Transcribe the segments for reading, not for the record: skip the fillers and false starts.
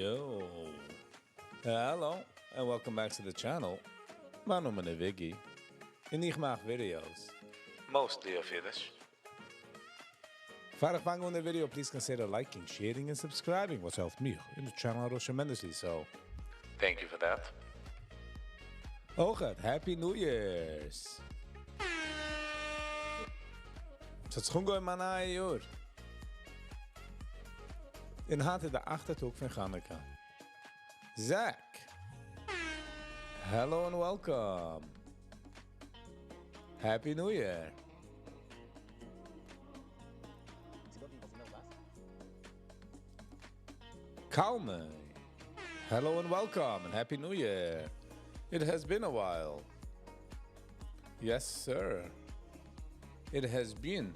Yo. Hello, and welcome back to the channel. מיין נאמען איז Viggy, און איך מאך videos. Mostly אויף אידיש. פאר איך פאנג אן די video, please consider liking, sharing and subscribing, וואס העלפט מיך און די channel ארויס tremendously, so Thank you for that. אויך, Happy New Year's! ס'האט זיך אנגעהויבן א נייע יאר. און היינט איז די אכטע טאג פון חנוכה. Zach! Hello and welcome! Happy New Year! Kalme! Hello and welcome and Happy New Year! It has been a while. Yes, sir. It has been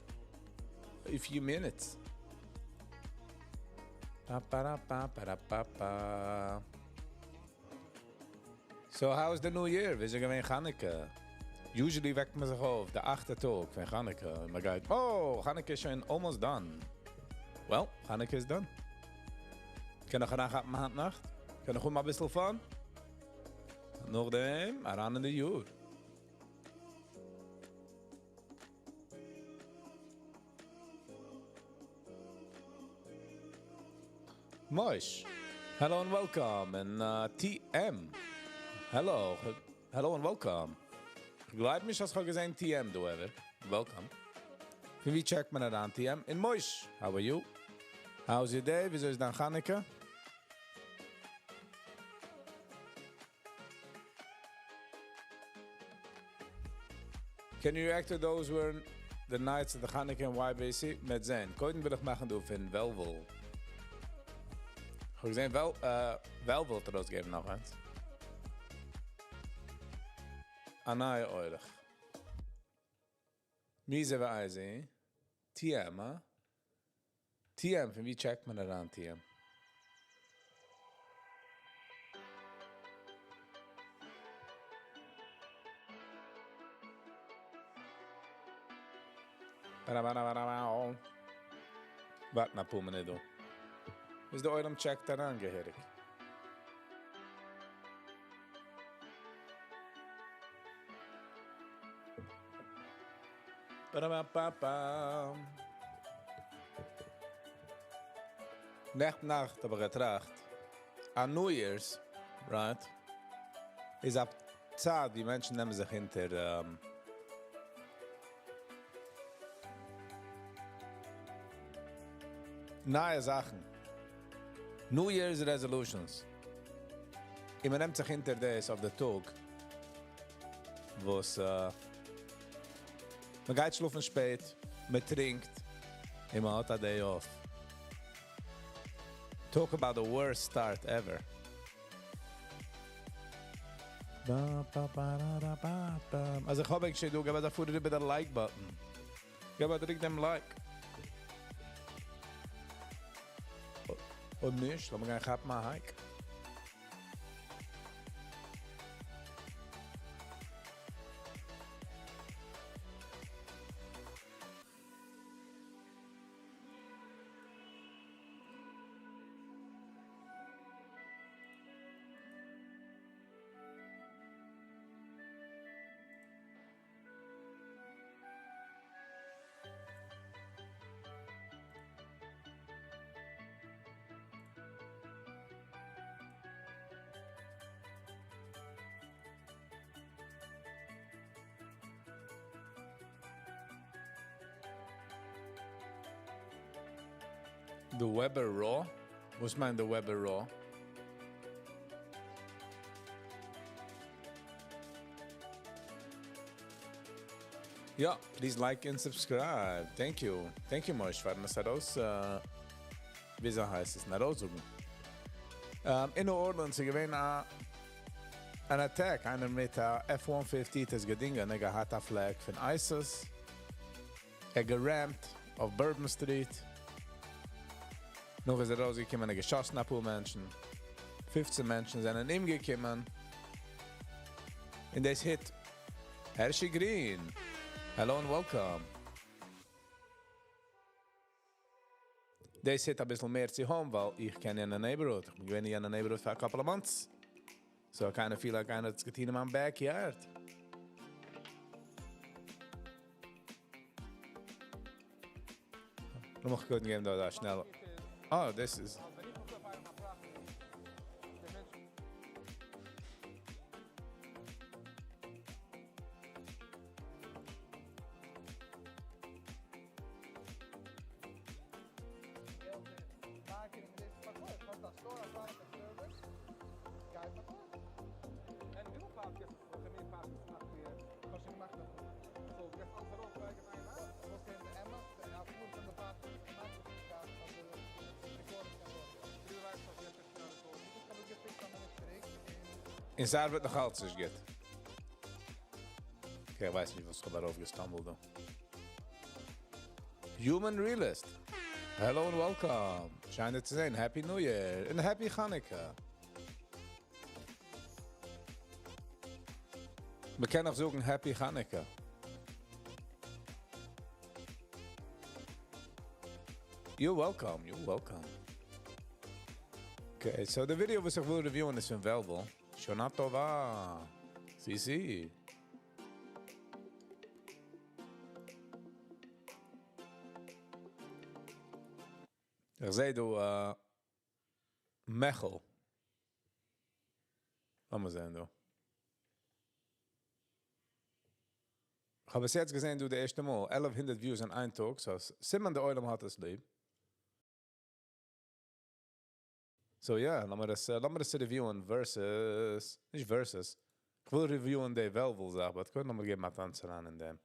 a few minutes. Pa, pa, ra, pa, pa, ra, pa, pa. So, how is the new year? ווי איז געווען חנוכה? Usually וועקט מען זיך אויף, די אכטע טאג פון חנוכה. און מען גייט, oh, חנוכה איז שוין almost done. Well, חנוכה is done. קען נאך אריינכאפן היינט נאכט? קען נאך האבן אביסל fun? נאכדעם, אריין אין די יאר. Moish, hello and welcome, and TM, hello, hello and welcome. גלייב נישט, אז איך האב געזען TM דא, ever. Welcome. פון וואו check מען אריין TM? און Moish, how are you? How's your day? וויאזוי איז דיין חנוכה? Can you react to those were the nights of the Chanukah in YBC? מ'עט זען. קודם וויל איך מאכן דא פון וועלוול. איך האב געזען, וועלוול האט ארויסגעגעבן נאך איינס. א נייע אורח. מיזע ווייזע. TM, ha? TM, פון וואו check מען אריין TM? ווארט נאך אפאר מינוט דא. ביז די עולם check ט אריין געהעריג. Ba-da-ba-ba-ba. נעכטן נאכט האב איך געטראכט, א New Year's, right, איז א צייט ווי מענטשן נעמען זיך אונטער נייע זאכן. New Year's resolutions. און מען נעמט זיך אונטער דאס אויף די טאג, וואס מען גייט שלאפן שפעט, מען טרינקט, און מען האט א day off. Talk about the worst start ever. Ba, ba, ba, ra, ra, ba, ba. אז איך האב actually דא, געב א פאר איבער דער like button. געב א דריק דעם like. און נישט, לאמיר גיין כאפן א hike. The Weber Raw? וואס מיינט The Weber Raw? יא, please like and subscribe. Thank you. Thank you, Moish, פארן עס ארויס, וויאזוי הייסט עס? ארויסזאגן. אין New Orleans איז געווען אן attack, איינער מיט א F-150 האט עס געדינגען, ער געהאט א flag פון ISIS. ער גערעמט אויף Bourbon Street. נאך איז ער ארויסגעקומען, ער געשאסן א פאר מענטשן. 15 מענטשן זענען אומגעקומען. און דאס hit Hershey Green. Hello and welcome. דאס hit א ביסל מער צו home, ווייל איך קען יענע neighborhood. איך בין געווען אין יענע neighborhood פאר a couple of months. So I kind of feel like איינער האט עס געטון אין מיין backyard. לאמיך קודם געבן דא שנעל. Oh, this is... און ס'ארבעט נאך אלץ נישט גוט. Okay, איך ווייס נישט, וואס איך האב ארויף געstumbled דא. Human Realist. Hello and welcome. שיין דיך צו זען. Happy New Year and Happy Hanukkah. מען קען אויך זאגן Happy Hanukkah. You're welcome, you're welcome. Okay, so the video וואס איך וויל reviewen איז פון וועלוול. שנה טובה. סי סי. איך זע דא מעכל. לאמיר זען דא. איך האב עס יעצט געזען דא די ערשטע מאל. 1100 views אין איין טאג. So, סימן דער עולם האט עס ליב. So yeah, לאמיר דאס reviewen versus, נישט versus. איך וויל reviewen די וועלוול זאך, but קודם לאמיר געבן א טאנץ אריין אין דעם.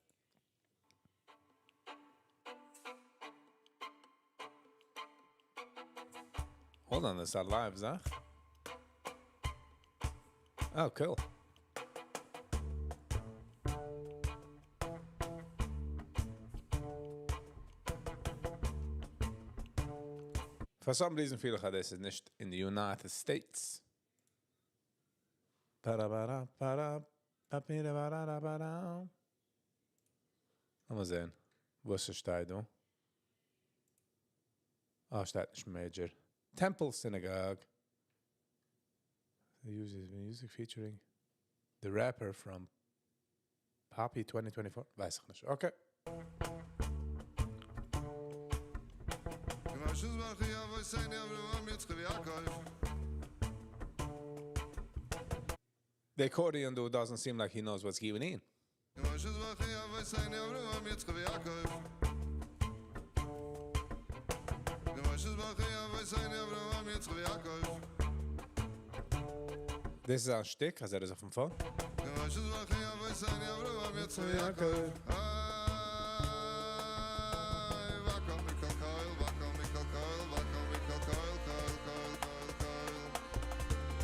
Hold on, is that live, זאך? Oh, cool. For some reason פיל איך אז דאס איז נישט in the United States. Para para para para para. לאמיר זען, וואס שטייט דא? אה, שטייט נישט major. Temple Synagogue. They use music featuring the rapper from Poppy 2024. ווייס איך נישט. Okay. כמו שברכי אבותינו אברהם יצחק ויעקב. The accordion dude doesn't seem like he knows what's going in. כמו שברכי אבותינו אברהם יצחק ויעקב. כמו שברכי אבותינו אברהם יצחק ויעקב. This is א שטיק, אז ער איז אויפן phone. כמו שברכי אבותינו אברהם יצחק ויעקב. איי, והכל מכל כל, והכל מכל כל, והכל מכל כל, כל, כל, כל, כל.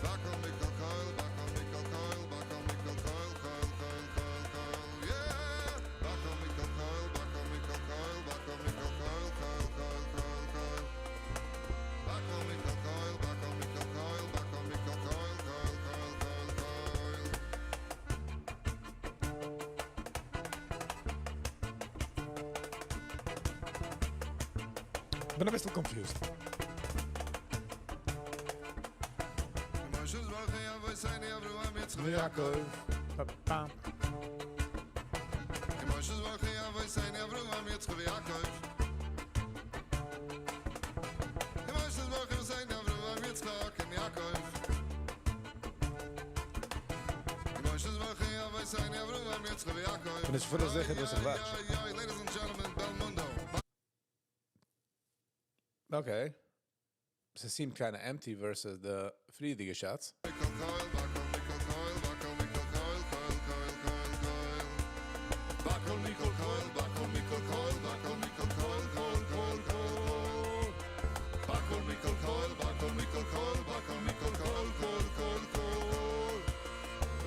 והכל מכל כל, והכל מכל כל, והכל מכל כל, כל, כל, כל, כל. Yeah! והכל מכל כל, והכל מכל כל, והכל מכל כל, כל, כל, כל, כל. והכל מכל כל, והכל מכל כל, והכל מכל כל, כל, כל, כל, כל. בין א ביסל confused. כמו שברכי אבותינו אברהם יצחק ויעקב. ויעקב. כמו שברכי אבותינו אברהם יצחק ויעקב. כמו שברכי אבותינו אברהם יצחק ויעקב. כמו שברכי אבותינו אברהם יצחק ויעקב. בין נישט פול זיכער וואס איך watch. Ladies and gentlemen, Belmondo. Okay. So it seemed kind of empty versus the פריערדיגע shots. מכל כל, והכל מכל כל, והכל מכל כל, כל, כל, כל, כל. והכל מכל כל, והכל מכל כל, והכל מכל כל, כל, כל, כל. והכל מכל כל, והכל מכל כל, והכל מכל כל, כל, כל, כל.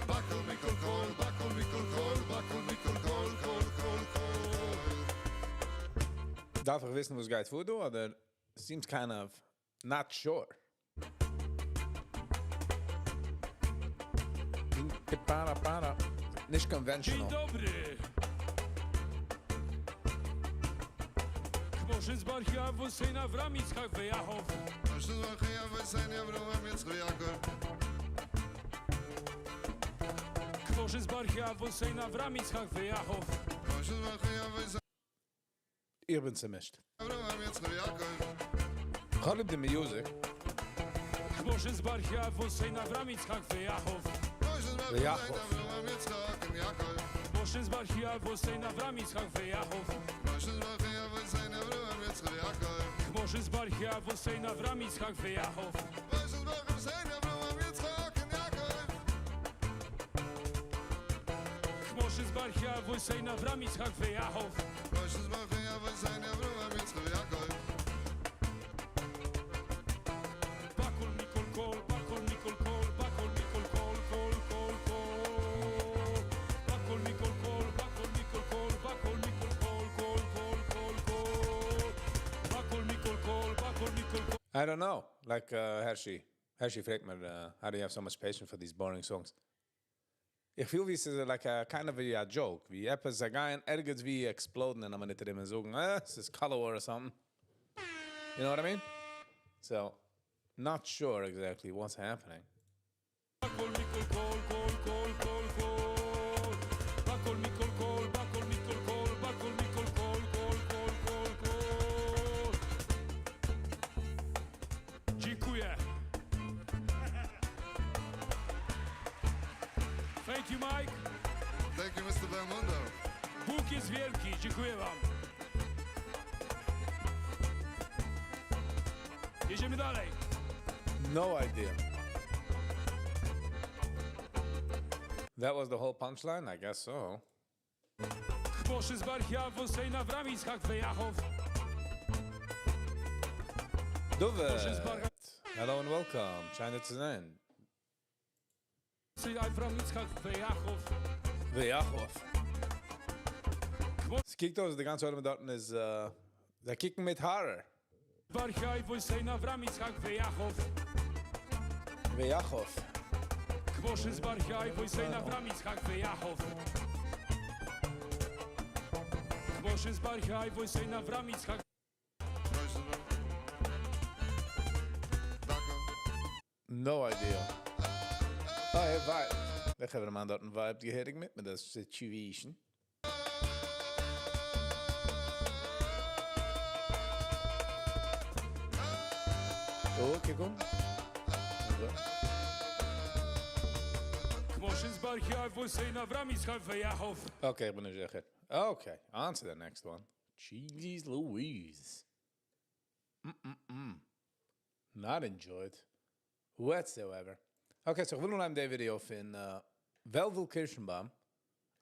והכל מכל כל, והכל מכל כל, והכל מכל כל, כל, כל, כל. דארף איך וויסן, וואס גייט פאר דא, אדער seems kind of not sure. Para, para. נישט conventional. Dzień dobry! משה זברכי אבותינו אברהם יצחק ויעקב. משה זברכי אבותינו אברהם יצחק ויעקב. כמו שזברכי אבותינו אברהם יצחק ויעקב. משה זברכי אבותינו איך בין צעמישט. אברהם יצחק ויעקב. איך האב ליב די music. כמו שזברכי אבותינו אברהם יצחק ויעקב. ויעקב. אברהם יצחק ויעקב. משה זברכי אבותינו אברהם יצחק ויעקב. משה זברכי אבותינו אברהם יצחק ויעקב. כמו שזברכי אבותינו אברהם יצחק ויעקב. משה זברכי אבותינו אברהם יצחק ויעקב. כמו שזברכי אבותינו אברהם יצחק ויעקב. משה זברכי אבותינו אברהם יצחק ויעקב. בכל מכל כל, בכל מכל כל, בכל מכל כל, כל, כל, כל. בכל מכל כל, בכל מכל כל, בכל מכל כל, כל, כל, כל, כל. בכל מכל כל, בכל מכל כל. I don't know. Like Hershey. Hershey פרעגט מיר, how do you have so much patience for these boring songs? איך פיל ווי עס איז like a kind of a joke. ווי עפעס זיי גייען ערגעץ ווי explode ן און א מינוט ארום זאגן, אה, עס איז color war or something. You know what I mean? So, not sure exactly what's happening. בכל מכל כל, כל, כל, כל, כל. בכל מכל כל, בכל מכל כל, בכל מכל כל, כל, כל, כל, כל. Dziękuję. Thank you, Mike. Thank you, Mr. Belmondo. Bóg jest wielki. Dziękuję wam. Jedziemy dalej. No idea. That was the whole punchline? I guess so. כמו שזברכי אבותינו אברהם יצחק ויעקב. David! Hello and welcome. שיין צו זען. אברהם יצחק ויעקב. ויעקב. עס קוקט אויס, די גאנצע עולם דארטן איז, זיי קוקן מיט horror. ברכי אבותינו אברהם יצחק ויעקב. ויעקב. כמו שזברכי אבותינו אברהם יצחק ויעקב. כמו שזברכי אבותינו אברהם יצחק. משה זברכי. No idea. Oh, ער vibe ט. דער חברהמאן דארטן vibe ט געהעריג מיט מיט די situation. Oh, קוק אן. כמו שזברכי אבותינו אברהם יצחק ויעקב. Okay, איך בין נישט זיכער. Okay, on to the next one. Jeez Louise. Mm-mm-mm. Not enjoyed whatsoever. Okay, so איך וויל אנהייבן די video פון Velvel Kirschenbaum.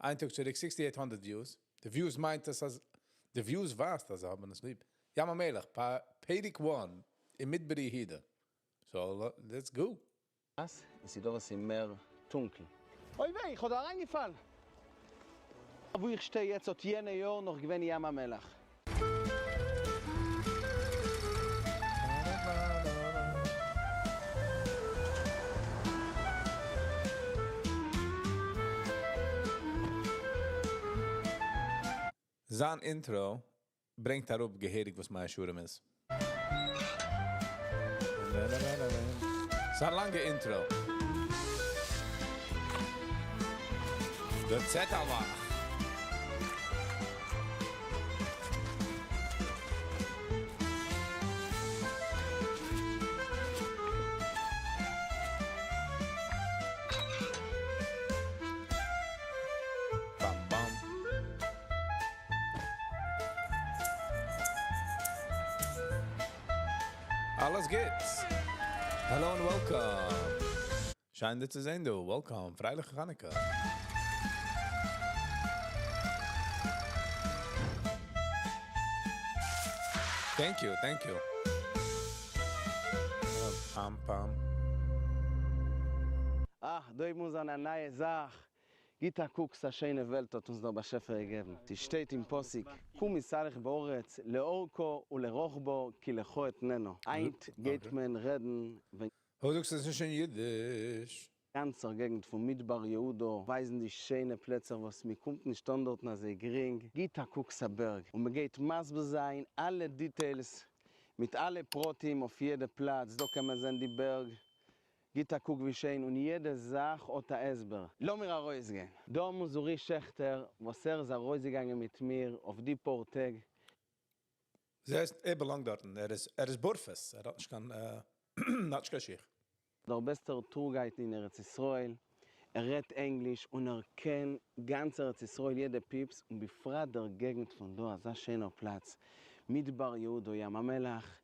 איין טאג צוריק 6800 views. The views מיינט דאס אז the views ווייזט אז זיי האבן עס ליב. ים המלח, פרק 1 אין מדבר יהודה. So let's go. אס, איז דא וואס איז מער טונקל. אוי וויי, איך האב דא אריינגעפאלן. וואו איך שטיי יעצט האט יענע יאר נאך געווען ים המלח. זיין intro ברענגט אראפ געהעריג וואס מאה שערים איז. ס'איז א לאנגע intro. The Zetterlach. Bam, bam. אלעס גוט. Hello and welcome. שיין דיך צו זען, דו. Welcome. פריילעכע חנוכה. Thank you, thank you. Pam, pam. אה, דא הייבט אן זיין א נייע זאך. גיט א קוק, ס'א שיינע וועלט האט אונז דער באשעפער געגעבן. ס'שטייט אין פסוק, קום התהלך בארץ, לארכה ולרחבה, כי לך אתננה. היינט גייט מען רעדן, ווען Oh, דו זאגסט עס נישט אין אידיש. גאנצער געגנט פון מדבר יהודה, ווייזן די שיינע פלעצער וואס מען קומט נישט אן דארטן אזוי גרינג, גיט א קוק ס'א בערג, און מען גייט מסביר זיין אלע details מיט אלע פרטים אויף יעדע פלאץ, דא קען מען זען די בערג, גיט א קוק ווי שיין, און יעדע זאך האט א הסבר. לאמיר ארויסגיין. דא האבן אונז אורי שעכטער וואס ער איז ארויסגעגאנגען מיט מיר אויף די פאר טעג. זעסט, ער באלאנגט דארטן, ער איז ער איז בארפעס, ער האט נישט קיין האט נישט קיין שיך. דער בעסטער tour guide אין ארץ ישראל, ער רעדט ענגליש און ער קען גאנץ ארץ ישראל יעדע פיפס און בפרט דער געגנט פון דא אזא שענער פלאץ מדבר יהודה ים המלח,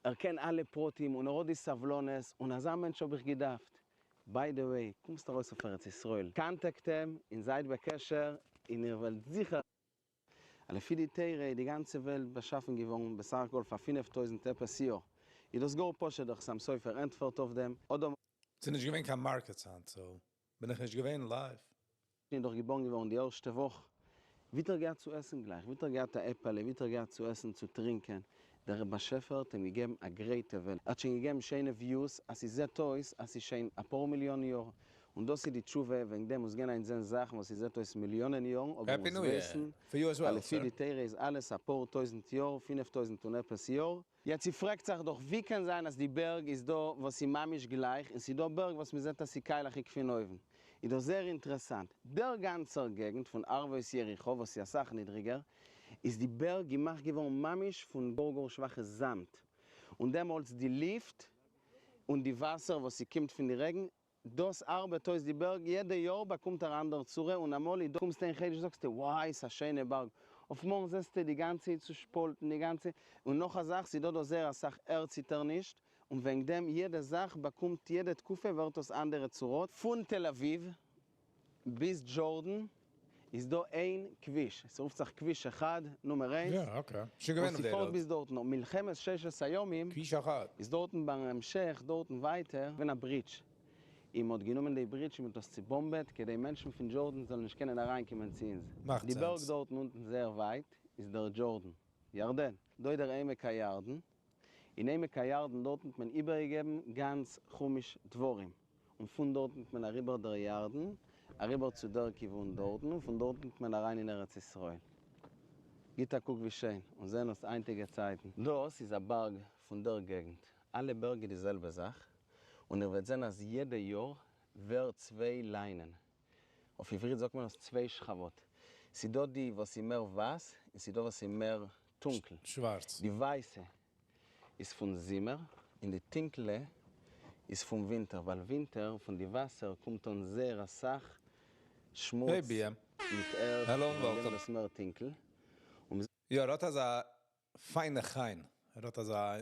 ער קען אלע פרטים און ער האט די סבלנות און אזא מענטש האב איך געדארפט. by the way, קומסט ארויס אויף ארץ ישראל contact אים און זייט בקשר און איר וועלט זיכער. אז לפי די תורה איז די גאנצע וועלט באשאפן געווארן בסך הכל פאר 5000 עפעס יאר, איז דאס גאר פשוט דער חתם סופר ענטפערט אויף דעם, אדם. ס'איז נישט געווען קיין markets היינט so בין איך נישט געווען live. איז דאך געבארן געווארן די ערשטע וואך, ווי האט ער געהאט צו עסן גלייך, ווי האט ער געהאט א עפעלע, ווי האט ער געהאט צו עסן צו טרינקען, דער באשעפער האט אים געגעבן א גרייטע וועלט, ער האט שוין געגעבן שיינע views אז ס'זעט אויס אז ס'איז שוין אפאר מיליאן יאר, און דאס איז די תשובה, וועגן דעם מוז גיין איינזען זאכן וואס ס'זעט אויס מיליאנען יארן, אבער Happy מוז New Year וויסן for you as אז well, לפי sir. די תורה איז אלעס אפאר טויזנט יאר, 5000 און עפעס יאר. יעצט ס'פרעגט זיך דאך ווי קען זיין אז די בערג איז דא וואס איז ממש גלייך און ס'איז דא בערג וואס מ'זעט אז ס'איז קיילעכיג פון אויבן. איז דאך זייער אינטערעסאנט. דער גאנצער געגנט פון ערבות יריחו וואס איז אסאך נידריגער, איז די בערג געמאכט געווארן ממש פון גאר גאר שוואכע זאמד. און דעמאלטס די לופט און די וואסער וואס ס'קומט פון די רעגן, דאס ארבעט אויס די בערג, יעדע יאר באקומט ער אנדער צורה, און אמאל איז דא קומסטו אין חודש זאגסטו וואי ס'א שיינע בארג, אויף מארגן זעסטו די גאנצע איז צושפאלטן די גאנצע, און נאך א זאך ס'איז דא דא זייער אסאך ערדציטערנישט, און וועגן דעם יעדע זאך באקומט יעדע תקופה ווערט דאס אנדערע צורות, פון תל אביב ביז Jordan איז דא איין כביש, ס'רופט זיך כביש אחד, נומער איינס, יא okay, שוין געווען וואס אויף די ס'פארט road. ביז דארטן, און מלחמת ששת הימים כביש אחד. איז דארטן ביים המשך דארטן ווייטער געווען א bridge, און מ'האט גענומען די bridge און מ'האט דאס צובאמבעט כדי מענטשן פון Jordan זאלן נישט קענען אריינקומען צו אונז. מאכט די בערג sense. דארטן אונטן זייער ווייט איז דער Jordan, ירדן. דא איז דער עמק הירדן, אין עמק הירדן דארטן האט מען איבערגעגעבן גאנץ חומש דברים, און פון דארטן האט מען אריבער דער ירדן, אריבער צו דער כיוון דארטן, און פון דארטן האט מען אריין אין ארץ ישראל. גיט א קוק ווי שיין, און זען אויס היינטיגע צייטן. דאס איז א בארג פון דער געגנט, אלע בערג איז די זעלבע זאך, און איר וועט זען אז יעדע יאר ווערט צוויי ליינען, אויף עברית זאגט מען עס צוויי שכבות, ס'דא די וואס איז מער ווייס, און ס'דא וואס איז מער טונקל. שווארץ. די ווייסע איז פון זומער, און די טונקלע איז פון ווינטער, ווייל ווינטער פון די וואסער קומט אן זייער אסאך שמוץ Hey BM. מיט ערד, Hello and און ווערט welcome. דאס מער טונקל. און יא, ער האט אזא פיינע חן. ער האט אזא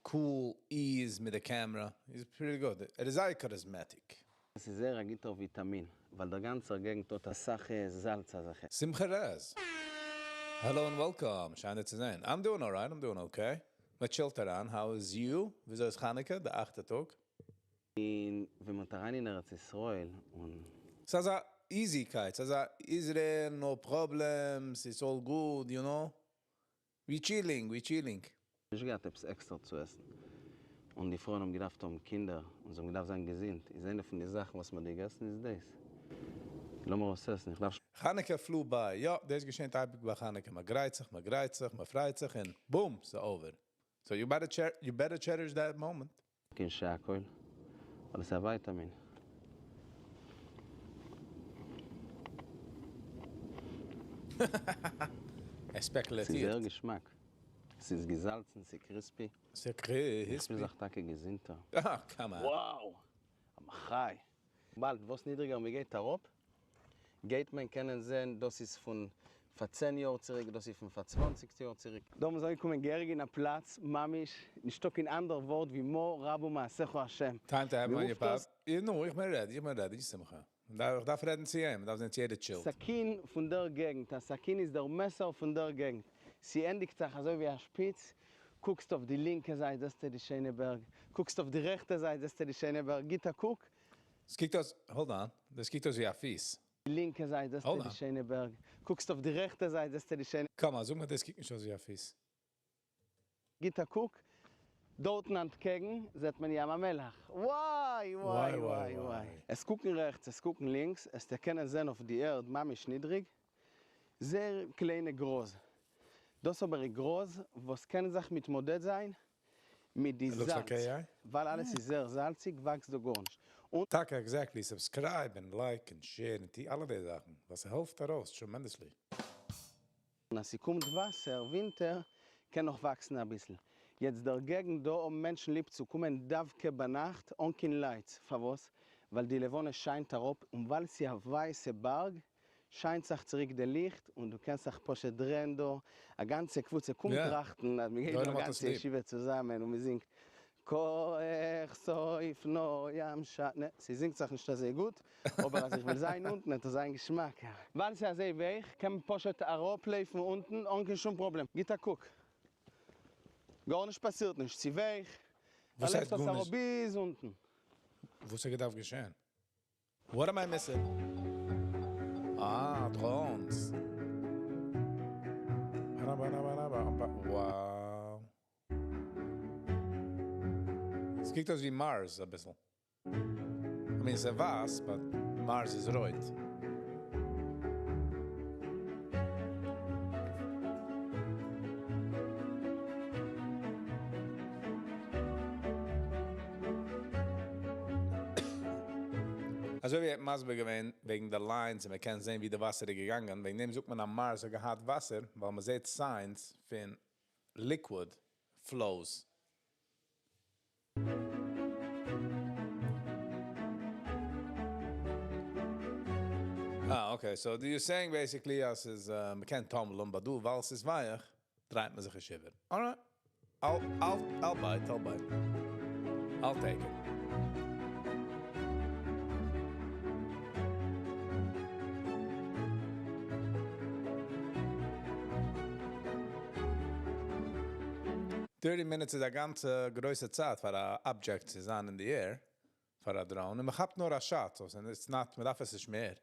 cool ease מיט די camera. He's pretty good. ער איז זייער charismatic. עס איז זייער א גוטער וויטאמין, ווייל דער גאנצער געגנט האט אסאך זאלץ אזעלכע. שמחה רז. Hello and welcome. שיין דיר צו זען. I'm doing alright, I'm doing okay. מ'טשילט אריין. How is you? וויאזוי איז חנוכה, די אכטע טאג? און ווען מ'האט אריין אין ארץ ישראל און. ס'איז אזא easy קייט, ס'איז אזא Israel, no problems, it's all good, you know. We chilling, we chilling. נישט געהאט עפעס עקסטער צו עסן, און די פרויען האבן געדארפט האבן קינדער, און זיי האבן געדארפט זיין געזונט, איז איינע פון די זאכן וואס מ'האט געגעסן איז דאס. לאמיר עס עסן, איך דארף. חנוכה flew by. יא, דאס געשעט אייביג ביי חנוכה. מ'גרייט זיך, מ'גרייט זיך, מ'פרייט זיך און boom, ס'איז over. So you better cher you better cherish that moment. קיין שהכל, ווייל עס איז א ווייטאמין. ער ספעקולירט. ס'איז זייער געשמאק. ס'איז געזאלצן, ס'איז crispy. ס'איז crispy. איך פיל זיך טאקע געזונטער. אה, come on. Wow! א מחי! באלד וואס נידריגער מ'גייט אראפ, גייט מען קענען זען דאס איז פון פאר 10 יאר צוריק, דאס איז פון פאר 20 יאר צוריק. דא מ'איז אנגעקומען געהעריג אין א פלאץ, ממש נישטא קיין אנדער ווארט ווי מה רבו מעשיך השם. Time to have money מ'רופט דאס. נו, איך בין ready, איך בין ready, שמחה. איך דארף רעדן צו אים, מ'דארף זען צו יעדער טשילט. סכין פון דער געגנט, א סכין איז דער מעסער פון דער געגנט. ס'ענדיגט זיך אזוי ווי א שפיץ, קוקסט אויף די לינקע זייט זעסטו די שיינע בערג, קוקסט אויף די רעכטע זייט זעסטו די שיינע בערג, גיט א קוק. ס'קוקט אויס, hold on, דאס קוקט אויס ווי א פיס. די לינקע זייט זעסטו די שיינע בערג, קוקסט אויף די רעכטע זייט זעסטו די שיינע. Come on, זאג מיר דאס קוקט נישט אויס ווי א פיס. גיט א קוק, דארטן אנטקעגן זעט מען ים המלח. וואי! וואי וואי וואי וואי. עס קוקן רעכטס עס קוקן לינקס עסט איר קענען זען אויף די ערד ממש נידריג זייער קליינע גראז. דאס אבער איז גראז וואס קען זיך מתמודד זיין מיט די זאלץ, ווייל אלעס איז זייער זאלציג וואקסט דא גארנישט. און. טאקע exactly, subscribe און like און share און טוה אלע די זאכן, ווייל ס'העלפט ארויס tremendously. און אז ס'קומט וואסער ווינטער קען נאך וואקסן אביסל. יעצט דער געגנט דא האבן מענטשן ליב צו קומען דווקא ביינאכט אן קיין lights, פארוואס? ווייל די לבנה שיינט אראפ און ווייל ס'איז א ווייסע בארג שיינט זיך צוריק די ליכט און דו קענסט זיך פשוט דרעהן דא, א גאנצע קבוצה קומט טראכטן אז מ'גייט דא א גאנצע ישיבה צוזאמען און מ'זינגט כח סוף נועם ש, נע ס'זינגט זיך נישט אזוי גוט, אבער אז איך וועל זיין אונטן וועט עס זיין געשמאקער. ווייל ס'איז אזוי ווייך קען מען פשוט אראפלויפן אונטן אן קיין שום פראבלעם, גיט א קוק גארנישט פאסירט נישט, ס'איז ווייך, ער לויפט עס אראפ ביז אונטן. וואס האט געדארפט געשען? What am I missing? אה, drones. Wow. עס קוקט אויס ווי Mars אביסל. I mean ס'איז ווייס, but Mars איז רויט. אזוי ווי ער האט מסביר געווען וועגן די lines און מען קען זען ווי די וואסער איז געגאנגען, וועגן דעם זאגט מען אז Mars האט געהאט וואסער, ווייל מען זעט signs פון liquid flows. אה okay, so you saying basically אז ס'איז מ'קען טאמבלען but דא ווייל ס'איז ווייעך דרייט מען זיך נישט איבער. Alright. I'll bite, I'll bite. I'll take it. 30 minutes איז א גאנצע גרויסע צייט פאר א object צו זיין אין די air פאר א drone, און מ'כאפט נאר א shot, so it's not, מ'דארף עס נישט מער.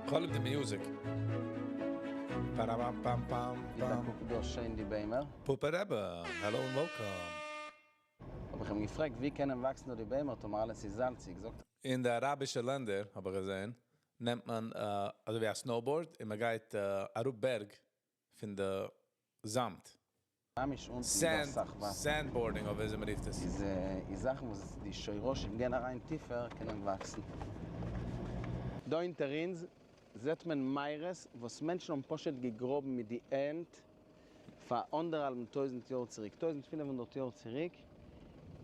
כ'האב ליב די music. פאראפאם פאם פאם גיט א פאם. קוק דא שיין די ביימער. פאפא רבי, העלא און welcome. האב איך אים געפרעגט ווי קענען וואקסן דא די ביימער טאמער אלעס איז זאלציג, זאגט. אין די אראבישע לענדער האב איך געזען נעמט מען אזוי ווי א snowboard און מען גייט אראפ בערג פון די זאמד. ממש אונטן איז דא אסאך וואסער. Sandboarding אדער וויאזוי מען רופט עס. איז זאכן וואס די שורשים גייען אריין טיפער קענען וואקסן. דא אונטער אונז זעט מען מערות וואס מענטשן האבן פשוט געגראבן מיט די הענט פאר אנדערהאלבן טויזנט יאר צוריק, 1500 יאר צוריק,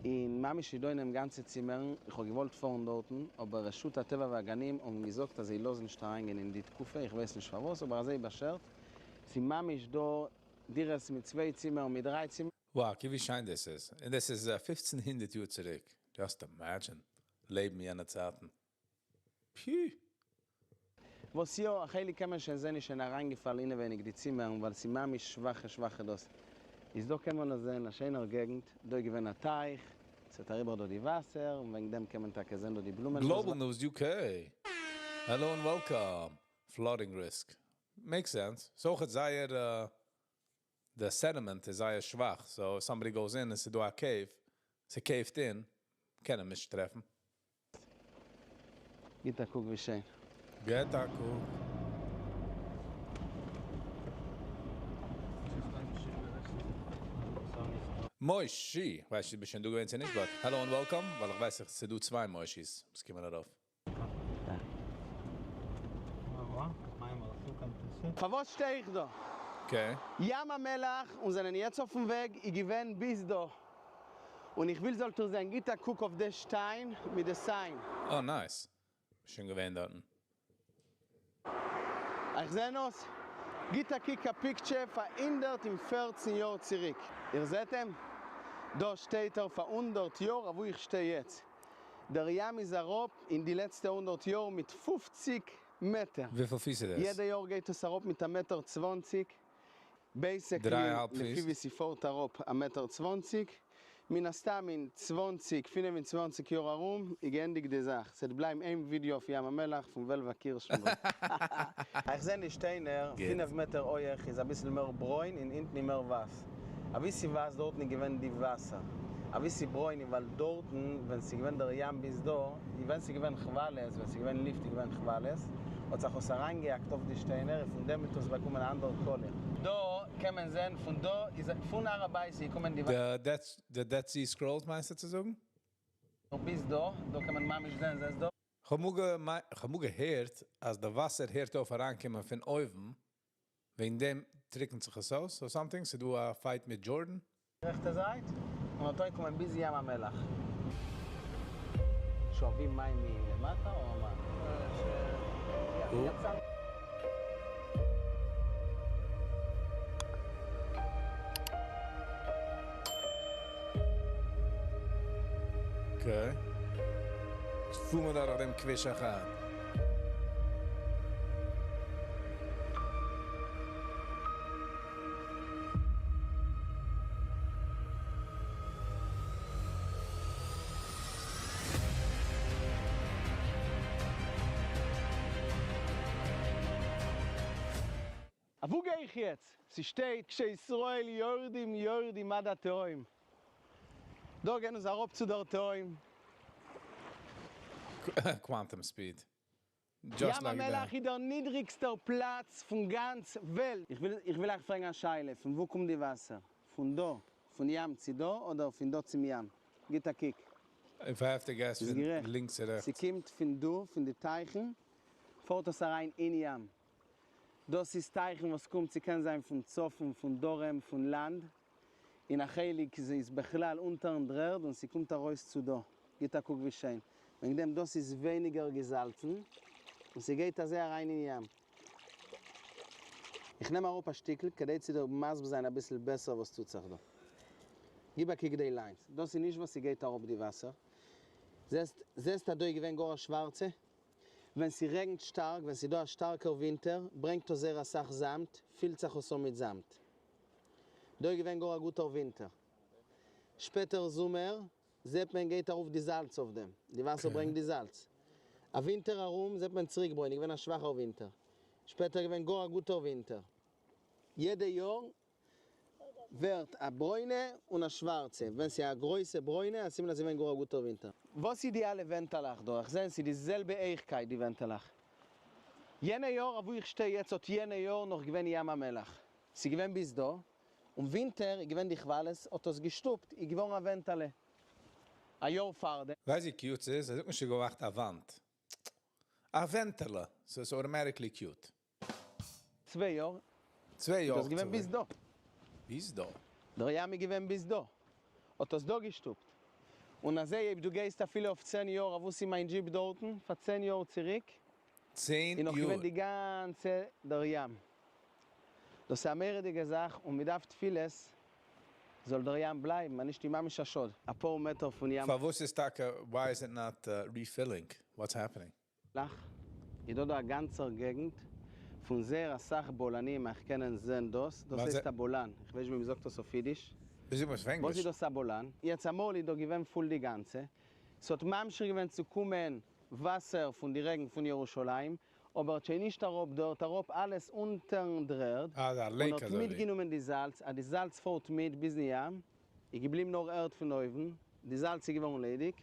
און ממש איז דא אינעם גאנצע צימערן, איך האב געוואלט פארן דארטן, אבער רשות הטבע והגנים האבן געזאגט אז זיי לאזן נישט אריינגיין אין די תקופה, איך ווייס נישט פארוואס, אבער אזוי באשערט, ס'איז ממש דא דירות מיט צוויי צימער, מיט דריי צימער. Wow, קוק ווי שיין דאס איז, און דאס איז 1500 יאר צוריק, just imagine לעבן יענע צייטן. פי! וואס יא, א חלק קען מען שוין זען איז שוין אריינגעפאלן אינעווייניג די צימערן ווייל ס'איז ממש שוואכע שוואכע דאס איז דא קען מען עס זען א שענער געגנט דא איז געווען א טייך ס'האט אריבער דא די וואסער און וועגן דעם קען מען טאקע זען דא די בלומען וואס Global News UK! Hello און welcome! Flooding risk. Makes sense. ס'אויך זייער די sediment איז זייער שוואך, so if somebody goes in און ס'דא א cave, ס' caved in, קען ער נישט טרעפן. גיט א קוק ווי שיין. גיט א קוק. מוישי, כ'ווייס נישט דו ביסט שוין דא געווען צו נישט, but hello און welcome, ווייל איך ווייס ס'איז דא צוויי מוישי'ס וואס קומען ארויף. פארוואס שטיי איך דא? Okay. ים המלח און זענען יעצט אויפן וועג איז געווען ביז דא. און איך וויל זאלט איר זען, גיט א קוק אויף די שטיין מיט די sign. אה nice. שוין געווען דארטן. איך זען אויס? גיט א קוק א picture פאר 114 יאר צוריק. איר זעט אים? דא שטייט ער פאר 100 יאר אוואו איך שטיי יעצט. דער ים איז אראפ אין די לעצטע 100 יאר מיט 50 מעטער. וויפיל פיס איז דאס? יעדע יאר גייט עס אראפ מיט א מעטער 20. Basically, דריי אהאלב לפי פיס. ווי ס'פארט אראפ א מעטער 20. מן הסתם אין צוואנציג, פינף און צוואנציג יאר ארום איז געענדיגט די זאך, ס'עט בלייבן איין ווידיאו אויף ים המלח פון וועלווע קירשנבוים. איך זעה די שטיינער, פינף מעטער הויעך איז אביסל מער ברוין און אונטן איז מער ווייס. אוואו ס'ווייס דארטן איז געווען די וואסער. אוואו ס'ברוין איז ווייל דארטן ווען ס'געווען דער ים ביז דא, און ווען ס'געווען כוואליעס, ווען ס'געווען לופט איז געווען כוואליעס, האט זיך עס אריינגעהאקט אויף די שטיינער און פון דעם האט עס באקומען א אנדערע קאליר. דא קען מען זען פון דא איז פון הר הבית איז געקומען די. די Dead Sea Scrolls מיינסטו צו זאגן? ביז דא, דא קען מען ממש זען, זעסט דא? כ'האב אמאל געהערט אז די וואסער הערט אויף אריינקומען פון אויבן, וועגן דעם טריקנט זיך עס אויס or something, ס'איז דא א fight מיט Jordan. רעכטע זייט, און האט אנגעקומען ביז ים המלח. שואבים מים מלמטה או מה? וואו? Okay. פאר מיר דורך דעם כביש אחד. אוואו גיי איך יעצט? ס'שטייט כשישראל יורדים יורדים עד התהום. דא גייען אונז אראפ צו דער תהום. Quantum speed. ים המלח איז דער נידריגסטער פלאץ פון גאנץ וועלט. איך וויל אייך פרעגן א שאלה, פון וואו קומט די וואסער? פון דא, פון ים צו דא, אדער פון דא צום ים? גיט א קוק. If I have to guess איז פון גערעכט. לינקס צו רעכטס. ס'קומט פון דא, פון די טייכן, פארט עס אריין אין ים. דאס איז טייכן וואס קומט, ס'קען זיין פון צפון, פון דרום, פון לאנד, און א חלק איז בכלל אונטערן דר'ערד און ס'קומט ארויס צו דא. גיט א קוק ווי שיין. וועגן דעם דאס איז ווייניגער געזאלצן, און ס'גייט אזוי אריין אין ים. איך נעם אראפ א שטיקל כדי צו דיר מסביר זיין אביסל בעסער וואס טוט זיך דא. גיב א קוק די lines. דאס איז נישט וואס ס'גייט אראפ די וואסער. זעסט זעסט אז דא איז געווען גאר א שווארצע? ווען ס'רעגנט שטארק, ווען ס'דא א שטארקער ווינטער, ברענגט עס זייער אסאך זאמד, פילט זיך עס אן מיט זאמד. דא איז געווען גאר א גוטער ווינטער. שפעטער זומער זעט מען גייט ארויף די זאלץ אויף דעם, די וואסער ברענגט די זאלץ. א ווינטער ארום זעט מען צוריק ברוין, איז געווען א שוואכער ווינטער. שפעטער איז געווען גאר א גוטער ווינטער. יעדע יאר ווערט א ברוינע און א שווארצע, ווען ס'איז א גרויסע ברוינע א סימן אז ס'איז געווען גאר א גוטער ווינטער. וואס איז די אלע ווענטעלעך דא? איך זעה ס'איז די זעלבע הייכקייט די ווענטעלעך. יענע יאר אוואו איך שטיי יעצט האט יענע יאר נאך געווען ים המלח. ס'איז געווען ביז דא, און ווינטער איז געווען די כוואלעס האט עס געשטופט איז געווארן א ווענטעלע. א יאר פארדעם. ווייסט ווי cute ס'איז? ער זאגט נישט ס'איז געמאכט א וואנט. א ווענטעלע. ס'איז automatically cute. צוויי יאר צוויי איז יאר דאס געווען ביז צוריק. דא. ביז דא. דער ים איז געווען ביז דא. האט עס דא געשטופט. און אזוי אויב דו גייסט אפילו אויף צען יאר אוואו ס'איז מיין jeep דארטן פאר צען יאר צוריק צען איז נאך יאר. געווען די גאנצע דער ים. דאס איז א מורא'דיגע זאך און מ'דארף תפילות זאל דער ים בלייבן אז נישט איז ממש א שאד. אפאר מעטער פון ים. פארוואס איז טאקע why is it not refilling? What's happening? לך, איז דא דא א גאנצער געגנט פון זייער אסאך בולענים אייך קענען זען דאס, דאס הייסט א בולען, איך ווייס נישט ווי מ'זאגט דאס אויף אידיש. ווי זאגט מען עס אויף וואס ענגליש? איז דאס א בולען? יעצט אמאל איז דא געווען פול די גאנצע, ס'האט ממשיך געווען צו קומען וואסער פון די רעגן פון ירושלים, אבער האט שוין נישט אראפ דארט, אראפ אלעס אונטערן דר'ערד, אה, אזא און lake האט אזוי ווי. מיטגענומען די זאלץ, אז די זאלץ פארט מיט ביזן ים, איז געבליבן נאר ערד פון אויבן, די זאלץ איז געווארן ליידיג,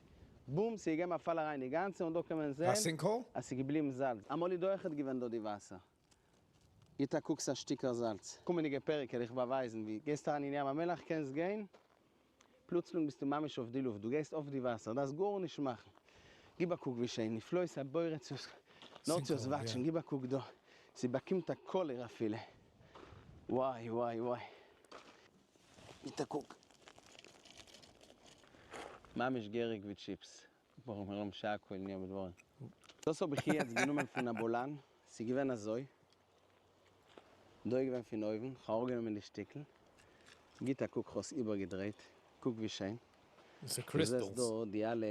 בום ס'איז געגעבן א פאל אריין די גאנצע און דא קען מען א זען sinkhole? אז ס'איז געבליבן זאלץ, אמאל איז דא אויכעט געווען דא די וואסער, גיט א קוק ס'א שטיקער זאלץ. קומענדיגע פרק וועל איך באווייזן ווי גייסט אריין אין ים המלח קענסט גיין, פלוצלונג ביסטו ממש אויף די לופט, דו גייסט אויף די וואסער, דארפסט גארנישט מאכן, גיב א קוק ווי שיין, נפלאות הבורא צו נאר צו עס וואטשן, גיב א קוק דא, ס'באקומט א קאליר אפילו, וואי וואי וואי. גיט א קוק. ממש געהעריג ווי טשיפס. ברוך מרום שהכל נהיה בדברו. דאס האב איך יעצט גענומען פון א בולען, ס'איז געווען אזוי, דא איז געווען פון אויבן, כ'האב אראפגענומען די שטיקל, גיט א קוק כ'האב עס איבערגעדרייט, קוק ווי שיין. דאס איז דו זעסט crystals. דא די אלע,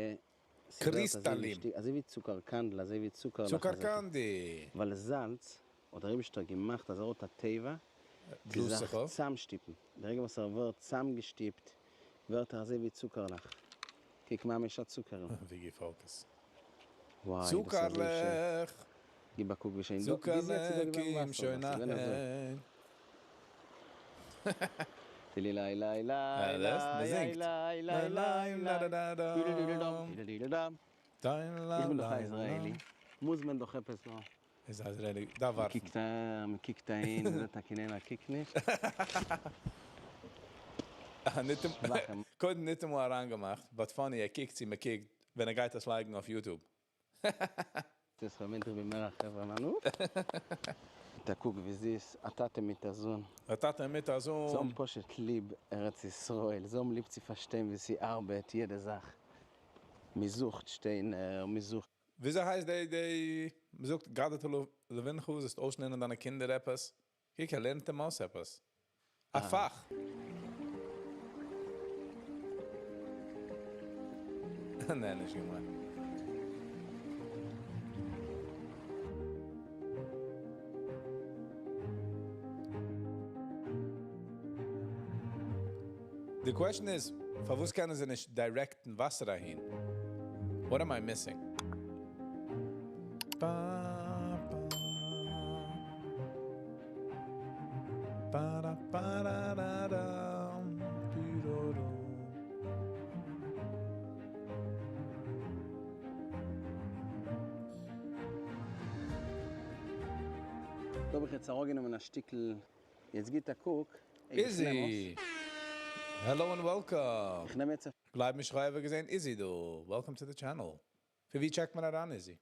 ס'ווערט אזוי ווי קריסטאלים. שטיק, אזוי ווי צוקער קאנדל, אזוי ווי צוקערלעך צוקער אזעלכע. candy. ווייל זאלץ האט דער אייבישטער געמאכט אז ער האט א טבע צו בלאזט זיך זיך אויף. צאמשטיפן, די רגע וואס ער ווערט צאמגעשטיפט ווערט ער אזוי ווי צוקערלעך. קוק ממש א צוקערל. וויגי פאוקעס. וואי דאס איז אזוי שיין. צוקערלעך! גיב א קוק ווי שיין דא. ביז יעצט איז דא צוקערלעך געווען קום וואסער שוין אבער ס'איז געווען אזוי. אהיים. טיליליי ליי אה, ליי דאס? ליי מ'זינגט. ליי ליי ליי ליי ליי לא ליי דא דא דידידידם דאם. דידידידם. דיין איך לא בין דאך א ליי איזראעלי, לא. מוז מען דאך עפעס דא. איז א איזראעלי, דארף ווארפן. מ'קוקט אהער, מ'קוקט אהין, מ'זעט א קיין איינער קוקט נישט. שוואכע. קודם ניטאמאל אריינגעמאכט, but funny ער קוקט צו מ'קוקט ווען ער גייט עס לייגן אויף YouTube. דאס מיינט איך בין מער א חברה מאן אוף. גיט א קוק ווי זיס, א טאטע מיט א זון. א טאטע מיט א זיי זון. האבן פשוט ליב ארץ ישראל, זיי האבן ליב צו פארשטיין ווי ס'ארבעט יעדע זאך. מ'זוכט שטיינער, מ'זוכט. וויאזוי הייסט די די מ'זאגט גדלת לבנך זאלסט אויסלערנען דיינע קינדער עפעס? קוק ער לערנט אים אויס עפעס. א פאך. נע נישט געמיינט. די question איז, פארוואס קענען זיי נישט direct ן וואסער אהין? What am I missing? Ba, ba. Ba, da, ba, da, da, dam, di, do, do. דא האב איך יעצט אראפגענומען א שטיקל, יעצט גיט א קוק, איך נעם Izzy! אויס. Hello and welcome! איך נעם יעצט א גלייב נישט איך האב ever געזען Izzy דא. Welcome to the channel. פון ווי check ט מען אריין Izzy?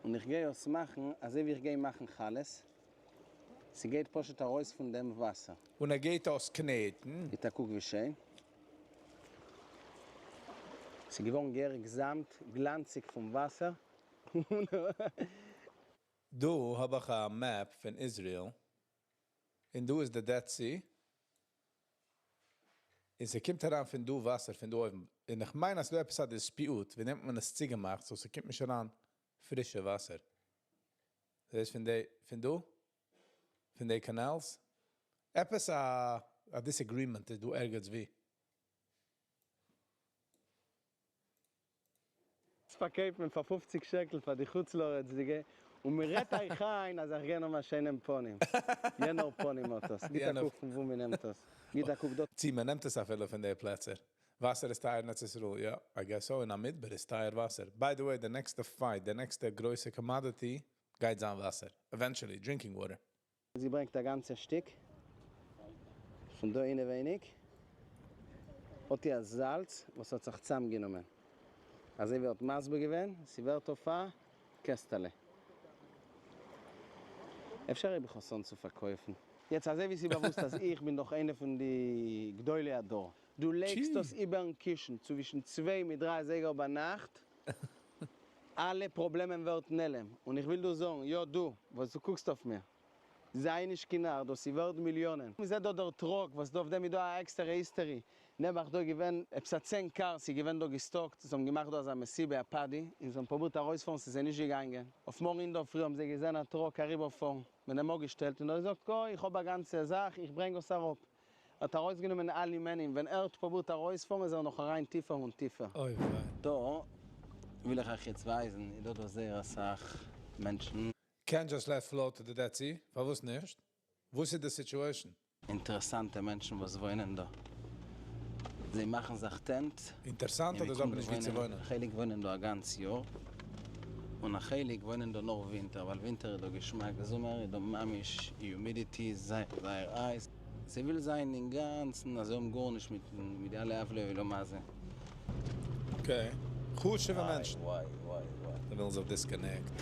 און איך גיי עס מאכן, אזוי ווי איך גיי מאכן חלות. ס'גייט פשוט ארויס פון דעם וואסער. און ער גייט אויסקנעטן. גיט א קוק ווי שיין. ס'איז געווארן געהעריג זאמד, גלאנציג פון וואסער. דא האב איך א map פון Israel. און דא איז די Dead Sea. און ס'קומט אריין פון דא וואסער, פון דא אויבן. און איך מיין, אז דא עפעס א dispute, ווי נעמט מען עס צוגעמאכט, so ס'קומט נישט אריין פרישע וואסער. דאס איז פון די, פון דא? פון די canals? עפעס א, א disagreement איז דא ערגעץ ווי. עס פארקויפט מען פאר 50 שקל פאר די חוץ לארץ'דיגע, און מ'רעדט אייך איין, אז איך גיי נאר א שיינעם פנים. יענער פנים האט עס. גיט א יענער. קוק פון וואו מ'נעמט עס. גיט א קוק דארט. צי, מ'נעמט עס אפילו פון די פלעצער. וואסער איז טייער אין ארץ ישראל, יא, I guess so, אין א מדבר איז טייער וואסער. By the way, the next fight, the next גרויסע commodity גייט זיין וואסער. Eventually, drinking water. זי ברענגט א גאנצע שטיק פון דא אינעווייניג. האט איר זאלץ, וואס האט זיך צוזאמגענומען. אזוי ווי ער האט מסביר געווען, ס'ווערט אויף א קעסטעלע. אפשר האב איך עס אן צו פארקויפן. יעצט אזוי ווי ס'איז באוואוסט אז איך בין דאך איינער פון די גדולי הדור. דו לייגסט דאס איבערן קישן צווישן 2 מיט 3 אזייגער ביינאכט, אלע פראבלעמען ווערט נעלם. און איך וויל דיר זאגן, יא דו, וואס דו קוקסט אויף מיר, זיי נישט קיין נאר, דאס איז ווערט מיליאנען. מ'זעט דא דער truck, וואס דא אויף דעם איז דא א עקסטערע history. נעבעך דא געווען עפעס א 10 cars, איז געווען דא גע stuck ט, זיי האבן געמאכט דא אזא מסיבה, א party, און זיי האבן פרובירט ארויספארן, ס'איז זיי נישט געגאנגען. אויף מארגן אינדערפרי האבן זיי געזען א truck אריבערפארן, מיט דעם אפגעשטעלט, און ער האט געזאגט, אוי, איך האב א גאנצע זאך, איך ברענג עס אראפ. ער האט ארויסגענומען אלע מענער, ווען ער האט פרובירט ארויספארן, איז ער נאך אריין טיפער און טיפער. אוי וויי. דא וויל איך אייך יעצט ווייזן, איז דא דא זייער אסאך מענטשן. Can't just let flow to the Dead Sea. פארוואס נישט? וואס איז די situation? אינטערעסאנטע מענטשן וואס וואוינען דא. זיי מאכן זיך tent. אינטערעסאנט אדער זיי האבן נישט וואו צו וואוינען? א חלק וואוינען דא א גאנץ יאר. און א חלק וואוינען דא נאר ווינטער, ווייל ווינטער איז דא געשמאק, זומער איז דא ממש humidity, זייער זייער הייס. זיי ווילן זיין אינגאנצן, אז זיי האבן גארנישט מיט די אלע הבלי עולם הזה. Okay. חשוב'ע מענטשן. וואי, וואי, וואי. זיי ווילן זיך disconnect.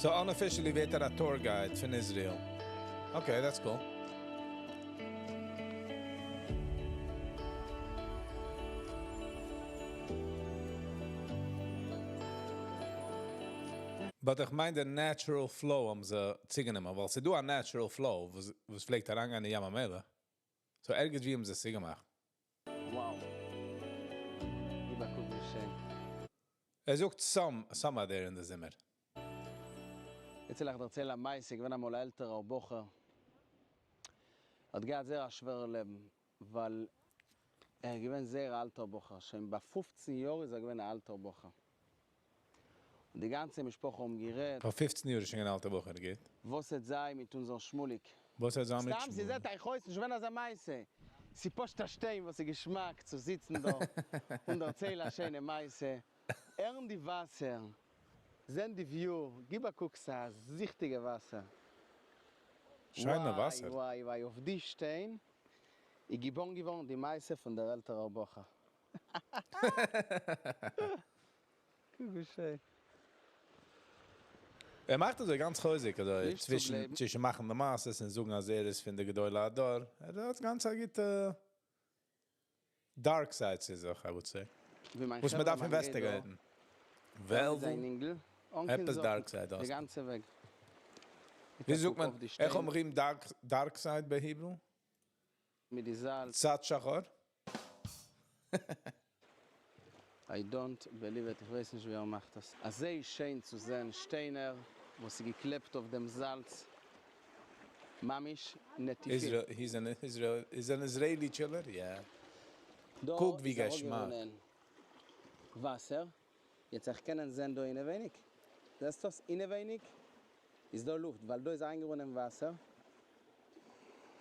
So unofficially ווערט ער א tour guide פון Israel. Okay, that's cool. But איך מיין די natural flow האבן זיי צוגענומען, ווייל ס'איז דא א natural flow וואס וואס פלעגט אריינגיין אין ים המלח. So ערגעץ ווי האבן זיי עס צוגעמאכט. Wow. גיב א קוק ווי שיין. ער זאגט some, some are there אין די זומער. יעצט וועל איך דערציילן א מעשה, געווען אמאל א עלטערער בחור, האט געהאט זייער א שווערע לעבן, ווייל ער איז געווען זייער א אלטער בחור, שוין ביי 15 יאר איז ער געווען א אלטער בחור, און די גאנצע משפחה האבן גערעדט. פאר 15 יאר איז שוין געווען א אלטער בחור, גוט. וואס וועט זיין מיט אונזער שמוליק? וואס וועט זיין מיט סתם שמוליק? ס'זעט אייך אויס נישט געווען אזא מעשה, ס'פשוט א שטיין וואס איז געשמאק צו זיצן דא און דערציילן א שיינע מעשה, הערן די וואסער, זען די view, גיב א קוק ס'א זיכטיגע וואסער. שיינע וואי וואסער. וואי וואי אויף די שטיין איז געבארן געווארן די מעשה פון דער עלטערער בחור. קוק ווי שיין. ער מאכט אזוי גאנץ חוזק, אזוי נישט צו צווישן גלייבן. צווישן מאכן די מעשות און זאגן אז ער איז פון די גדולי הדור. ער האט גאנץ א גוטע dark side צו זיך, I would say. ווי מיין וואס מען דארף חברה'מאן גייט דא. investigate ן. ער מיט וועלוול, זיין אינגל, אן קיין עפעס זאקן, dark side די האסטו. גאנצע וועג. ווי זאגט קוק מען, אויף די איך שטיין. האב אים dark, dark side ביי Hebrew? מיט די זאלץ. צד שחור? I don't believe it, איך ווייס נישט ווי ער מאכט דאס. אזוי שיין צו זען שטיינער וואס איז געקלעפט אויף דעם זאלץ. ממש נטיפים. Israel, he's an Israel, is an Israeli chiller? Yeah. דא קוק ווי איז ער געשמאק. אראפגערונען וואסער. יעצט איך קען זען דא אינעווייניג. זעסט דאס? אינעווייניג איז דא לופט, ווייל דא איז איינגערונען וואסער.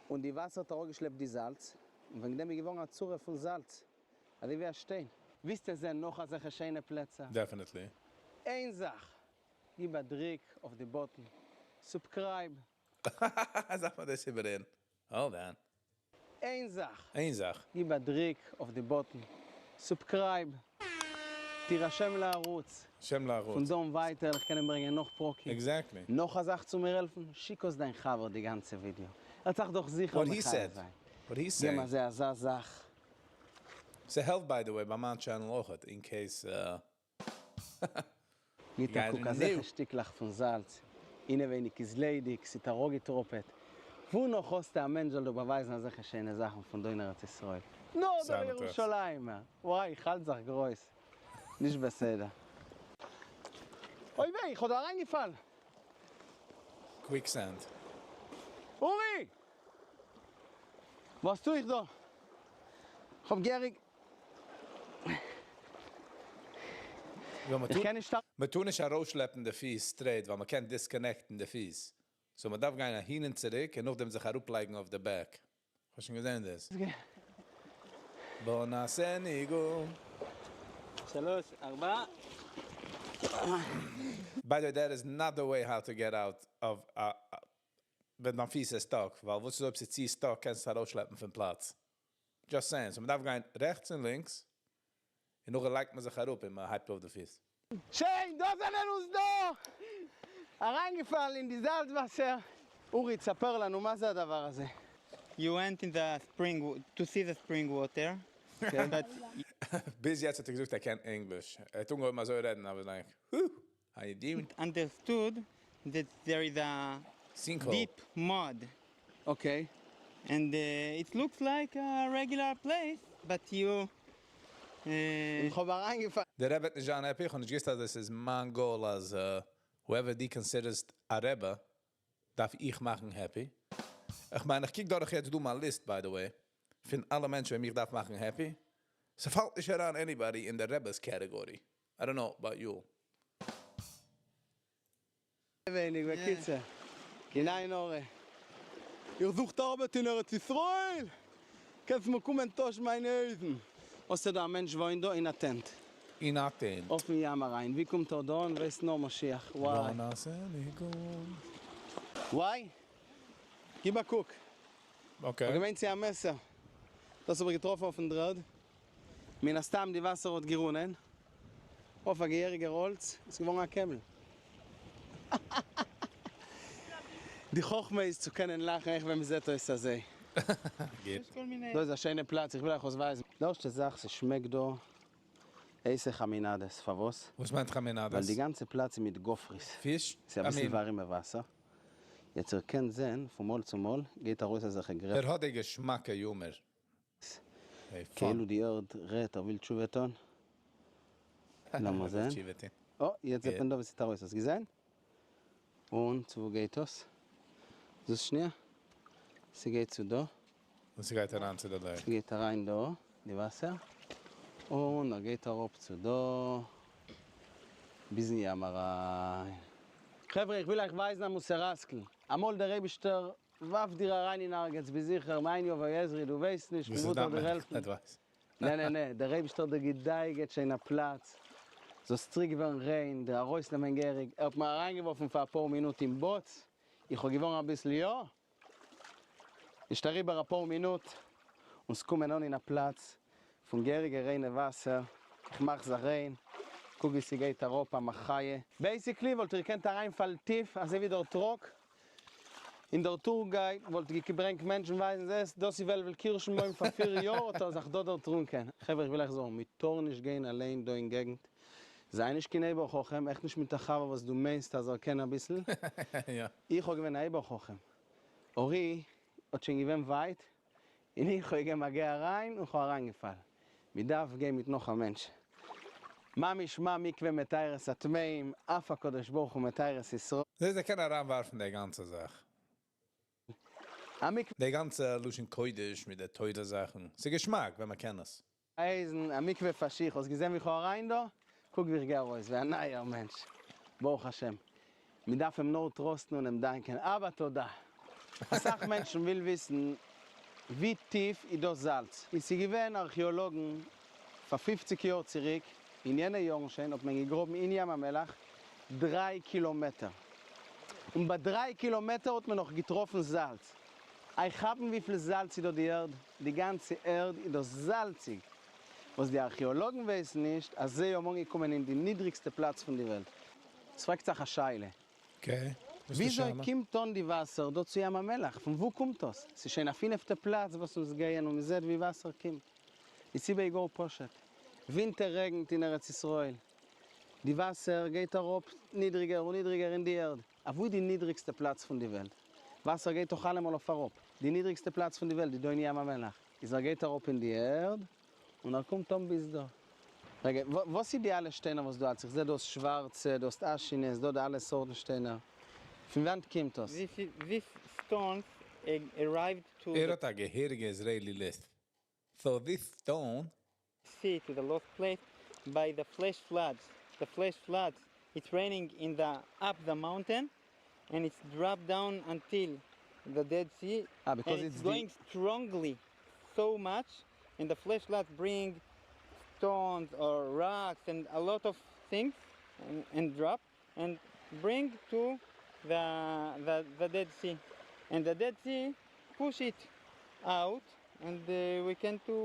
און די וואסער האט אראפגעשלעפט די זאלץ. און וועגן דעם איז געווארן א צורה פון זאלץ. אזוי ווי א שטיין. ווילסט זען נאך אזעלכע שיינע פלעצער? Definitely. איין זאך. גיב א דריק אויף די button. Subscribe. זאג מיר דאס איבער Hold on. איין זאך. איין זאך. גיב א דריק אויף די button. Subscribe. תירשם לערוץ. שם לערוץ. פון דא און ווייטער, איך קען אים ברענגען נאך פרקים. Exactly. נאך א זאך צו מיר העלפן, שיק אויס דיין חבר די גאנצע ווידעא. ער זאגט דאך זיכער What he מחייב said. זיין. What he's גיב saying. מיר אזא אזא זאך. ס'העלפט, by the way, ביי מיין channel אויך, in case גיט א גייט קוק, אזעלכע ניו. שטיקלעך פון זאלץ. אינעווייניג איז ליידיג, ס'איז אראפגעטראפעט. וואו נאך האסטו א מענטש זאל דיר באווייזן אזעלכע שיינע זאכן פון דא אין ארץ ישראל? נאר דא אין זיינע טראכט. ירושלים. וואי, איך האלט זיך גרויס. נישט בסדר. אוי וויי, איך האב דא אריינגעפאלן. Quicksand. אורי! וואס טו איך דא? איך האב געהעריג... יא, מען איך טוט, קען נישט מען טאר נישט ארויסשלעפן די פיס straight, ווייל מען קען disconnect ן די פיס. So מען דארף גיין אהין און צוריק און נאכדעם זיך אראפלייגן אויף די back. האסט שוין געזען דאס? בוא נעשה ניגון. שלוש, ארבע. By the way, that is not the way how to get out of ווען דיין פיס איז stuck, ווייל וואס איז אויב ס'איז צו stuck, קענסטו ארויסשלעפן פון פלאץ. Just saying. So מען דארף גיין רעכטס און לינקס, און נאכדעם לייגט מען זיך אראפ און מען הייבט אויף די פיס. שיין, דא זענען אונז דא! אריינגעפאלן אין די זאלץ וואסער. אורי, תספר לנו, מה זה הדבר הזה? You went in the spring to see the spring water, but ביז יעצט האט ער געזאגט, ער קען English. ער האט אנגעהויבן אזוי רעדן, I was like, whew, how you doing? understood that there is a Sinkhole. deep mud. Okay. And it looks like a regular place, but you... איך האב אריינגעפאלן. דער רבי וועט נישט זיין happy, איך האב נישט געוואוסט אז דאס איז מיין goal אז whoever דו consider סט א רבי, דארף איך מאכן happy. איך מיין, איך קוק דורך יעצט דא מיין list, by the way, פון אלע מענטשן, וועם איך דארף מאכן happy. ס'פאלט נישט אריין anybody in the רבי's category. I don't know about you. ווייניג, בקיצור. קיין עין הרע. איר זוכט ארבעט אין ארץ ישראל? קענסט מיר קומען טוישן מיינע הויזן. האסטו דא א מענטש וואוינט דא אין א tent. אין א tent. אויפן ים אריין. ווי קומט ער דא אן? ווייסט נאר משיח. וואי. וואי. גיב א קוק. Okay. געמיינט ס'איז א מעסער. דאס האב איך געטראפן אויפן דר'ערד. מן הסתם די וואסער האט גערונען. אויף א געהעריגער האלץ איז געווארן א קעמל. די חכמה איז צו קענען לאכן אויך ווען מ'זעט אויס אזוי. גוט. דא איז א שיינע פלאץ, איך וויל אייך וואס ווייזן. די ערשטע זאך, ס'שמעקט דא. הייסע חמינאדעס. פארוואס? וואס מיינט ווייל די חמינאדעס? גאנצע פלאץ איז מיט גופרית. פיש? ס'איז I אביסל mean. ווארימע וואסער. יעצט איר קענט זען פון מאל צו מאל גייט ארויס אזעלכע גרעפס. ער האט די געשמאקע humor. Hey, fun. כאילו די ערד רעדט ער וויל תשובה טון. לאמיר זען. תשובה טון. אה, יעצט זעט מען דא ווי ס'טוט ארויס. האסט געזען? און צו וואו גייט דאס? זוז שנייה. ס'גייט צו דא. און ס'גייט אריין צו די lake. ס'גייט אריין דא, די וואסער. און ער גייט אראפ צו דא. ביזן ים אריין. חברה איך וויל אייך ווייזן א מוסר השכל. אמאל דער אייבישטער ווארפט דיר אריין אין ערגעץ ביסט זיכער מאין יבוא עזרי דו ווייסט נישט פון וואס איז וואו דיין דיר העלפן. advice? נע נע נע, דער אייבישטער האט דיר געדייגעט שוין א פלאץ, זאלסט צוריק ווערן ריין, דיר ארויסנעמען געהעריג, ער האט מיר אריינגעווארפן פאר אפאר מינוט אין בוץ, איך האב געווארן אביסל יא, נישט אריבער אפאר מינוט, און ס'קומען אן אין א פלאץ פון געהעריגע ריינע וואסער, איך מאך זיך ריין, קוק ווי ס'גייט אראפ א מחיה. Basically וואלט איר געקענט אריינפאלן טיף אזוי ווי דער truck און דער tour guide וואלט געברענגט מענטשן ווייזן זעסט דאס איז וועלוול קירשנבוים פאר פיר יאר האט ער זיך דא דערטרונקען. חברה איך וויל אייך זאגן מ'טאר נישט גיין אליין דא אין געגנט, זיי נישט קיין אייבער חכם, עכט נישט מיט א חבר וואס דו מיינסט אז ער קען אביסל, איך האב געווען א אייבער חכם, אורי האט שוין געווען ווייט און איך האב געגעבן א גיי אריין און כ'האב אריינגעפאלן. מ'דארף גיין מיט נאך א מענטש. ממש מה מקווה מטהר את הטמאים, אף הקדוש ברוך הוא מטהר את ישראל. זעסט ער קען אריינווארפן די גאנצע זאך. א מקווה. די גאנצע לשון קודש מיט די תורה זאכן. ס'איז געשמאק ווען מ'קען עס. אייזן, א מקווה פאר שיך. האסט געזען ווי כ'האב אריין דא? קוק ווי כ'גיי ארויס, ווי א נייער מענטש. ברוך השם. מ'דארף אים נאר trust ן און אים דאנקען. אבא תודה. אסאך מענטשן וויל וויסן ווי טיף איז דאס זאלץ. און ס'איז געווען ארכיאלאגן פאר 50 יאר צוריק, אין יענע יארן שוין האט מען געגראבן אין ים המלח 3 קילאמעטער. און ביי 3 קילאמעטער האט מען נאך געטראפן זאלץ. אייך כאפן וויפיל זאלץ איז דא די ערד? די גאנצע ערד איז דאס זאלציג. וואס די ארכיאלאגן ווייסן נישט, אז זיי האבן אנגעקומען אין די נידריגסטע פלאץ פון די וועלט. עס פרעגט זיך א שאלה. Okay, וואס איז די וויאזוי שאלה? קומט אן די וואסער דא צו ים המלח? פון וואו קומט דאס? ס'איז שוין א פינפטע פלאץ וואס אונז גייען און מ'זעט ווי וואסער קומט. די סיבה איז גאר פשוט. ווינטער רעגנט אין ארץ ישראל. די וואסער גייט אראפ נידריגער און נידריגער אין די ערד. אוואו איז די נידריגסטע פלאץ פון די וועלט? וואסער גייט דאך אלעמאל אויף אראפ. די נידריגסטע פלאץ פון די וועלט איז דא אין ים המלח. איז ער גייט אראפ אין די ערד און ער קומט אן ביז דא. רגע, וואס איז די אלע שטיינער וואס דו האלטסט? איך זע דא האסט שווארצע, דו האסט אשינעס, דא די אלע סארטן שטיינער. פון וואנט קומט דאס? This stones arrived to ער the האט א געהעריגע Israeli list. So this stone sea, to the lost place, by the flash floods. The flash floods, it's raining in the up the mountain, and it's dropped down until the Dead Sea. Because and it's it's the going strongly so much, and the flash floods bring stones or rocks and a lot of things and drop and bring to the Dead Sea, and the Dead Sea push it out, and we can to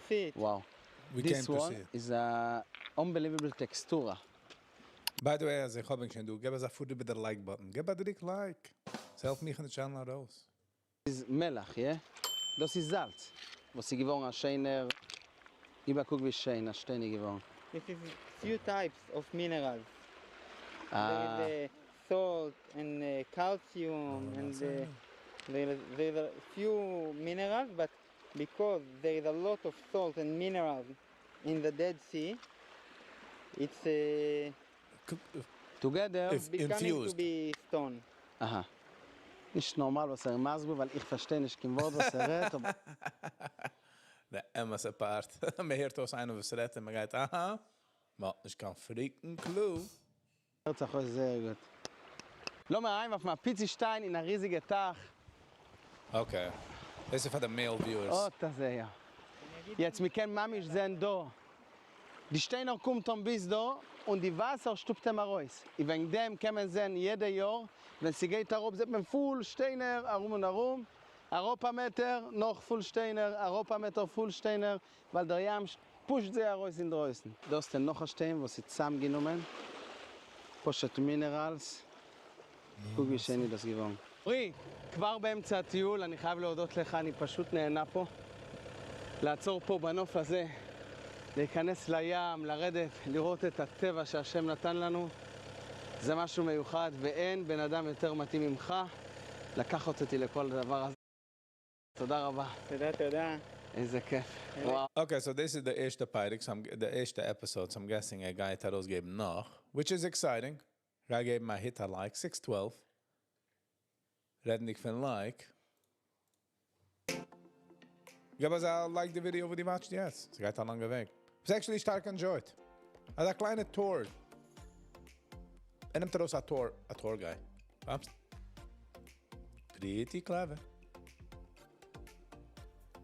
see it. Wow. We This came to one see it. is a unbelievable textura. By the way, אז איך האב שוין דא, גיב אונז א פוט איבער דער like button. גיב א דריק like. עס העלפט מיך אין די channel ארויס. איז מלח, yeah? דאס איז זאלץ. וואס איז געווארן א שיינער, גיב א קוק ווי שיין, א שטיין איז געווארן. This is few types of minerals. There is salt and calcium Oh, and that's it. there are few minerals, but because there is a lot of salt and minerals in the Dead Sea, it's Together If becoming to infused. be stone. אהא. נישט נארמאל וואס ער מסביר, ווייל איך פארשטיי נישט קיין ווארט וואס ער רעדט, אבער דער אמת'ע part. מען הערט אויס איינער וואס רעדט און מען גייט, אהא. מען האט נישט קיין freaking clue. הערט זיך אויס זייער גוט. לאמיר אריינווארפן א פיצי שטיין אין א ריזיגע טייך. Okay. דאס איז פאר די male viewers. אט אזוי, יא. יעצט, מיר קענען ממש זען דא. די שטיינער קומט אן ביז דא, און די וואסער שטופט אים ארויס. און וועגן דעם קען מען זען יעדע יאר, ווען ס'גייט אראפ, זעט מען פול שטיינער ארום און ארום. אראפ א מעטער, נאך פול שטיינער, אראפ א מעטער, פול שטיינער, ווייל דער ים push ט זיי ארויס אין דרויסן. דא האסטו נאך א שטיין וואס איז צוזאמגענומען. פשוט minerals. קוק ווי שיין איז דאס געווארן. אורי, כבר באמצע הטיול, אני חייב להודות לך, אני פשוט נהנה פה. לעצור פה בנוף הזה. להיכנס לים, לרדת, לראות את הטבע שהשם נתן לנו, זה משהו מיוחד, ואין בן אדם יותר מתאים ממך לקחת אותי לכל הדבר הזה. תודה רבה. תודה, תודה. איזה כיף. וואו. Okay, so this is the ערשטע פרק, so I'm, the ערשטע episode, so I'm guessing ער גייט ארויסגעבן נאך, which is exciting. גיי געבן א hit a like, 612. רעדנדיג פון like. געב אזא like די video וואס דו watch סט יעצט. ס'גייט א לאנגע וועג. It's actually שטארק enjoyed. אזא קליינע tour. ער נעמט ארויס א tour, א tour guy. כאפסט? Pretty clever.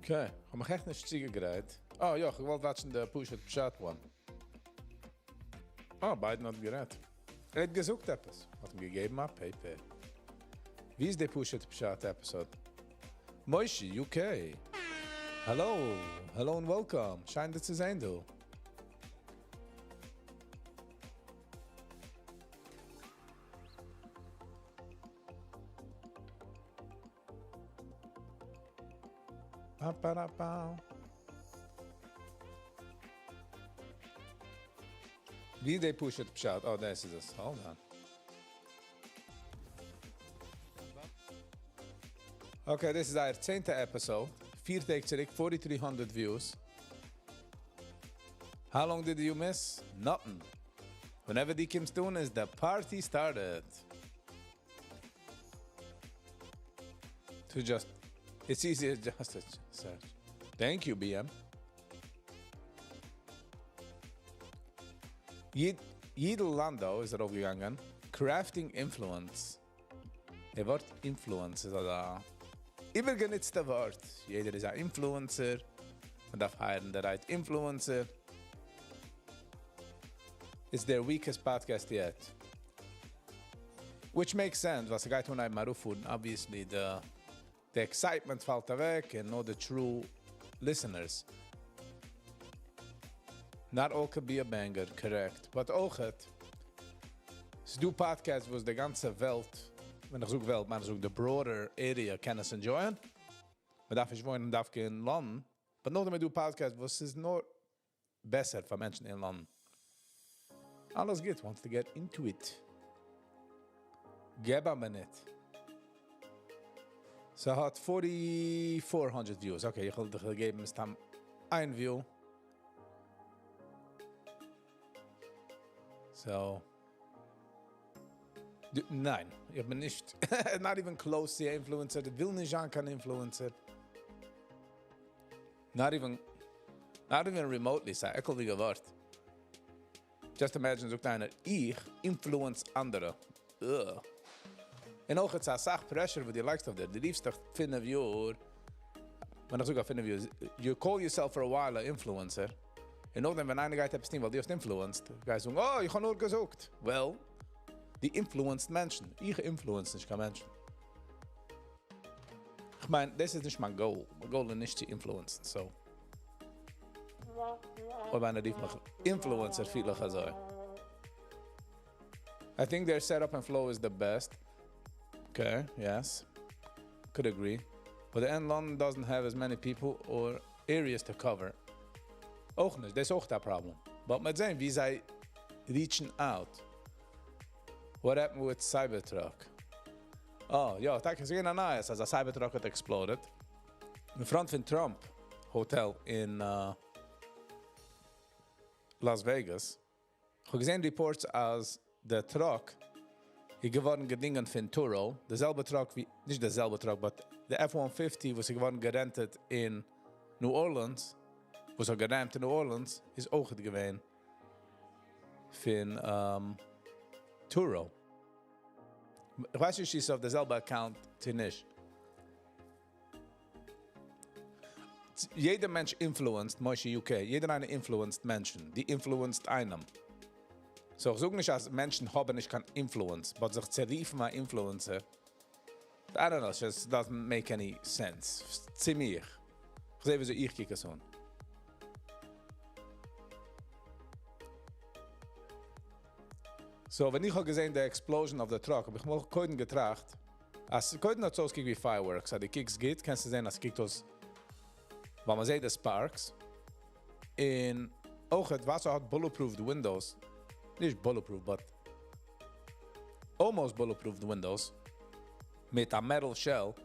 Okay, איך האב מיך עכט נישט צוגעגרייט. אה, יא, איך וואלט watch ן די פשוט פשט one. אה, Biden האט גערעדט. ער האט געזאגט עפעס. האט אים געגעבן א paper. ווי איז די פשוט פשט episode? Moishi, UK. Hello, hello and welcome. שיין דיך צו זען, דו. Pa, pa, da, pa. ווי די פשוט פשט? Oh, דאס איז עס. Hold on. Okay, this is our 10טע episode. פיר טעג צוריק, 4300 views. How long did you miss? Nothing. Whenever דו קומסט אן, is the party started. To just, it's easier just to search. Thank you, BM. Yidel Lando איז ארויפגעגאנגען. Crafting Influence. דער ווארט Influence איז א איבערגענוצטע ווארט. יעדער איז אן influencer. מען דארף hire ן the right influencer. It's their weakest podcast yet. Which makes sense. וואס גייט אן איינמאל ארויפפארן, obviously the excitement פאלט אוועק and not the true listeners. Not all could be a banger, correct. But אויכעט, ס'דא podcasts וואס די גאנצע וועלט, ווען איך זאג וועלט, מיין איך זאג the broader area קען עס enjoy ען. מען דארף נישט וואוינען דווקא אין לאנדאן. But נאכדעם איז דא podcasts וואס איז נאר בעסער פאר מענטשן אין לאנדאן. אלעס גוט, wants to get into it. געב א מינוט. ס'האט 4400 views. Okay, איך וועל דיך געבן מסתם איין view. So, דו, ניין, איך בין נישט, not even close צו influencer. איך וויל נישט זיין קיין influencer. Not even, not even remotely, ס'איז א עקלדיגע ווארט. Just imagine, זאגט איינער, איך influence אנדערע. Ugh. און אויך איז א סאך pressure וואס דו לייגסט אויף דיר. דו רופסט דיך פינף יאר, ווען איך זאג פינף יאר, you call yourself for a while an influencer. און נאכדעם, ווען איינער גייט עפעס טון, ווייל דו האסט influenced, גייסט זאגן, oh, איך האב נאר געזאגט. Well, דו influenced מענטשן. איך influence נישט קיין מענטשן. איך מיין, דאס איז נישט מיין goal. מיין goal איז נישט צו influence ן, so. אויב איינער רופט מיך influencer, פיל איך אזוי. I think their setup and flow is the best. Okay, yes. Could agree. But the end London doesn't have as many people or areas to cover. אויך נישט, דאס איז אויך דער problem. But מ'וועט זען, ווי זיי reaching out. What happened with Cybertruck? Oh, יא, טאקע, ס'איז געווען א נייעס, אז א Cybertruck האט exploded. In front פון Trump Hotel אין Las Vegas. איך האב געזען reports אז דער truck איז געווארן געדינגען פון Turo, דער זעלבע truck ווי, נישט דער זעלבע truck, but the F-150 וואס איז געווארן גע rent עט אין New Orleans, וואס האט גע ram ט אין New Orleans, איז אויך געווען פון Turo. איך ווייס נישט, איז אויף דער זעלבע account צו נישט. יעדער מענטש influenced, Moshe UK, יעדער איינער influenced מענטשן, דו influenced איינעם. So, איך זאג נישט, אז מענטשן האבן נישט קיין influence, but זיך צו רופן א influencer, I don't know, it just doesn't make any sense. צו מיר. איך זע, וויאזוי איך קוק עס אן. So, ווען איך האב געזען the explosion of the truck, האב איך מיר קודם געטראכט, אז קודם האט עס אויסגעקוקט ווי fireworks, אז דו קוקסט גוט, קענסט דו זען, אז עס קוקט אויס, ווייל מען זעט די sparks. און אויכעט ווייל ס'האט bulletproofed windows, נישט bulletproof but almost bulletproofed windows, מיט א metal shell,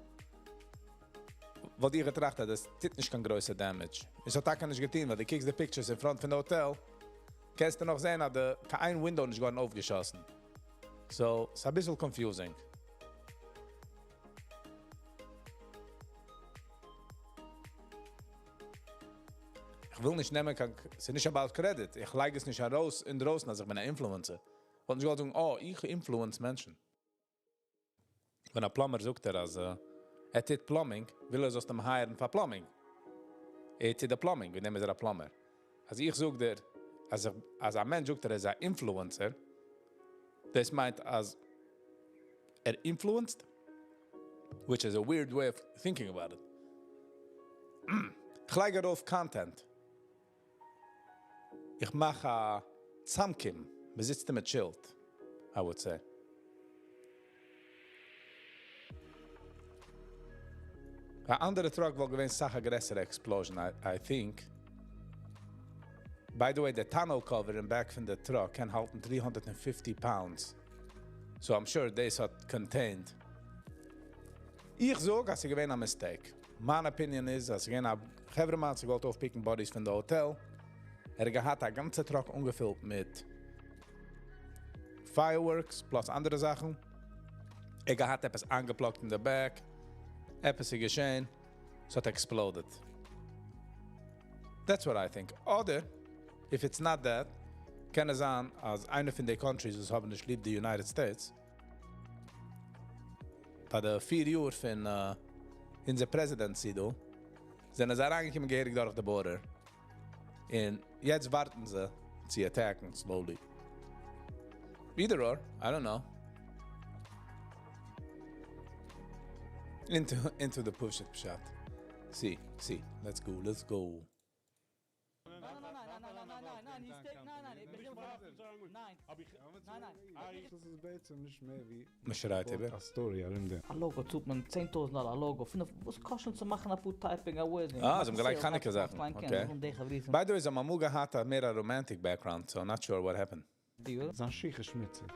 וואלט איך געטראכט אז עס טוט נישט קיין גרויסע damage. און ס'האט טאקע נישט געטון, ווייל דו קוקסט די pictures אין front פון די האטעל, קענסטו נאך זען אז די קיין איין window נישט געווארן אויפגעשאסן. So, ס'איז אביסל confusing. איך וויל נישט נעמען קיין, ס'איז נישט about credit, איך לייג עס נישט ארויס אינדרויסן אז איך בין א influencer. וואלט נישט געוואלט זאגן, oh, איך influence מענטשן. ווען א plumber זאגט ער אז ער טוט plumbing, וויל ער זאלסט אים hire ן פאר plumbing. ער טוט די plumbing, וועגן דעם איז ער א plumber. אז איך זאג דיר, אז איך, אז א מענטש זאגט ער איז א influencer, דאס מיינט אז ער influenced, which is a weird way of thinking about it. איך לייג ארויף content. איך מאך א צאמקום, מען זיצט און מען chill ט, I would say. א אנדערע truck וואלט געווען סאך א גרעסערע explosion, I think. By the way, די tonneau cover אין back פון די truck קען האלטן 350 pounds. So I'm sure דאס האט contained. איך זאג אז ס'איז געווען א mistake. מיין opinion איז אז ס'איז געווען א חברה'מאן האט זיך געוואלט אויפ pick ן bodies פון די האטעל. ער האט געהאט א גאנצע truck אנגעפילט מיט fireworks plus אנדערע זאכן. ער האט געהאט עפעס אנגע plug ט אין די back. עפעס איז געשען. ס'האט exploded. That's what I think. אדער, if it's not that, קען עס זיין אז איינע פון די countries וואס האבן נישט ליב די United States, ביי די פיר יאר פון אונזער presidency דא, זענען זיי אריינגעקומען געהעריג דורך די border. און יעצט ווארטן זיי צו attack ן slowly. Either or, I don't know. Into the פשוט פשט. See, see, let's go, let's go. ניין, ניין, ניין, ניין, ניין, ניין, ניין, he's taking, ניין, ניין, איך ניין, ניין, ניין. דאס איז בעצם נישט מער ווי מ'שרייט איבער. א story ארום דעם. א logo צאלט מען 10,000 דאלער, א logo, פינף, וואס קאסט שוין צו מאכן אפאר typing א wedding? אה, זיי האבן געלייגט חנוכה זאכן, okay. By the way, זיי האבן אמאל געהאט א מער א romantic background, so not sure what happened. זיין שיך איז שמוציג.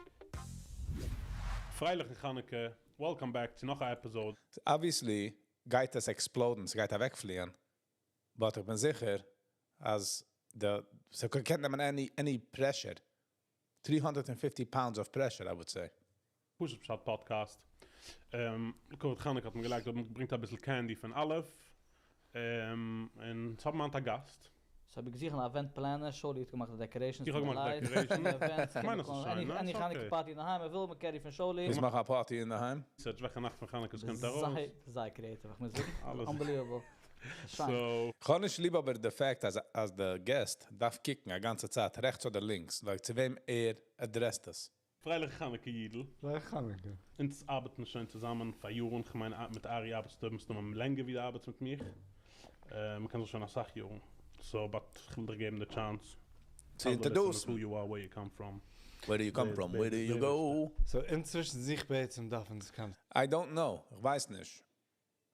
פרייליכן חנוכה, welcome back צו נאך א episode. Obviously גייט עס explode ן, ס'גייט אוועקפליען, but איך בין זיכער אז די, ס'קען נעמען any, any pressure, 350 pounds of pressure I would say. פשוט פשט podcast. לכבוד חנוכה האט מען געלייגט, מען ברענגט אביסל candy פון אלף, און עס האבן היינט א גאסט. So האב איך געזוכט אן event planner, שולי האט געמאכט די decorations איך האב געמאכט די decorations. איך מיין עס איז שיין, ניין? Any חנוכה party אינדערהיים, ער וויל מען carry פון שולי. ווילסט מאכן א party אינדערהיים? Search וועלכע נאכט פון חנוכה עס קומט ארויס. זייער זייער creative, איך מוז זאגן. Unbelievable. שיין. כ'האב נישט ליב אבער די fact אז אז די guest דארף קוקן א גאנצע צייט רעכטס אדער לינקס, like צו וועם ער address ט עס. פרייליכע חנוכה יידל. פרייליכע חנוכה. אונז ארבעטן שוין צוזאמען פאר יארן, כ'מיין מיט ארי ארבעטסטו מסתמא לענגער ווי דו ארבעטסט מיט מיך, מ'קען זיך שוין אסאך יארן, so but כ'וויל דיך געבן די chance צו introduce ן. Who you are, where you come from. Where do you come from, where do you go? So אינצווישן זיך בעצם דארף אונז קיין. I don't know, כ'ווייס נישט.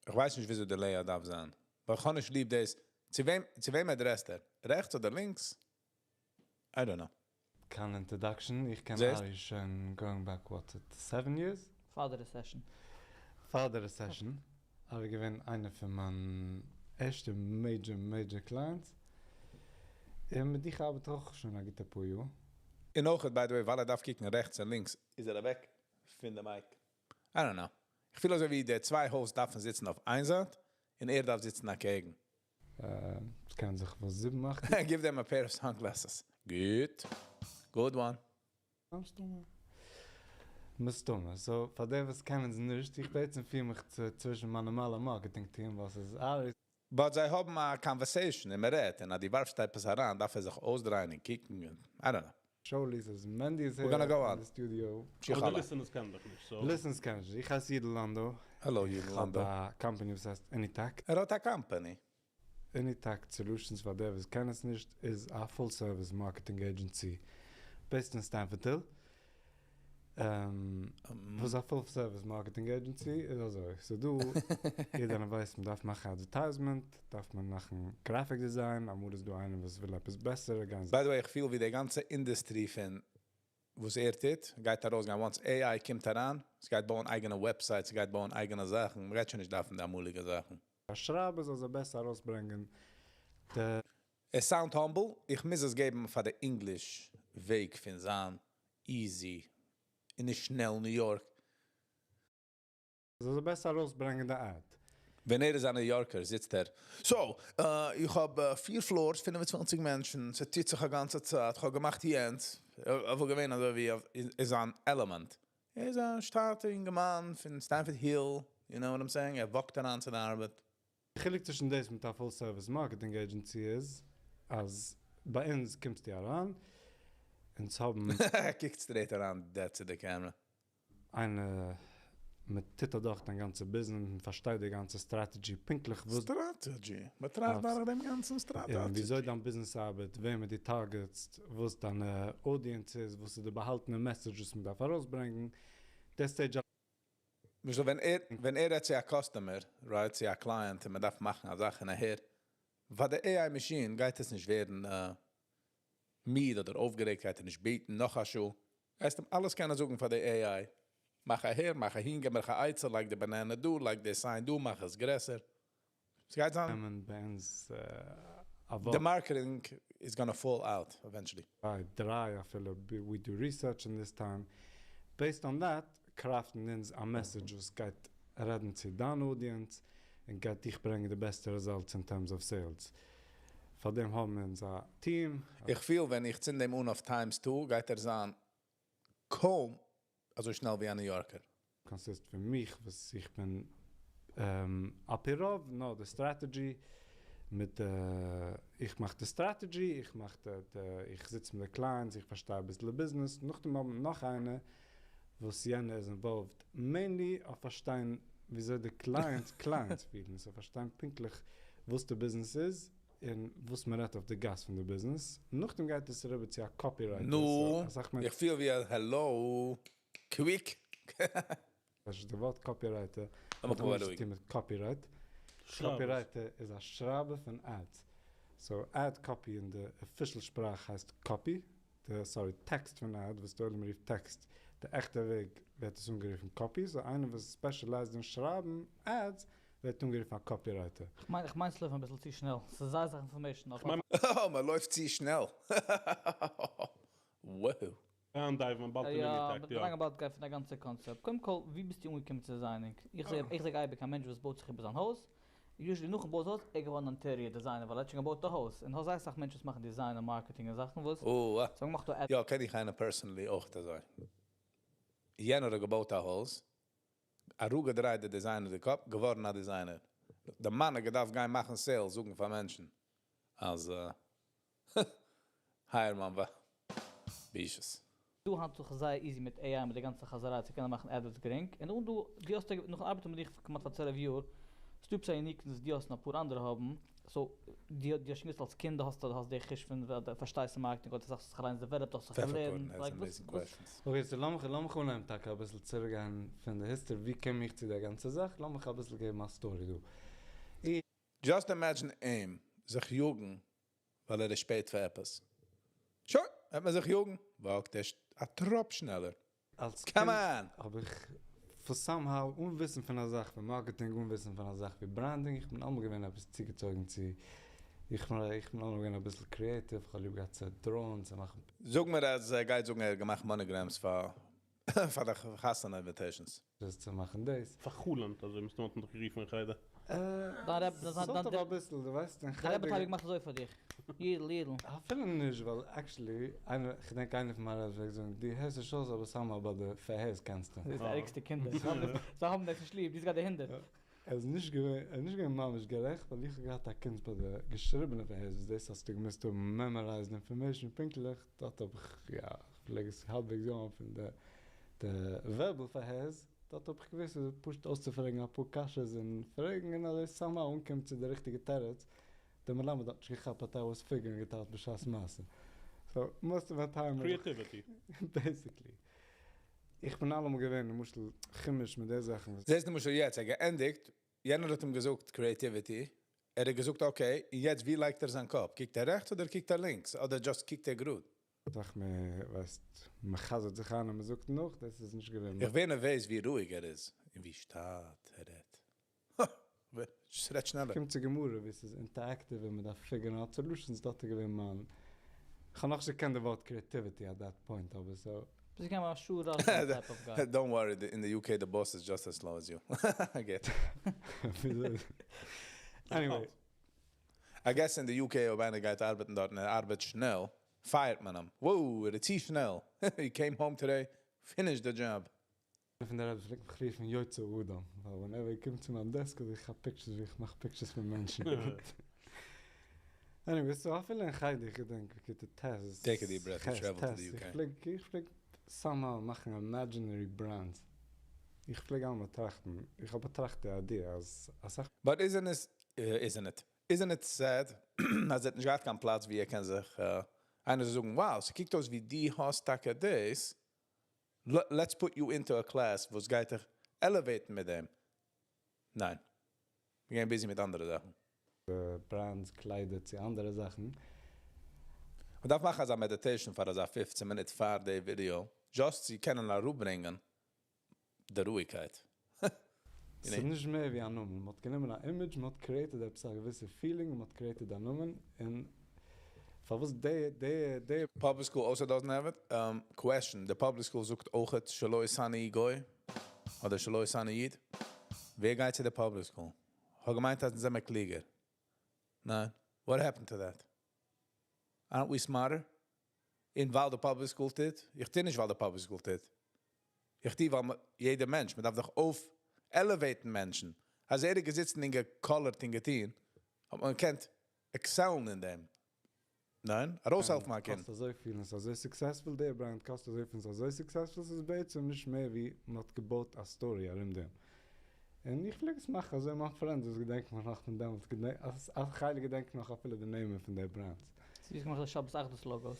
כ'ווייס נישט וויאזוי די layout דארף זיין. ווייל כ'האב נישט ליב דאס. צו וועם, צו וועם address ט ער? רעכטס אדער לינקס? I don't know. קיין introduction, איך קען זעסט? ארי שוין going back what, 7 years? פאר די recession. פאר די recession. ארי געווען איינער פון מיין ערשטע major major clients. און מיט דיך ארבעט איך אויך שוין א גוטע פאר יאר. און אויך, by the way, ווייל ער דארף קוקן רעכטס און לינקס, איז ער אוועק פון די mic. I don't know. איך פיל אזוי ווי די צוויי hosts דארפן זיצן אויף איין זייט, און ער דארף זיצן אקעגן. עס קען זיך וואס זיבן, אכט. Give them a pair of sunglasses. Good. Good one. מסתמא. מסתמא. So, פאר די וואס קענען עס נישט, איך בעצם פיל מיך צווישן מיין נארמאלע marketing team, וואס איז ארי. But זיי האבן א conversation און מען רעדט, און אז דו ווארפסט עפעס אריין, דארף ער זיך אויסדרייען און קוקן. I don't know. שולי איז מענדי איז We're gonna go on. in the studio. אבער די listeners קענען דיך נישט, so. Listeners קענען נישט. איך הייס יידל לאנדא. Hello, יידל לאנדא. איך האב א company וואס הייסט Anytact. ער האט א company. Anytact Solutions, פאר די וואס קענען עס נישט, איז א full service marketing agency based אין Stamford Hill. וואס א full service marketing agency איז אזוי, ס'איז דא, יעדער איינער ווייסט מ'דארף מאכן advertisement, דארף מען מאכן graphic design, אמאל איז דא איינער וואס וויל עפעס בעסער, גייען By the way, איך פיל ווי די גאנצע industry פון וואס ער טוט, גייט ארויסגיין once AI קומט אריין, עס גייט בויען אייגענע websites, עס גייט בויען אייגענע זאכן, מען גייט שוין נישט דארפן די אמאליגע זאכן. א שרייבער זאל זיי בעסער ארויסברענגען די. ער sound humble, איך מוז עס געבן פאר די English וועג פון זיין easy און נישט שנעל New York. זאל זיי בעסער ארויסברענגען די ad. ווען ער איז א New Yorker זיצט ער. So, איך האב פיר floors, 25 מענטשן, ס'טוט זיך א גאנצע צייט, כ'האב געמאכט יענץ, ער וואלט געווען אזוי ווי אין זיין element. ער איז א שטאטע אינגערמאן פון Stamford Hill, you know what I'm saying, ער walk ט אריין צו די ארבעט. די חילוק צווישן דאס מיט א full service marketing agency איז אז ביי אונז קומסטו אריין, אונז האבן. ער קוקט straight אריין dead צו די camera. איינער, מען טוט אדורך דיין גאנצע ביזנעס, מען פארשטייט די גאנצע strategy, פונקטליך וואס. Strategy? מען טראכט דורך דעם גאנצן strategy. און וויאזוי דיין ביזנעס ארבעט, וועמען דו target סט, וואס דיינע audience איז, וואס איז די באהאלטענע message וואס מען דארף ארויסברענגן, די stage. למשל ווען ער ווען ער רעדט צו א customer, right, צו א client און מען דארף מאכן א זאך און אהער, פאר די AI מאשין גייט עס נישט ווערן מיד אדער אויפגערעגט, גייט ער נישט בעטן נאך א שעה, גייסט אים אלעס קענען זאגן פאר די AI, מאך אהער, מאך אהין, געב מיר א עצה, לייג די banana דא, לייג די sign דא, מאך עס גרעסער. ס'גייט זיין. נעמען ביי אונז א וואך. די marketing is gonna fall out eventually. צוויי דריי אפילו, we do research in this time, based on that craft ן אונז א message וואס גייט רעדן צו דיין audience און גייט דיך ברענגען די בעסטע results in terms of sales. פאר דעם האבן אונז א טיעם. איך פיל ווען איך צינד אים אן אויף times two גייט ער זיין קוים אזוי שנעל ווי א New Yorker. Consist פון מיך וואס איך בין על פי רוב נאר די strategy מיט די, איך מאך די strategy, איך מאך די, איך זיץ מיט די clients, איך פארשטיי אביסל די ביזנעס, נאכדעם האבן מיר נאך איינער וואס יענער איז involved mainly אויף פארשטיין וויאזוי די clients clients פילן, so פארשטיין פונקטליך וואס די ביזנעס איז און וואס מען רעדט אויף די גאס פון די ביזנעס, נאכדעם גייט עס אריבער צו א copywriter, נו, so אסאך מענטשן. איך פיל ווי א העלאו, quick. די ווארט copywriter לאמיך האט מיר גארנישט צו בארואיגן. טון מיט copyright. שרייבערס. Copywriter איז א שרייבער פון ads. So ad copy אין די official שפראך הייסט copy, די sorry טעקסט פון ad וואס די עולם רופט טעקסט, די עכטע וועג ווערט עס אנגערופן copy, so איינער וואס איז specialized אין שרייבן ads ווערט אנגערופן א copywriter. כ'מיין כ'מיין ס'לויפן אביסל צו שנעל, ס'איז זייער סאך information אויף כ'מיין אה, מ'לויפט צו שנעל. Wow. אריין dive ן באלד אין יא, איבערטאקט, יא. לאנג באלד גיין פון די גאנצע קאנצעפט. קודם כל, ווי ביסטו אנגעקומען צו designing? איך זע איך זע אייביג א מענטש וואס בויט זיך איבער זיין הויז, usually נאכן בויען הויז ער געווארן interior designer ווייל ער האט שוין געבויט די הויז, און האסט זייער סאך מענטשן וואס מאכן design און marketing און זאכן וואס או אה. זיי האבן געמאכט א יא, קען איך איינער personally אויך אזוי. יענער האט געבויט א הויז, אראפגעדרייט די designer די קאפ, געווארן א designer. די מאן האט געדארפט גיין מאכן sales, זאגן פאר מענטשן אז hire מיין ווייב. בישות. דא היינט זיך זייער easy מיט AI מיט די גאנצע חזרה צו קענען מאכן ads גרינג, און אן דא דו האסט נאכן ארבעטן מיט דיך כמעט פאר 12 יאר, ס'דא עפעס א uniqueness דו האסט און אפאר אנדערע האבן, so דו דו האסט שוין געוואוסט אלס קינד דו האסט האסט די חוש פון דו פארשטייסט אין marketing אדער זאכן האסט זיך אליינס developed האסט זיך געלערנט, like וואס וואס. Okay so לאמיך לאמיך אנהייבן טאקע אביסל צוריקגיין פון די history ווי קום איך צו די גאנצע זאך, לאמיך אביסל געבן א story דא. איך. Just imagine אים זיך יאגן ווייל ער איז שפעט פאר עפעס. שוין, וועט מען זיך יאגן, walk ט ער א טראפ שנעלער. אלס Come קינד on! האב איך for somehow אן וויסן פון א זאך ווי marketing, אן וויסן פון א זאך ווי branding, איך בין אלעמאל געווען עפעס צוגעצויגן צו, איך בין איך בין אלעמאל געווען אביסל creative, איך האב ליב געהאט צו draw ען, צו מאכן. זאג מיר אז ער גייט זאגן ער האט געמאכט monograms פאר פאר די חתונה invitations. דאס צו מאכן דאס. פאר'חלומ'ט אזוי מסתמא האט מען דיך גערופן אין חדר. דיין רבי דיין Sort of אביסל, דו ווייסט אין חדר. דיין רבי האט געמאכט אזוי פאר דיך, יידל יידל. אפילו נישט ווייל actually איינער, כ'דענק איינער פון מיינע רבי'ס פלעגט זאגן דו הערסט נישט אויס אבער סאמהאו ביי די פארהערס קענסטו. דאס איז די ערגסטע קינדער, זיי האבן דאס נישט ליב, דו האסט געהאט די הונדערט. ער איז נישט געווען, ער איז נישט געווען ממש גערעכט ווייל איך האב געהאט א קונץ ביי די געשריבענע פארהערס וואס דאס האסטו געמוזט האבן memorized information פונקטליך, דארט האב איך יא, כ'פלעג עס האלבוועגס יא פון די די verbal פארהערס, דארט האב איך געוואוסט אז פשוט אויסצופרעגן אפאר קשיות און פרעגן און אזוי somehow אנקומען צו די ריכטיגע תירוץ, דער מלמד האט נישט געכאפט אז I was figuring it out בשעת מעשה. So most of the time Creativity. Basically. איך בין אלעמאל געווען למשל חומש מיט די זאכן וואס. זעסט למשל יעצט, ער געענדיגט, יענער האט אים געזאגט creativity, ער האט געזאגט okay, און יעצט ווי לייגט ער זיין קאפ? קוקט ער רעכטס אדער קוקט ער לינקס? אדער just קוקט ער גראד? זאך מען ווייסט מען חזר'ט זיך איין און מען זאגט נאך, דאס איז נישט געווען. איך ווער נערוועז ווי רואיג ער איז און ווי שטאט ער רעדט. רעדט שנעלער. קומט צו גמרא ווי ס'איז interactive און מ'דארף figure ן out solutions דארט איז געווען מיין, כ'האב נאכנישט געקענט די ווארט creativity at that point אבער סאו. ביסט געווען א שעה ראשון type of guy. Don't worry, אין די UK די באס איז just as slow as you. I get. Anyway. I guess אין די UK אויב איינער גייט ארבעטן דארט און ער ארבעט שנעל, fire ט מען אים. Wow, ער איז צו שנעל. He came home today, finished the job. איינער פון די רבי'ס פלעגט מיך רופן יוצא אדם, ווייל whenever ער קומט צו מיין desk אדער איך כאפ pictures ווי איך מאך pictures פון מענטשן. Anyway, so אפילו אין חדר, איך געדענק בכיתה ט', Take a deep breath, ח', you travel to ט', the איך UK. פלעג, איך פלעג somehow מאכן imaginary brands. איך פלעג אלעמאל טראכטן, איך האב באטראכט די idea אז אסאך. But isn't it, isn't it, isn't it sad אז ער האט נישט געהאט קיין פלאץ ווי ער קען זיך, איינער זאל זאגן, wow, ס'קוקט אויס ווי דו האסט טאקע דאס, let's put you into a class וואס גייט דיך elevate ן מיט דעם. ניין. מיר גייען busy מיט אנדערע זאכן. Brands, קליידער צו אנדערע זאכן. מען דארף מאכן אזא meditation פאר אזא 15 מינוט פאר די video, just צו קענען אראפברענגען די רואיגקייט. ס'איז נישט מער ווי א נאמען. מ'האט גענומען א image, מ'האט created עפעס א געוויסע feeling, מ'האט created א נאמען, און פארוואס די, די, די. Public school also doesn't have it. Question, די public school זאגט אויכעט שלא עשני גוי? אדער שלא עשני איד? ווער גייט צו די public school? האב געמיינט אז זיי זענען קלוגער. ניין? What happened to that? Aren't we smarter? און ווייל די public school טוט? איך טו נישט ווייל די public school טוט. איך טו ווייל יעדער מענטש, מען דארף דאך אויף elevate ן מענטשן. אז ער איז געזיצן און געקאלערט און געטון, האט מען געקענט excel ן אין דעם. ניין? ארויסהעלפן א קינד. קאסט אזויפיל און ס'איז אזוי successful, דער brand קאסט אזויפיל און ס'איז אזוי successful, ס'איז בעצם נישט מער ווי מ'האט געבויט א story ארום דעם. און איך פלעג עס מאכן אזוי, מיין friends וואס געדענקן מיך נאך פון דעמאלטס, א חלק געדענקן נאך אפילו די נעמען פון די brands. דו האסט געמאכט די שבת אחדות logos.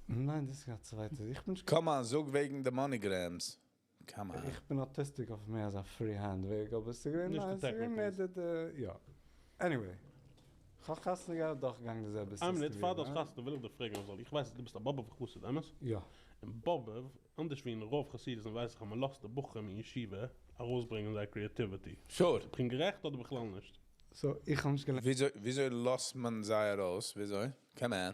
ניין דאס איז א צווייטע, איך בין נישט. Come on, זאג וועגן די MoneyGrams. Come on. איך בין autistic אויף מער אזא free hand וועג, אבער ס'איז געווען נישט די ניין, ס'איז געווען מער technicals. די די יא. Anyway. כ'האב חתונה געהאט דורכגעגאנגען די זעלבע איין סיסטעם מינוט ווי פאר דו האסט דו. חתונה וויל איך דיר פרעגן אזוי, איך ווייס אז דו ביסט א באבוב'ער חסיד, אמת? יא. אין באבוב, אנדערש ווי אין רוב חסידות'ן ווייס איך אז מ'לאזט די בחורים אין ישיבה ארויסברענגען זייער creativity. Sure. כ'בין גערעכט אדער בכלל נישט? So, איך האב נישט געלערנט. וויאזוי וויאזוי לאזט מען זיי ארויס? וויאזוי? Come on.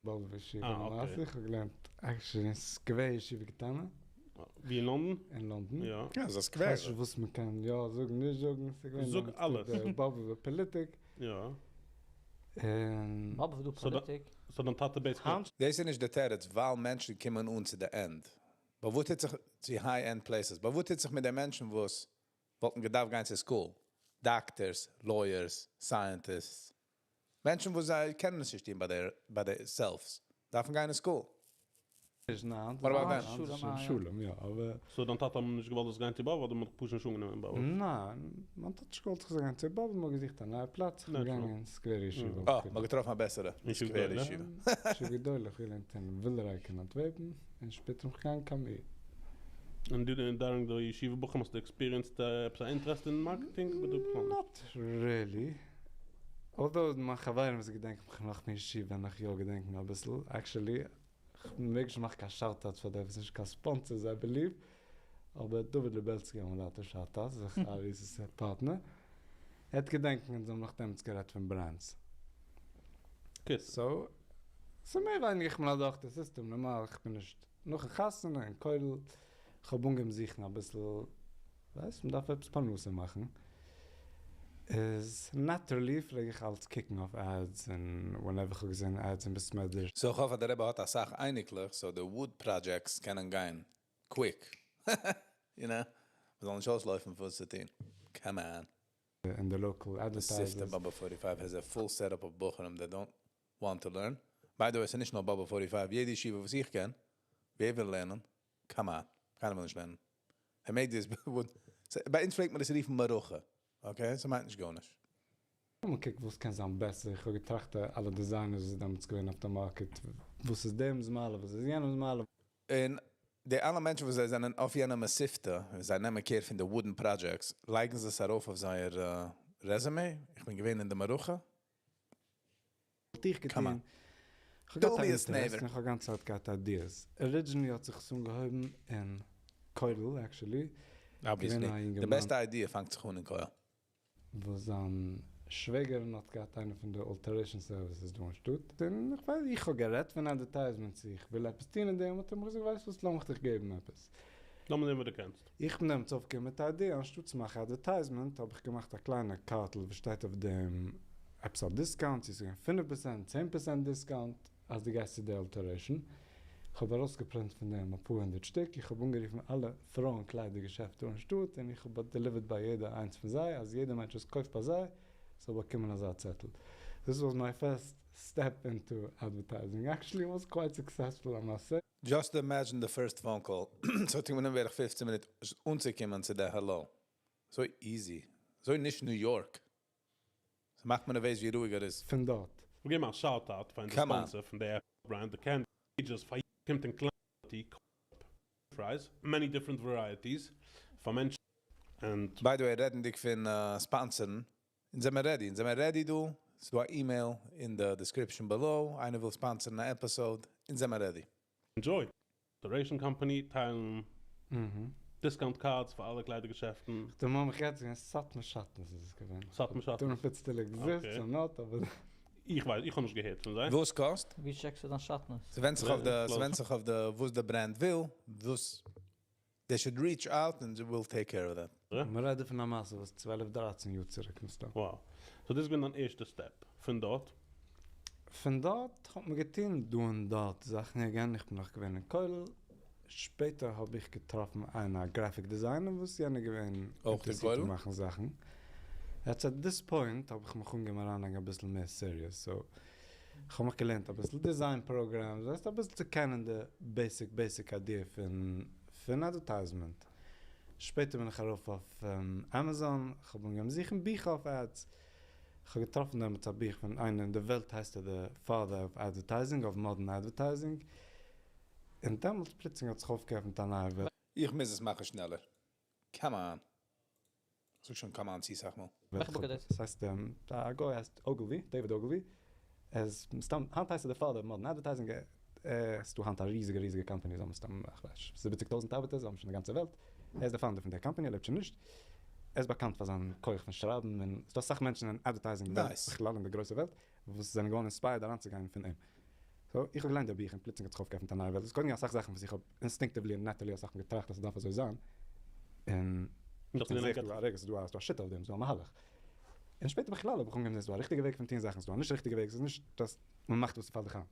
באבוב'ער ישיבה אה, למעשה, Okay. איך האב געלערנט actually אין סקווער ישיבה קטנה. ווי אין לאנדאן? אין לאנדאן. יא. יא, ס'איז א סקווער. כ'ווייס נישט וואס מ'קען יא זאגן נישט זאגן, ס'איז געווען זאג דעמאלטס אלעס. די באבוב'ער פאליטיק. יא. און. באבוב איז דא פאליטיק? So דיין טאטע basically. היינט. דאס איז נישט די תירוץ ווייל מענטשן קומען אן צו די end. But וואס טוט זיך צו high end places? But וואס טוט זיך מיט די מענטשן וואס וואלטן געדארפט גיין צו school? Doctors, lawyers, scientists. מענטשן וואס זיי קענען עס נישט טון ביי their ביי their selves. דארפן גיין אין school. נישט ניין, What about היינט them? איז שוין שלום, יא, אבער. So דיין טאטע האט נישט געוואלט זאלסט גיין צו באבוב אדער מ'האט דיך פשוט נישט אנגענומען אין באבוב? ניין, מיין טאטע האט נישט געוואלט איך זאל גיין צו באבוב, מ'האט געזוכט א נייע פלאץ, איך בין געגאנגען אין סקווער ישיבה. אה, מ'האט געטראפן א בעסערע סקווער ישיבה. ישיבה גדולה, איך האב געלערנט אין ווילרייק אין אנטווערפן, און שפעטער בין איך געגאנגען קיין מיר. און דו during די ישיבה בחורים האסטו experienced עפעס א interest אין marketing? Not really. Although מיין חברים וואס געדענקן מיך נאך פון ישיבה וועלן נאך יא געדענקן אביסל, actually, כ'מעג נישט מאכן קיין shout-outs פאר די וואס נישט קיין sponsors I believe, אבער דוד לובעלסקי האט מיר געלאזט א shout-out, זיך ארי'ס פארטנער, ער האט געדענקט אונז האבן נאך דעמאלטס גערעדט פון brands. So, ס'איז מער ווייניגער איך בין אדורך די סיסטעם נארמאל, איך בין נישט נאכן חתונה אין כולל, כ'האב אנגעהויבן זוכן אביסל, ווייסט, מ'דארף עפעס פרנסה מאכן, איז naturally פלעג איך אלץ קוקן אויף ads און whenever כ'האב געזען ads אין בית מדרש. So איך האף אז דער רבי האט אסאך אייניקלעך so די wood projects קענען גיין quick. You know? מ'זאל נישט אויסלויפן וואס צו טון. Come on. אין די local advertisers. The system באבוב forty five has a full setup of בחורים that don't want to learn. By the way ס'איז נישט נאר באבוב forty five, יעדע ישיבה וואס איך קען, ווער וויל לערנען? Come on, קיינער וויל נישט לערנען. They made this wood, ביי אונז פלעגט מען עס רופן מערכה, okay? ס'מיינט נישט גארנישט. לאמיר קוקן וואס קען זיין בעסער, איך האב געטראכט אלע designers וואס איז דעמאלטס געווען אויף די market, וואס איז דעם'ס מעלה, וואס איז יענעמ'ס מעלה. און. די אלע מענטשן וואס זיי זענען אויף יענע מתיבתא, און זיי נעמען care פון די wooden projects, לייגן זיי עס ארויף אויף זייער resume, איך בין געווען אין די מערכה. וואלט איך Come געטון? on. כ'האב געהאט דו א ביסט אינטערעס נעווער. און כ'האב גאנצע צייט געהאט ideas. Originally האט זיך עס אנגעהויבן אין כולל actually. געווען Obviously. א די אינגערמאן. בעסטע idea פאנגט זיך אן אין כולל. וואס זיין שוועגערין האט געהאט איינע פון די alteration services דא אין שטאט, און איך ווייס איך האב גערעדט פון advertisement צו איך וויל עפעס טון אין דעם, האט ער מיך געזאגט ווייסט וואס לאמיך דיך געבן עפעס. לאמיר זען וואס דו קענסט. איך בין דעמאלטס אויפגעקומען מיט א idea, אנשטאט צו מאכן advertisement האב איך געמאכט א קליינע קארטל וואס שטייט אויף דעם עפעס א discount, צו עס איז געווען 5%, 10% discount, אז דו גייסט צו די alteration. איך האב ארויסגעפרינט פון דעם אפאר הונדערט שטיק, איך האב אנגערופן אלע פרויען קליידער געשעפטן אין שטאט און איך האב delivered ביי יעדע איינס פון זיי, אז יעדער מענטש וואס קויפט ביי זיי זאל באקומען אזא צעטל. This was my first step into advertising. Actually, it was quite successful, I must say. Just imagine the first phone call. ס'האט גענומען בערך 15 מינוט אנצוקומען צו די hello. So easy. אזוי נישט New York. ס'מאכט מיר נערוועז ווי רואיג ער איז. פון דארט. מיר געבן א shout out פאר אונזער Come on. sponsor פון די brand, די Candy Ages פאר קומט אין קליינע fries, many different varieties פאר מענטשן. And By the way, רעדנדיג פון sponsor'ן, אונז זעמיר ready, אונז זעמיר ready דא, ס'איז דא א email אין די description below, איינער וויל sponsor'ן א episode, אונז זעמיר ready. Enjoy. Alteration company טיילן discount cards פאר אלע קליידער געשעפטן. דער מאמע רעדט זיך אין סאטמאר שאטנס איז עס געווען. סאטמאר שאטנס. Don't know if it still exists or not, אבער איך ווייס, איך האב נישט געהערט פון זיי. וואס קאסט? ווי טשעקסטו דיין שאטנס? ס'ווענדט זיך אויף די, ס'ווענדט זיך אויף די, וואס די brand וויל, וואס they should reach out and we'll take care of that. מיר רעדן פון א מעשה וואס 12, 13 יאר צוריק מסתם. Wow. So דאס איז געווען דיין ערשטע step. פון דארט? פון דארט האט מען געטון דא און דארט זאכן again, איך בין נאך געווען אין כולל. שפעטער האב איך געטראפן איינער א graphic designer וואס יענער געווען אויך אין אינטערעסירט כולל? אין מאכן זאכן. יעצט at this point האב איך מיך אנגעהויבן אריינלייגן אביסל מער serious, so איך האב מיך געלערנט אביסל design programs, ווייסט אביסל צו קענען די basic basic idea פון פון advertisement. שפעטער בין איך ארויף אויף Amazon, איך האב אנגעהויבן זוכן ביכער אויף ads. איך האב געטראפן דעמאלטס א בוך פון איינער אין די וועלט הייסט ער די father of advertising, of modern advertising. און דעמאלטס פלוצלינג האט זיך אויפגעעפנט א נייע וועלט. איך מוז עס מאכן שנעלער. Come on. זאג שוין come on צו סאך מאל. וועלכע book איז דאס? עס הייסט, א גוי הייסט Ogilvy, David Ogilvy. ער איז מסתם, היינט הייסט ער די father of modern advertising, ער איז דא היינט א ריזיגע ריזיגע קאמפאני, זיי האבן מסתם, איך ווייס נישט, זיבעציג טויזנט ארבעטער, זיי האבן שוין די גאנצע וועלט. ער איז דער founder פון דער קאמפאני, ער לעבט שוין נישט. ער איז באקאנט פאר זיין כח פון שרייבן, און ס'דא אסאך מענטשן אין advertising וועלט, בכלל אין די גרויסע וועלט, וואס זענען געווארן inspired אריינצוגיין פון אים. So, איך האב געליינט די בוך און פלוצלינג האט זיך אויפגעעפנט א נייע וועלט. עס איז קודם געווען אסאך זאכן וואס איך האב instinctively און naturally אסאך מאל געטראכט אז ס'דארף אזוי זיין, און זעה איך דא א רגע, ס'איז דא א שיטה אויף דעם, ס'איז דא א מהלך. און שפעטער בכלל האב איך אנגעהויבן זען ס'איז דא א ריכטיגע וועג פון טון זאכן, ס'איז דא א נישט ריכטיגע וועג, ס'איז נישט אז מ'מאכט וואס ס'פאלט דיך איין.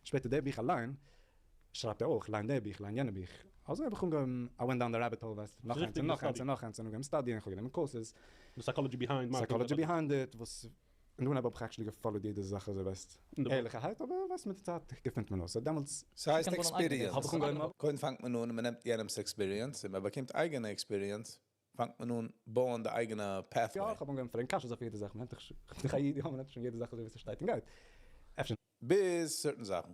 שפעטער די בוך אליין שרייבט ער אויך, ליין די בוך, ליין יענע בוך. אזוי האב איך אנגעהויבן, I went down the rabbit hole, ווייסט, נאך איינס און נאך איינס און נאך איינס, און אנגעהויבן study'ען, איך האב גענומען courses. The psychology behind marketing. Psychology behind it, וואס אין אנהייב האב איך actually געfollowed יעדע זאך אזוי ווייסט, ערליכערהייט, אבער ווייסט מיט די צייט געפינט מען אויס, so דעמאלטס. ס'הייסט experience. האב איך אנגעהויבן. קודם פאנגט מען אן און מ'נעמט יענעמ'ס experience און מ'באקומט אייגענע experience, פאנגט מען אן בויען די אייגענע pathway. יא, איך האב אנגעהויבן פרעגן קשיות אויף יעדע זאך, מ'נעמט דאך א איד, יא, מ'נעמט שוין יעדע זאך אזוי ווי ס'שטייט און גייט. אפשר. ביז certain זאכן.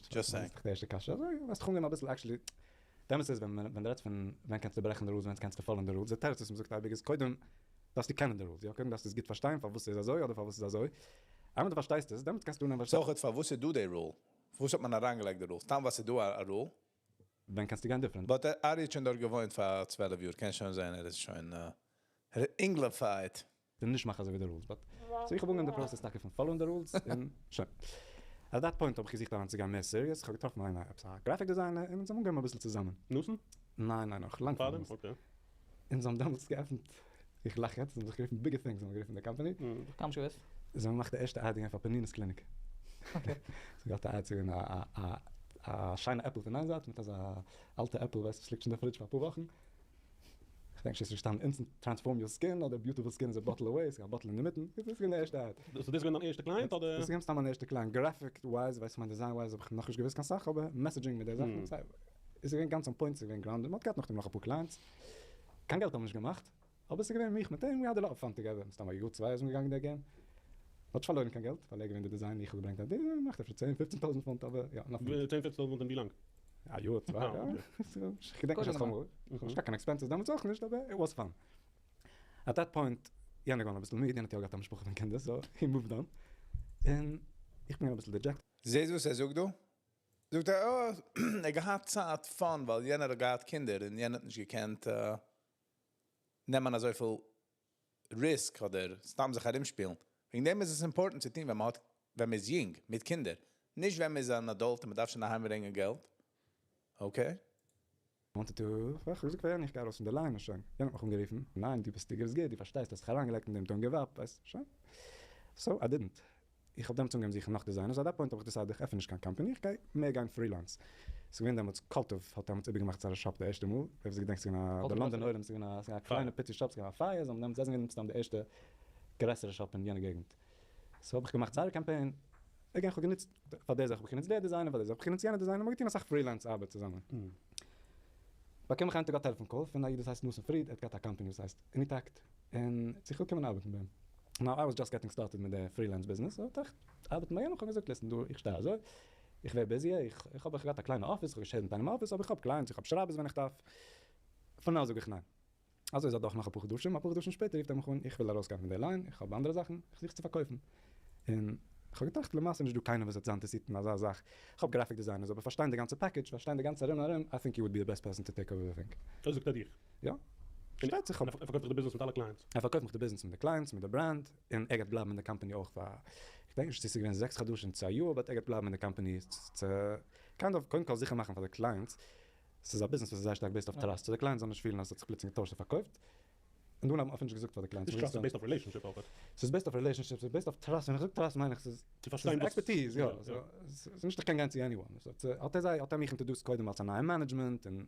Just saying. די ערשטע קשיא, אזוי ווייסט איך אנגעהויבן אביסל actually, די אמת איז ווען ווען דו רעדסט פון ווען קענסטו ברעכן די rules ווען קענסטו follow'ן די rules, די תירוץ וואס מ'זאגט אייביג איז קודם דארפסטו קענען די rules, יא קודם דארפסטו עס גוט פארשטיין פארוואס ס'איז אזוי אדער פארוואס ס'איז אזוי, איינמאל דו פארשטייסט עס דעמאלטס קענסטו אנהייבן סאו אויך פארוואס איז דא די rule? פארוואס האט מען אריינגעלייגט די rule? סתם ווייל ס'איז דא א rule? ווען קענסטו גיין different? But ארי האט שוין דארט געוואוינט פאר 12 יאר, קען שוין זיין ער איז שוין Englified. די נישט מאכן אזוי ווי די rules but so איך האב אנגעהויבן די process טאקע פון follow'ן די rules און שוין. At that point האב איך געזוכט אריינצוגיין מער serious, איך האב געטראפן איינער עפעס א graphic designer און אונז האבן אנגעהויבן אביסל צוזאמען. נתן? ניין ניין נאך לאנג פאר דעם. Okay. אונז האבן דעמאלטס געעפנט, איך לאך יעצט, אונז האבן זיך גערופן Bigger Things האבן מיר גערופן די קאמפאני. קיינמאל נישט געוואוסט. זיי האבן געמאכט די ערשטע ad געווען פאר פנינות clinic. Okay. זיי האבן געהאט א ad ס'איז געווען א א א שיינע עפל פון איין זייט מיט אזא אלטע עפל ווייסט וואס ליגט שוין אין די fridge פאר אפאר וואכן. כ'דענק נישט צו ס'איז געשטאנען instant transform your skin אדער beautiful skin is a bottle away, ס'איז געווען א bottle אינדערמיטן, דאס איז געווען די ערשטע ad. דאס איז געווען דיין ערשטע client אדער? דאס איז געווען סתם מיין ערשטע client, graphic wise, ווייסט כ'מיין design wise האב איך נאכנישט געוואוסט קיין סאך, אבער messaging מיט די זאכן, ס'איז געווען גאנץ on point, ס'איז געווען grounded, מ'האט געהאט נאכדעם נאך אפאר clients, קיין געלט האבן מיר נישט געמאכט, אבער ס'איז געווען מיך מיט אים, we had a lot of fun together, מסתם א יאר צוויי איז מען געגאנגען די game, מ'האט נישט פארלוירן קיין געלט, ווייל ער איז געווען די designer, איך האב געברענגט idea, מ'מאכט אפשר צען פופצן טויזנט פונט, אבער יא, נאך. צען פופצן טויזנט פונט אין ווי לאנג? א יאר צוויי, יא. כ'געדענק נישט אז כ'האב אמאל, כ'האב נישט געהאט קיין expenses דעמאלטס אויך נישט, אבער it was fun. At that point, יענער געווארן אביסל מיד, יענער האט יא געהאט א משפחה פון קינדער, so he moved on. און איך בין געווען אביסל dejected. זעהסט וואס ער זאגט דא? זאגט ער אה, ער האט געהאט צייט fun ווייל יענער האט געהאט קינדער און יענער האט נישט געקענט נעמען אזויפיל risk אדער סתם זיך ארומשפילן. וועגן דעם איז עס important צו טון ווען מען האט ווען מען איז יונג מיט קינדער, נישט ווען מען איז אן adult און מען דארף שוין אהיימברענגען געלט. Okay. Wanted to, איך האב געזאגט פאר יענעם איך גיי ארויס פון די line און שוין. יענער האט מיך אנגערופן, ניין דו ביסט דו ביסט גוט, דו פארשטייסט, האסט זיך אריינגעלייגט אין דעם don't give up, ווייסט, שוין. So I didn't. איך האב דעמאלטס אנגעהויבן זוכן נאך designers, at that point האב איך decided איך עפן נישט קיין קאמפאני, איך גיי מער גיין freelance. ס'איז געווען דעמאלטס Cultive האט דעמאלטס איבערגעמאכט זייער shop די ערשטע מאל, ווער וואס געדענקט ס'איז געווען א, די לאנדאן עולם, ס'איז געווען א, ס'איז געווען א קליינע פיצי shop, ס'איז געווען א פייער, זיי האבן דעמאלטס, זיי זענען געווען מסתם די ערשטע גרעסערע shop אין יענע געגנט. So האב איך געמאכט זייער קאמפיין, again כ'האב גענוצט, פאר די זאך האב איך גענוצט די designer, פאר די זאך האב איך גענוצט יענע designer, מ'האט געטון אסאך freelance ארבעט צוזאמען. באקום איך איין טאג א טעלעפאן call פון א איד וואס הייסט נתן פריד, ער האט געהאט א קאמפאני וואס הייסט Anytact, און צו כ'וויל קומען ארבעטן ביי אים. Now I was just getting started מיט די freelance ביזנעס, so טראכט ארבעטן ביי אים, כ'האב געזאגט listen דא איך שטיי אזוי, איך ווער busy, איך האב געהאט א קליינע אפיס, איך האב גע share ט מיט איינעם א אפיס, אבער איך האב clients, איך האב שרייבערס ווען איך דארף, for now זאג איך ניין. אזוי איז אדורך נאך אפאר חדשים, אפאר חדשים שפעטער רופט ער מיך אן, איך וויל ארויסגיין פון די line, איך האב אנדערע זאכן, איך זוך צו פארקויפן. און איך האב געטראכט, למעשה איז נישט דא קיינער וואס וועט זיין אינטערעסירט אין אזא זאך, איך האב graphic designers, אבער פארשטיין די גאנצע package, פארשטיין די גאנצע ארום און ארום, I think you would be the best person to take over the thing. אזוי זאגט ער דיך? יא. פארשטייט זיך. און ער פארקויפט דיך די ביזנעס מיט אלע clients? ער פארקויפט מיך די ביזנעס מיט די clients, מיט די brand, און ער גייט בלייבן אין די קאמפאני אויך פאר, איך געדענק נישט צו ס'איז געווען זעקס חדשים צו א יאר, but ער גייט בלייבן אין די קאמפאני צו kind of קודם כל זיכער מאכן פאר די clients, ס'איז א ביזנעס וואס איז זייער שטארק based אויף trust, so די clients זאלן נישט פילן אז ס'האט זיך פלוצלינג געטוישט און פארקויפט, און דאן האט מען אפילו נישט געזאגט פאר די clients. נישט trust איז based אויף relationship אויך. ס'איז based אויף relationship, ס'איז based אויף trust, ווען איך זאג trust מיין איך ס'איז expertise, יא, ס'איז נישט איך קען גיין צו anyone, האט ער זיי, האט ער מיך introduced קודם אלס א נייע management, און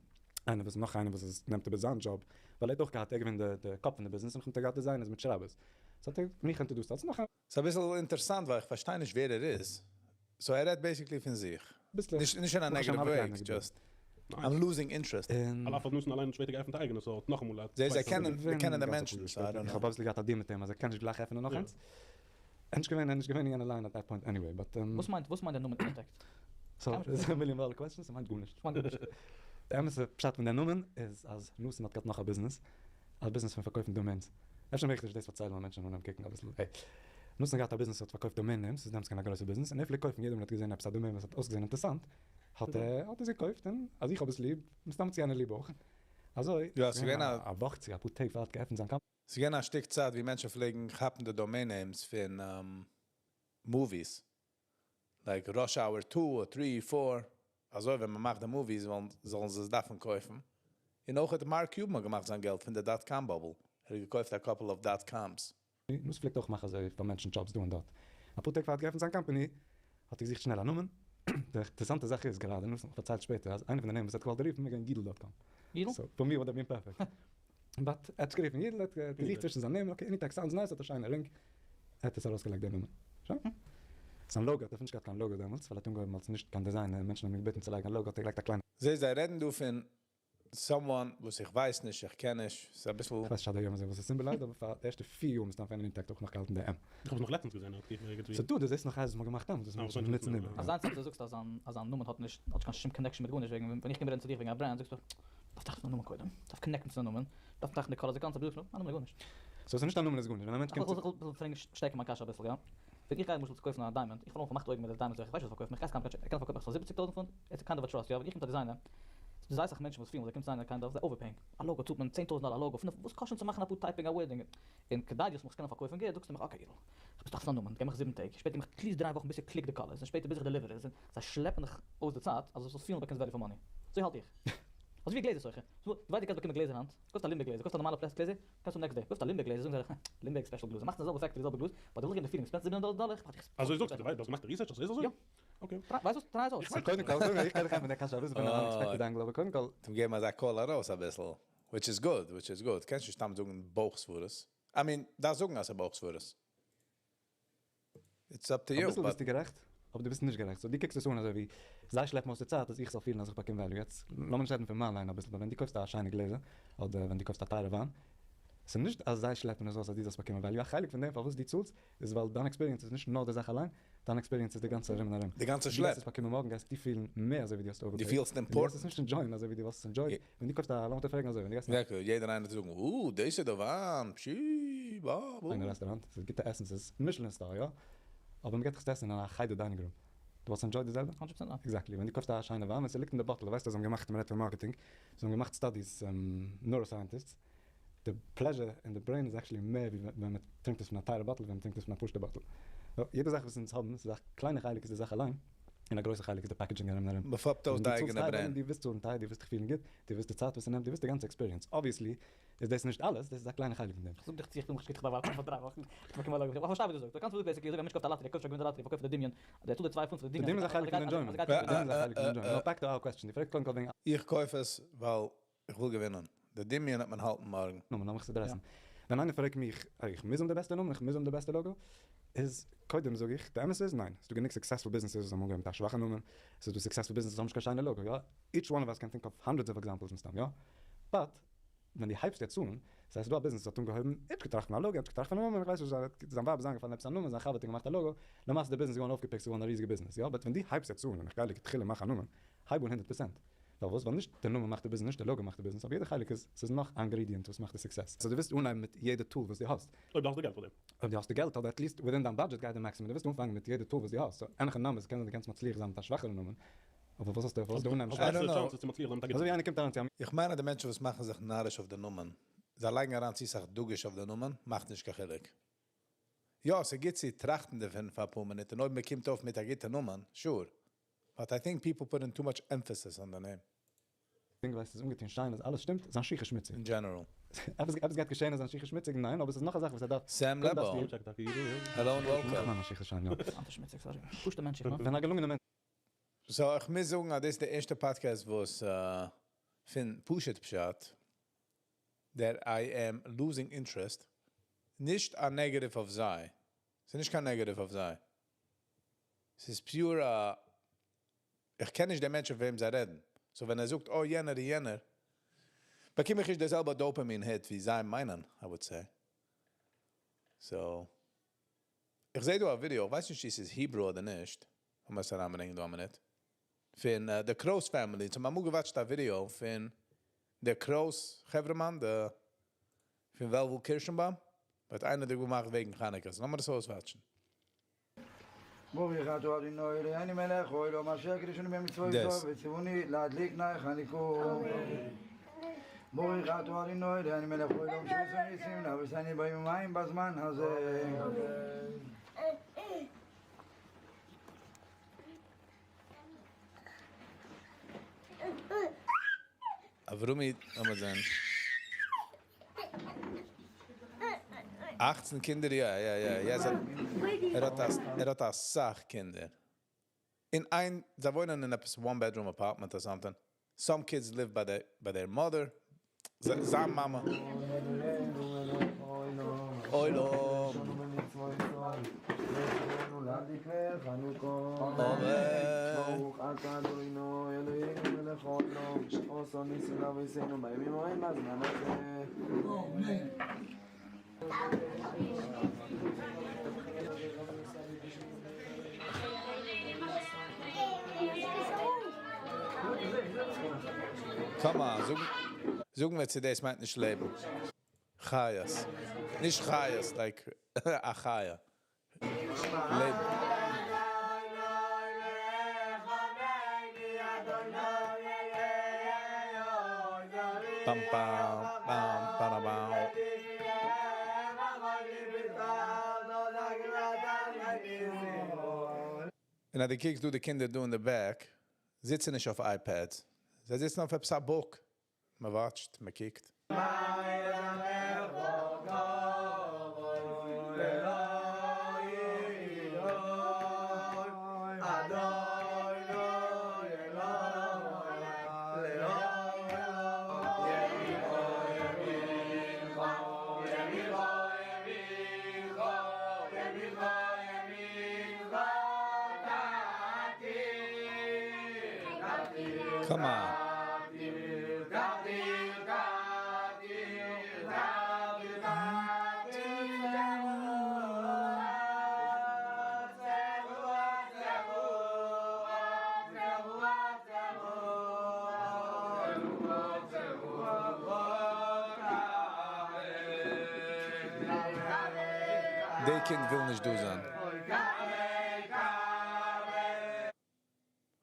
איינער וואס נאך איינער וואס איז נעמט איבער זיין דזשאב, ווייל ער האט אויך געהאט, ער איז געווען די קאפ פון די ביזנעס, און איך האב געהאט designers מיט שרייבערס, so האט ער מיך introduced אלס נאך א. ס'איז אביסל אינטערסאנט ווייל איך פארשטיי נישט ווער ער איז, so ער רעדט basically פון זיך, נישט אין א negative way, just I'm losing interest. על אף אז נתן אליין האט שפעטער געעפנט א אייגענע so האט נאכאמאל א זיי קענען זיי קענען די מענטשן so I don't know. איך האב אביסל געהאט א deal מיט אים אז ער קען נישט גלייך עפענען נאך איינס. ער איז נישט געווען ער איז נישט געווען אין יענע line at that point anyway but. וואס מיינט וואס מיינט דער נאמען Anytact? So דאס איז א million dollar question, ס'מיינט גארנישט. די אמת'ע פשט פון דער נאמען איז אז נתן האט געהאט נאך א ביזנעס, א ביזנעס פון פארקויפן domains. אפשר מעג איך נישט דאס פארציילן ווייל מענטשן וועלן אנהייבן קוקן אביסל. העי. נתן האט געהאט א ביזנעס וואס האט פארקויפט domain names, ס'איז דעמאלטס געווען א גרויסע ביזנעס, און ער פלעגט קויפן יעדע מאל ער האט געזען עפעס א domain וואס האט אויסגעזען אינטערסאנט, האט ער האט עס געקויפט, און אז איך האב עס ליב, מסתם האט עס יענער ליב אויך. אזוי יא, ס'איז געווען א וואך צו אפאר טעג פאר ער האט געעפנט זיין קאמפאני. ס'איז געווען א שטיק צייט ווי מענטשן פלעגן כאפן די domain names פון movies, like Rush Hour two, three, four, אזוי ווען מ'מאכט די movies זאלן זיי עס דארפן קויפן, און אויך האט מארק קיובען געמאכט זיין געלט פון די dot com bubble, ער האט געקויפט א couple of dot coms. נתן פלעגט אויך מאכן אזוי פאר מענטשן jobs דא און דארט. אפאר טעג פאר ער האט געעפנט זיין קאמפאני האט ער געזוכט שנעל א נאמען. די אינטערעסאנטע זאך איז גראדע, נתן האט פארציילט שפעטער, אז איינע פון די נעמען וואס ער האט געוואלט רופן איז געווען יידל dot com. יידל? So for me would have been perfect. But ער האט עס גערופן יידל, ער האט געזוכט צווישן זיין נעמען, okay, Anytact sounds nice, האט א שיינע רינג, ער האט עס ארויסגעלייגט דעם נאמען. שוין. זיין logo האט ער נישט געהאט קיין logo דעמאלטס, ווייל ער האט אנגעהויבן אלס נישט קיין designer, מענטשן האבן אים געבעטן צו לייגן א logo, האט ער געלייגט א קליינע. זיי זיי רעדן דא פון someone וואס איך ווייס נישט, איך קען נישט, ס'איז אביסל. כ'ווייס נישט עד היום הזה וואס עס symbolized, אבער פאר די ערשטע פיר יאר מסתם פון Anytact האב איך נאך געהאלטן די M. איך האב עס נאך לעצטנס געזען אקטיוו ערגעץ ווי. ס'דא, דו זעסט נאך אז מ'האט געמאכט דעמאלטס וואס מענטשן נוצן איבער. אזאנס אז דו זאגסט אז זיין נאמען האט נישט האט קיין שום connection מיט גארנישט וועגן ווען איך קום רעדן צו דיך וועגן א brand זאגסטו דארף טראכטן פון די נאמען קודם, דארף connect ן צו די נאמען, דארף טראכטן די colors די גאנצע אבער דו זאגסט מיר א נאמען איז גארנישט. So ס'איז נישט א נאמען איז גארנישט ווען א מענטש קומט צו. איך וויל פרעגן שטערקער מיין קשיא אביסל יא. ווען איך גיי למשל צו קויפן א diamond, איך פאר אן פארמאכטע אויגן מיט די diamond זיך, איך ווייס נישט וואס פארקויפן, איך גיי סתם ער קען פארקויפן עפעס פאר זיבעציג טויזנט פונט, it's kind of a trust יא, ווען איך קום צו א designer, ס'דא זייער אסאך מענטשן וואס פילן זיי קומט צו איינער kind of זיי overpaying, א logo צאלט מען צען טויזנט דאלער א logo, פינף, וואס קאסט שוין צו מאכן אפאר typing א wording, און כדי דו זאלסט מיך קענען פארקויפן גוט זאגסטו מיך okay אידל, איך מוז טראכטן א נאמען, געב מיך זיבן טעג, שפעטער גיב מיך at least דריי וואכן ביז איך click די colors, און שפעטער ביז איך deliver עס, און זיי שלעפן דיך אויס די צייט אז דו זאלסט פילן דו באקומסט value for money. אזוי האלט איך. אזוי ווי גלעזער סוחר. דו ווייסט דו קענסט באקומען גלעזער היינט, קויפסט א Lindbergh גלעזער, קויפסט א נארמאלע פלעסטיק גלעזער, קענסט האבן next day, קויפסט א Lindbergh גלעזער, זאגן זיי דיך, Lindbergh special גלאז, מאכסט אין די זעלבע factory די זעלבע גלאז, but די ווילסט געבן די feeling, spend 700 דאלער, איך מאך דיך אזוי זאגסטו, דו ווייסט, דו האסט געמאכט research אז ס'איז אזוי? יא. Okay. ווייסט וואס, try עס אויס. קודם כל, איך קען דיך ענטפערן די קשיא אביסל פון אן unexpected angle, אבער קודם כל. צום געבן אזא קול ארויס אביסל, which is good, which is good, קענסט נישט סתם זאגן בויך סברות, I mean, דארפסט זאגן אז ס'איז בויך סברות. It's up to you. אביסל ביסטו גערעכט, אבער דו ביסט נישט גערעכט. So דו קוקסט עס אן אזוי ווי זיי שלעפן אויס די צייט אז איך זאל פילן אז איך באקום value. יעצט לאמיר נישט רעדן פון מיין line אביסל, but ווען דו קויפסט א שיינע גלעזער, אדער ווען דו קויפסט א טייערע וויין, ס'איז נישט אז זיי שלעפן עס אויס אז דו זאלסט באקומען value. א חלק פון דעם פארוואס דו צאלסט איז ווייל דיין experience איז נישט נאר די זאך אליין. דיין experience איז די גאנצע ארום און ארום. די גאנצע דו שלעפ. גייסט עס באקומען מארגן גייסטו פילן מער אזוי ווי דו האסט דו overpaid. פילסט און דו גייסט עס נישט enjoy ען אזוי ווי דו וואלסט עס enjoyed ווען דו קויפסט א, לאמיר דיר פרעגן אזוי, ווען דו גייסט אין Exactly, יעדער איינער וועט זאגן, אה, דאס איז די וויין, פשי, בא, בא. א רעסטוראנט, ס'איז גוטע עסן, ס'איז Michelin star, יא? אבער מ'געט דיך עס צו עסן אין א חדר dining room. דו וואלסט enjoyed די זעלבע? 100% ניין. Exactly, ווען דו קויפסט א שיינע וויין, ווען ס'ליגט אין די bottle, דו ווייסט אז זיי האבן געמאכט, מ'רעדט פון marketing, זיי האבן געמאכט studies, neuroscientists, די pleasure אין די brain איז actually מער ווי ווען מען טרינקט עס פון א טייערע bottle ווי ווען מען טרינקט עס פון א פשוטע bottle. יעדע זאך וואס אונז האבן, ס'איז א קליינע חלק איז די זאך אליין, און א גרויסע חלק איז די packaging ארום און ארום. מ'פאפט אויס און די דו צאלסט אייגענע טייער brain. ווען דו ווילסט צאלן טייער, דו ווילסט דיך פילן גוט, דו ווילסט די צייט וואס ס'נעמט, דו ווילסט די גאנצע experience. Obviously איז דאס נישט אלעס, דאס איז א קליינע חלק פון דעם. כ'זאג דיך צו איך בין מיך נישט גוט כ'דארף ווארטן פאר דריי וואכן צו באקומען א logo. איך פארשטיי וואס דו זאגסט. דו קענסט זאגן basically אזוי ווי א מענטש קויפט א lottery, ער קויפט שוין געווינט די lottery, פארקויפט די דמיון, אז ער צאלט די צוויי פונט פאר די די דמיון, דמיון איז א חלק פון enjoyment. די דמיון איז א חלק פון enjoyment. נאר back to our question, דו פרעגסט קודם כל וועגן. איך קויף עס ווייל איך וויל געווינען. די דמיון וועט מען האלטן מארגן. נאמען, לאמיך עס address ן. ווען איינער פרעגט מיך, איך מוז האבן די בעסטע נאמען, איך מוז האבן די בעסטע logo, איז קודם זאג איך, די אמת איז, ניין. ס'איז דא גענוג successful businesses וואס האבן אנגעהויבן מיט א שוואכע נאמען, ס'איז דא successful businesses וואס האבן נישט קיין שיינע logo, יא? Each one of us can think of hundreds of examples מסתם, יא? But, ווען דו הייבסט יעצט אן, ס'הייסט ס'איז דא א ביזנעס וואס האט אנגעהויבן, ער האט געטראכט פון א logo, ער האט געטראכט פון א נאמען, איך ווייס נישט, זיין ווייב איז איינגעפאלן עפעס א נאמען, זיין חבר האט אים געמאכט א logo, למעשה די ביזנעס איז געווארן אויפגע picked, ס'איז געווארן א ריזיגע ביזנעס, יא? But ווען דו הייבסט יעצט אן, און איך גיי לכתחילה מאכן א נאמען, הייב אן 100%. פארוואס? ווייל נישט די נאמען מאכט די ביזנעס, נישט די logo מאכט די ביזנעס, אבער יעדע חלק איז, ס'איז נאך א ingredient וואס מאכט די success. So דו ווילסט אנהייבן מיט יעדע tool וואס דו האסט. אויב דו האסט די געלט פאר דעם. אויב דו האסט די געלט, אדער at least within דיין budget גיי די maximum, דו ווילסט אנפאנגען מיט יעדע tool וואס דו האסט, so אין הכי נמי, ס'קען זיין דו קענסט מצליח זיין מיט א שוואכערע נאמען, אבער וואס האסטו, פארוואס דו אנהייבן האסט I don't בעסערע know. chances צו מצליח זיין מיט א גוטע אזוי ווי איינער קומט אריין צו א. איך מיין אז די מענטשן וואס מאכן זיך נאריש אויף די נאמען, זיי לייגן אריין צו סאך דגוש אויף די נאמען, מאכט נישט קיין חילוק. יא, ס'גוט צו טראכטן דערפון פאר אפאר מינוט, און אויב מען קומט אויף מיט א גוטע נאמען, sure. But I think people put in too much emphasis on the name. דינג ווייסט איז אנגעטון שיין אז אלעס שטימט, זיין שיך איז שמוציג. In general. עפעס גייט געשען אז זיין שיך איז שמוציג? ניין, אבער ס'איז נאך א זאך וואס ער דארף. Sam קודם דארפסטו Lebo. Hello and welcome. נאך מיין שיך איז שיין, יא. אנטי שמוציג, sorry. פשוט'ע מענטש איך, ווען א געלונגענער מענטש. So, איך מוז זאגן, אז דאס איז דער ערשטער podcast וואס פון פשוט פשט, that I am losing interest, נישט א negative אויף זיי. ס'איז נישט קיין negative אויף זיי. ס'איז pure, איך קען נישט דעם מענטש אויף וועם זיי רעדן. So ווען ער זאגט, oh, יענער, יענער, באקום איך נישט דער זעלבע dopamine hit ווי זיי מיינען, I would say. So, איך זע דא א ווידעא, איך ווייס נישט, צו עס איז Hebrew אדער נישט. לאמיר עס אריינברענגען דא א מינוט. פון the Kross family. So, מ'האט גע watched א ווידעא פון דער Kross חברהמאן, דער פון וועלוול קירשנבוים. האט איינער דא געמאכט וועגן חנוכה. So, לאמיר דאס אויס watch ן. ברוך אתה אדוני אלוהינו מלך העולם אשר קידשנו במצוותיו דאס. וציוונו להדליק נר חנוכה. ברוך אתה אדוני אלוהינו מלך העולם שעשה ניסים לאבותינו בימים ההם בזמן הזה. אברומי, לאמיר זען. 18 קינדער, יא, יא, יא, יא, ער האט א סאך קינדער. אין איין, זיי וואוינען אין עפעס one bedroom apartment or something. Some kids live by their mother. זיין מאמע. אוי לא. ברוך אתה אדונינו אלוהינו מלך העולם שעשה ניסים לאבותינו בימים ההם בזמן הזה. אמן. Come on, זאגן מיר צו דאס מיינט נישט לעבן. חיות. נישט חיות, like א חיה. לעבן. Bam, bam, bam, bam, bam. און אז דו קוקסט דא די קינדער דא אין the back, זיצן נישט אויף iPads. זיי זיצן אויף עפעס א book. מען watch ט, מען קוקט. Come on. די קינד וויל נישט דא זיין.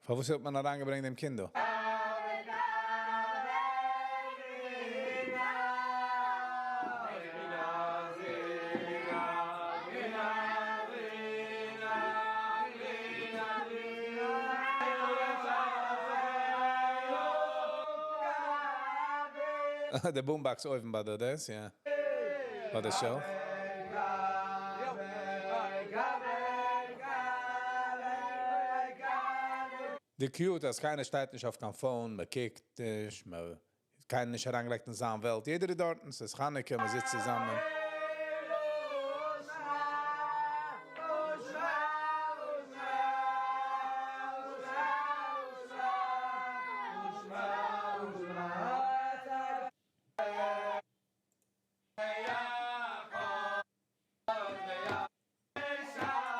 פארוואס האט מען אריינגעברענגט דעם קינד דא? די boombox אויבן ביי די דעס, יא. ביי די shelf. די cute אז קיינער שטייט נישט אויף קיין phone, מען קוקט נישט, מען קיינער נישט אריינגעלייגט אין זיין וועלט. יעדער איז דארטן, ס'איז חנוכה, מען זיצט צוזאמען.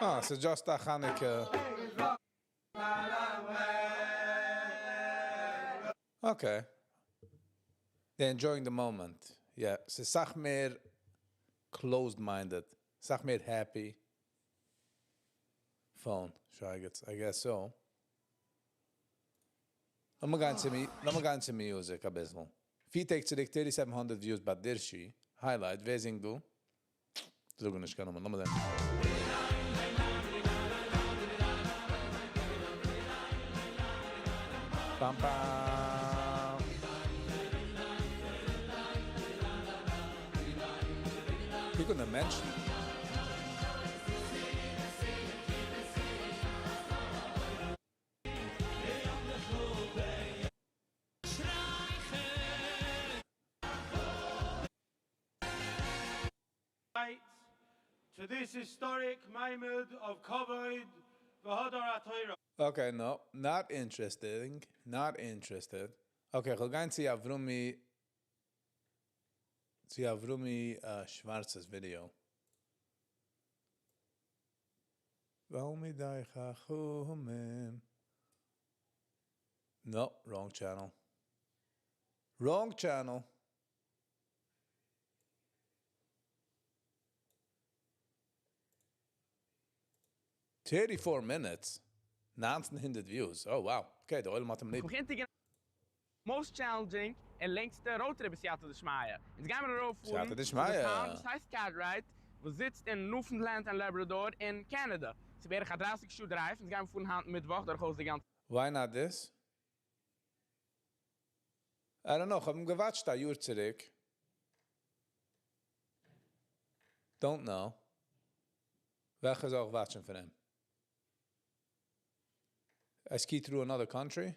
אה, ס'איז just א חנוכה. Okay. They're enjoying the moment. Yeah, ס'איז אסאך מער closed-minded. אסאך מער happy. Phone, שייגעץ, I guess so. לאמיר גיין צו לאמיר גיין צו music א ביסל. פיר טעג צוריק 3700 views ביי דירשי. Highlight, ווער זינגט דא? זאג נישט קיין נאמען, לאמיר זען. Bam, bam. קוק אן די מענטשן. To this historic מעמד of כבוד והאדרת התורה. Okay, no, not interested. Not interested. Okay, איך וויל גיין צו Avrumi צו Avrumi Schwarz's video. תלמידי חכמים. No, wrong channel. Wrong channel. 34 minutes. 1900 views. Oh, wow. Okay, דער עולם האט אים ליב. begint most challenging און לענגסטע road trip בסייעתא דשמיא. אונז גייען מיר ארויפפארן סייעתא דשמיא. צו די town וואס הייסט Cartwright, וואס זיצט אין Newfoundland and Labrador אין Canada. ס'איז בערך א 30 שעה drive, אונז גייען מיר פארן היינט מיטוואך דורכאויס די גאנצע Why not this? I don't know, איך האב אים גע watched א יאר צוריק. Don't know. וועלכע זאל איך watch ן פון אים? I ski through another country?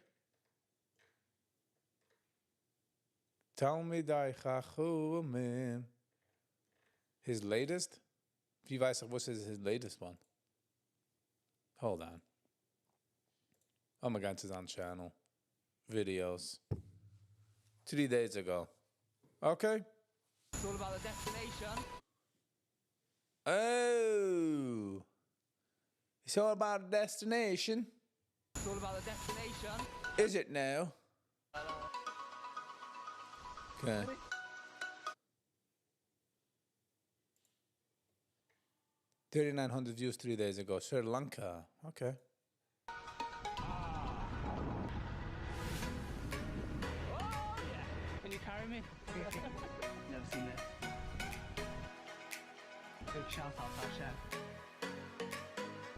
תלמידי חכמים. His latest? ווי ווייס איך וואס איז his latest one? Hold on. Oh my God, it's on channel. Videos. 3 days ago. Okay. It's all about the destination. Oh. It's all about the destination. It's all about the destination. Is it now? Okay. 3,900 views 3 days ago. Sri Lanka. Okay. Can you carry me? Never seen this. Big shout out to our chef.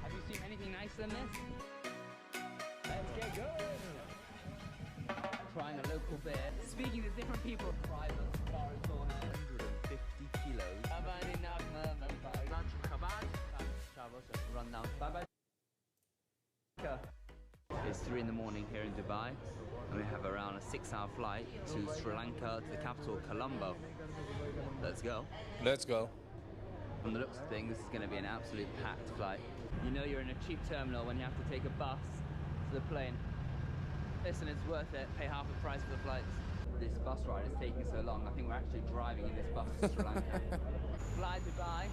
Have you seen anything nicer than this? Let's get going. Trying a local beer. Speaking to different people. Private safari tour. 150 kilos. Lunch from Chabad. Run down. Bye bye. It's 3 in the morning here in Dubai, and we have around a 6-hour flight to Sri Lanka, to the capital, Colombo. Let's go. Let's go. From the looks of things, this is going to be an absolute packed flight. You know you're in a cheap terminal when you have to take a bus to the plane. Listen, it's worth it. Pay half the price for the flights. This bus ride is taking so long. I think we're actually driving in this bus to Sri Lanka. Fly Dubai.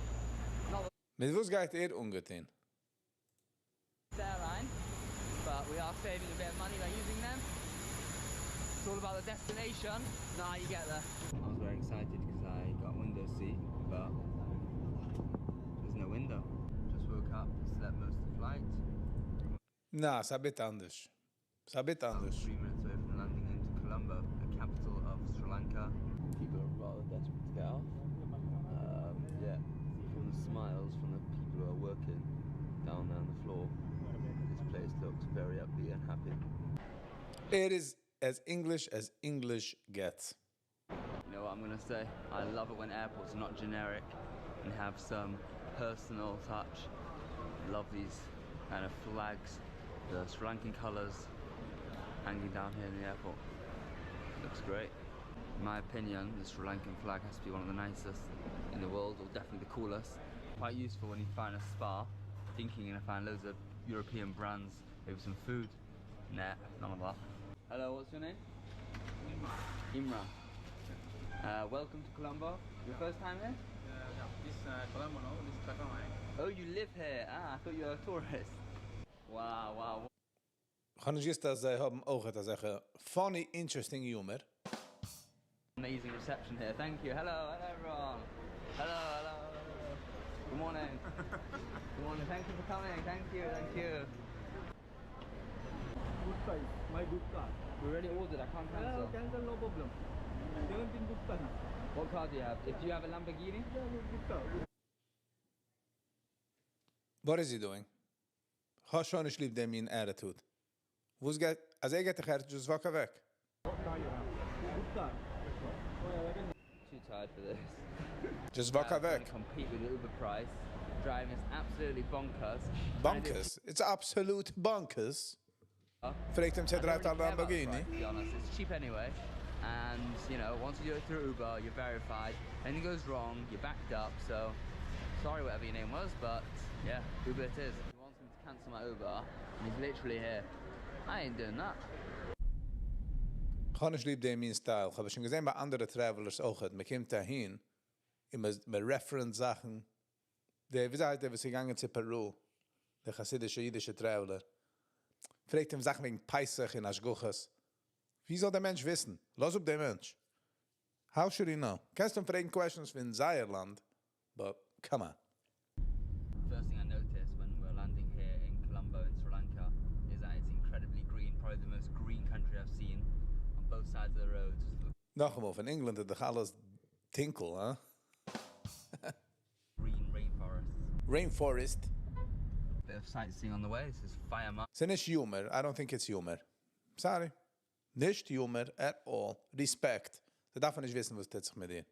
Not מיט וואס גייט ער אנגעטון? the airline, but we are saving a bit of money by using them. It's all about the destination, not how you get there. I was very excited because I got a window seat, but there's no נא, ס'איז א bit אנדערש. ס'איז א bit אנדערש. 3 minutes away from landing into Colombo, the capital of Sri Lanka. People are rather desperate to get off. Yeah, from the smiles from the people who are working down there on the floor, this place looks very upbeat and happy. It is as English as English gets. You know what I'm gonna say? I love it when airports are not generic and have some personal touch. Love these kind of flags, the Sri Lankan colours hanging down here in the airport. Looks great. In my opinion, the Sri Lankan flag has to be one of the nicest in the world, or definitely the coolest. Quite useful when you find a spa, thinking you're gonna find loads of European brands, maybe some food. Nah, none of that. Hello, what's your name? Imran. Imran. Welcome to Colombo. Your first time here? Yeah, this Colombo, no? This Kakamai. Oh, you live here. Ah, I thought you were a tourist. Wow. איך האב נישט געוואוסט, אז זיי האבן אויך אזעלכע funny, interesting humor. Amazing reception here. Thank you. Hello, hello everyone. Hello, hello. Good morning. Good morning. Thank you for coming. Thank you, thank you. Good price, my good car. We already ordered. I can't cancel. Yeah, cancel, no problem. 17 good car. What car do you have? If you have a Lamborghini? Yeah, good car. What is he doing? האב שוין נישט ליב דעם מין attitude. וואס גייט, אז ער גייט דיך hurt, just walk אוועק. What car you have? Good car. Too tired for this. Just walk Trying אוועק. to compete with the Uber price. Driving is absolutely bonkers. Bonkers. It's absolute bonkers. פרעגט אים, I don't drive really א care about the Lamborghini. price, to be honest. It's cheap anyway. And, once you do it through Uber, you're verified. Anything goes wrong, you're backed up. So, sorry, whatever your name was, but yeah, Uber it is. He wants me to cancel my Uber, and he's literally here. I ain't doing that. איך האב נישט ליב דעם מין style. איך האב שוין געזען ביי אנדערע travelers אויך. מען קומט אהין, און מען reference זאכן. דער, ווי זאגט ער, וואס איז געגאנגען צו Peru, דער חסידישע אידישע traveler. פרעגט אים זאכן וועגן פסח און השגחות. ווי זאל דער מענטש וויסן? לאז אפ דעם מענטש. How should he know? קענסט אים פרעגן questions פון זייער לאנד, but come on. First thing I noticed when we're landing here in Colombo in Sri Lanka is that it's incredibly green, probably the most green country I've seen on both sides of the road. Just look נאכאמאל, פון England איז דאך אלעס טונקל, huh? Green rainforests. Rainforest. Bit of sightseeing on the way. This is Fire ס'איז נישט humor. I don't think it's humor. Sorry. נישט humor at all. Respect. זיי דארפן נישט וויסן, וואס טוט זיך מיט דיר.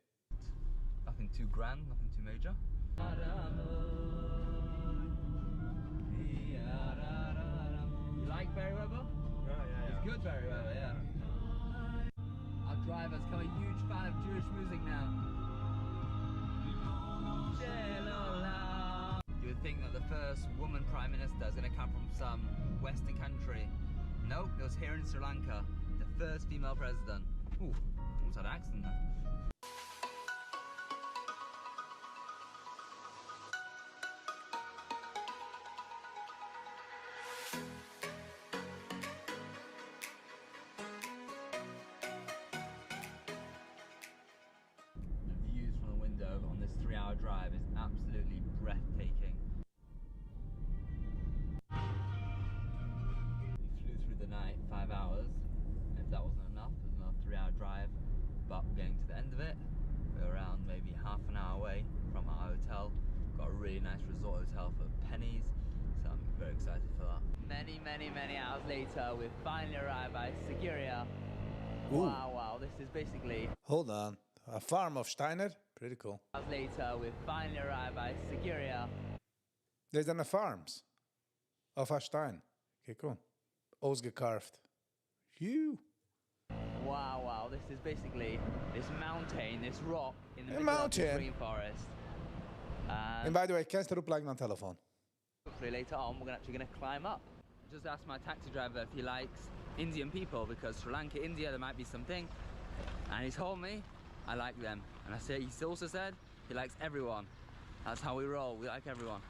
Nothing too grand, nothing too major. You like Barry Webber? Yeah. It's good Barry Webber, yeah. Our driver's become a huge fan of Jewish music now. You would think that the first woman prime minister is going to come from some Western country. Nope, it was here in Sri Lanka. The first female president. Ooh, almost had an accident there. The views from the window on this 3-hour drive is absolutely breathtaking. We flew through the night 5 hours. If that wasn't enough, there's another 3-hour drive. But we're getting to the end of it. We're around maybe half an hour away from our hotel. Got a really nice resort hotel for pennies, so I'm very excited for that. Many, many, many hours later, we've finally arrived by Sigiriya. Ooh. Wow, this is basically Hold on. A farm of שטיינער? Pretty cool. hours later, we've finally arrived by Sigiriya. There's the farms. אויף א שטיין. Okay, cool. אויסגע carved. Phew. Wow, this is basically this mountain, this rock in the A middle of this mountain. rainforest. And And by the way, קענסט דו אראפלייגן דיין טעלעפאן. hopefully later on we're actually going to climb up. Just asked my taxi driver if he likes Indian people because Sri Lanka, India, there might be something. And he told me I like them. And I said, he also said he likes everyone. That's how we roll, we like everyone.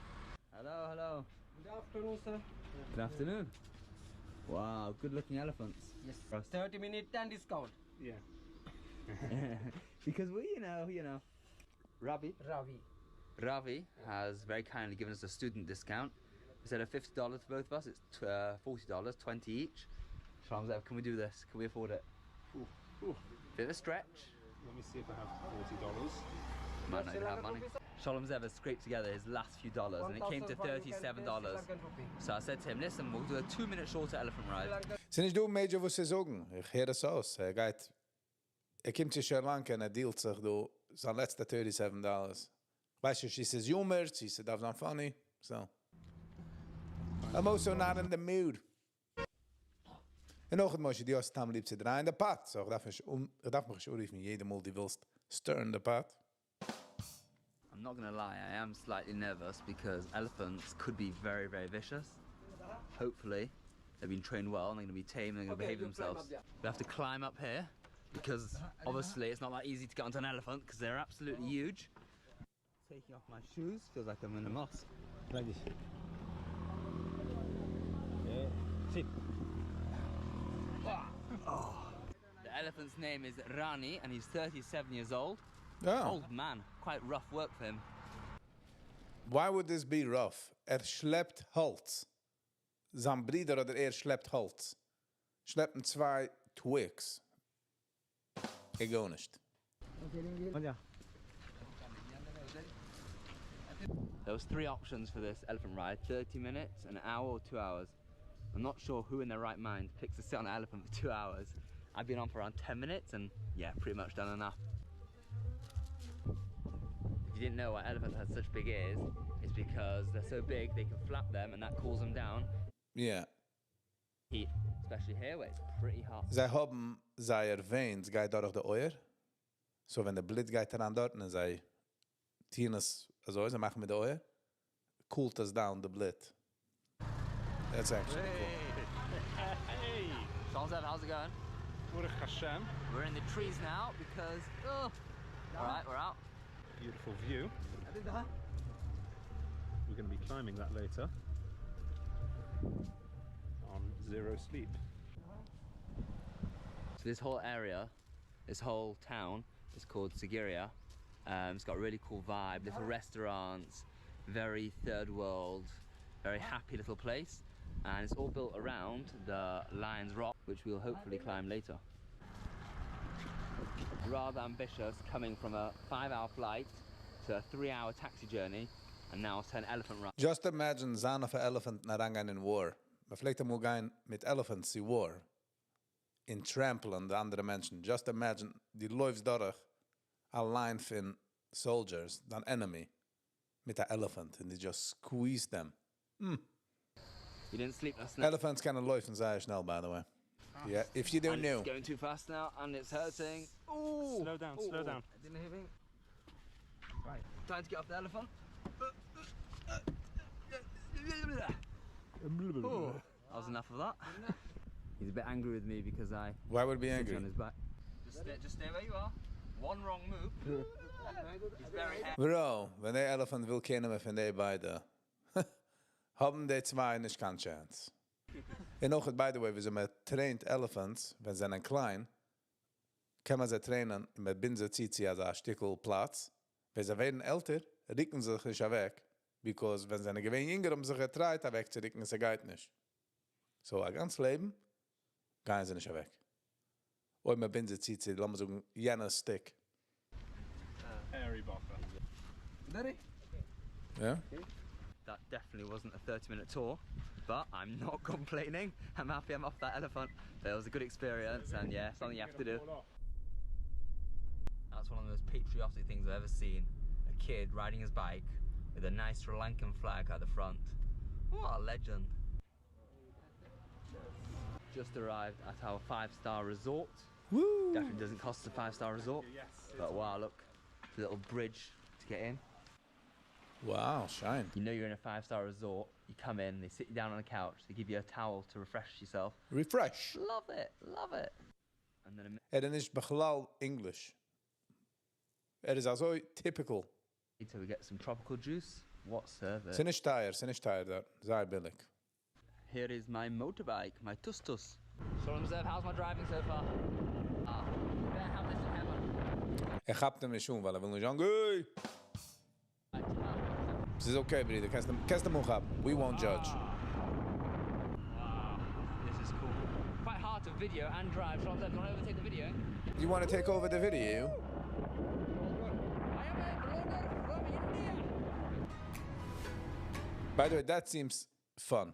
Hello, hello. Good afternoon, sir. Good afternoon. Wow, good looking elephants. Yes. 30 minute and discount. Yeah. Because we, Ravi. Ravi. Ravi has very kindly given us a student discount. Instead of $50 for both of us, it's $40, 20 each. Shalom Zev, can we do this? Can we afford it? Ooh, ooh. Bit of a stretch. Let me see if I have $40. Might not even have money. Shalom Zev has scraped together his last few dollars and it came to $37. So I said to him, listen, we'll do a 2-minute shorter elephant ride. ס'איז נישט דא major וואס צו זאגן. איך הער עס אויס. ער גייט, ער קומט צו Sri Lanka און ער deal ט זיך דא זיין לעצטע $37. ווייסט נישט, צו ס'איז humor, צו ס'דארף זיין funny. So. I'm also not in the mood. און אויך, משה, דו האסט סתם ליב צו דרייען די pot. So, איך דארף נישט, איך דארף מיך נישט אנרופן יעדע מאל דו ווילסט stir the pot. I'm not gonna lie, I am slightly nervous because elephants could be very, very vicious. Hopefully, they've been trained well and they're gonna be tame and they're gonna Okay, behave you climb themselves. up there. We have to climb up here because obviously it's not that easy to get onto an elephant because they're absolutely huge. Taking off my shoes feels like I'm in a mosque. Like this. Yeah. Sit. Oh. The elephant's name is Rani and he's 37 years old. Oh. Old man, quite rough work for him. Why would this be rough? ער שלעפט האלץ. זיין ברודער אדער ער שלעפט האלץ. שלעפן צוויי twigs. איך גארנישט. Yeah. There was three options for this elephant ride, 30 minutes, an hour or 2 hours. I'm not sure who in their right mind picks to sit on an elephant for 2 hours. I've been on for around 10 minutes and yeah, pretty much done enough. If you didn't know why elephants had such big ears, it's because they're so big they can flap them and that cools them down. Heat, especially here where it's pretty hot. זיי האבן זייער veins גייט דורך די אויער. So ווען די בלוט גייט אריין דארט און זיי טוען עס אזוי, זיי מאכן מיט די אויער, cooled עס down די בלוט. That's actually cool. Hey! Shalom Zev, how's it going? ברוך השם. We're in the trees now because, oh, all right, we're out. Beautiful view. We're going to be climbing that later. On zero sleep. So this whole area, this whole town is called Sigiriya. It's got a really cool vibe, little restaurants, very third world, very happy little place. And it's all built around the Lion's Rock, which we'll hopefully climb later. Rather ambitious, coming from a 5-hour flight to a 3-hour taxi journey, and now to an elephant ride. Just imagine זיין אויף א elephant און אריינגיין אין war. מען פלעגט אמאל גיין מיט elephants אין war. און trample די אנדערע מענטשן. Just imagine, דו לויפסט דורך א line פון soldiers, דיין enemy, מיט א elephant, and they just squeeze them. You didn't sleep last night. Elephants קענען לויפן זייער שנעל, by the way. Yeah, if you don't And know. It's going too fast now, and it's hurting. Ooh. Slow down, slow Ooh. down. I didn't hear me. Right, time to get off the elephant. Oh, that was enough of that. He's a bit angry with me because I Why would he be sit angry? on his back. Just stay where you are. One wrong move. He's very Bro, ווען דער elephant וויל קיינעם מער פון די ביידע, האבן די צוויי נישט קיין chance. און אויך, by the way, ווי מען train ט elephants, ווען זיי זענען קליין, קען מען זיי train ען, און מען בינדט זיי צו צו אזא שטיקל פלאץ. ווען זיי ווערן עלטער, רוקן זיי זיך נישט אוועק. Because ווען זיי זענען געווען יונגער, האבן זיי גע try ט, אוועקצורוקן, עס גייט נישט. So, א גאנץ לעבן, גייען זיי נישט אוועק. אויב מען בינדט זיי צו צו, לאמיר זאגן, יענע stick. Hairy buffer. Ready? Yeah? That definitely wasn't a 30-minute tour, but I'm not complaining. I'm happy I'm off that elephant. But it was a good experience, and yeah, something you have to do. That's one of the most patriotic things I've ever seen. A kid riding his bike with a nice Sri Lankan flag at the front. What a legend. Just arrived at our 5-star resort. Woo! Definitely doesn't cost a 5-star resort. But wow, look, the little bridge to get in. Wow, שיין. You know you're in a 5-star resort. You come in, they sit you down on a couch, they give you a towel to refresh yourself. Refresh. Love it, love it. And then ער איז נישט בכלל English. ער איז אזוי typical. later we get some tropical juice. What service? ס'איז נישט טייער, ס'איז נישט טייער דארט. זייער ביליג. Here is my motorbike, my tus tus. Shalom Zev, how's my driving so far? Ah, you better have this in heaven. ער כאפט אים נישט אן, ווייל ער וויל נישט זאגן, "Hey!" ס'איז okay, ברודער, קענסט קענסט אים אנכאפן. We won't judge. Wow, this is cool. Quite hard to video and drive. Shalom Zev, do you want to overtake the video? You want to take over the video? I am a blogger from India. By the way, that seems fun.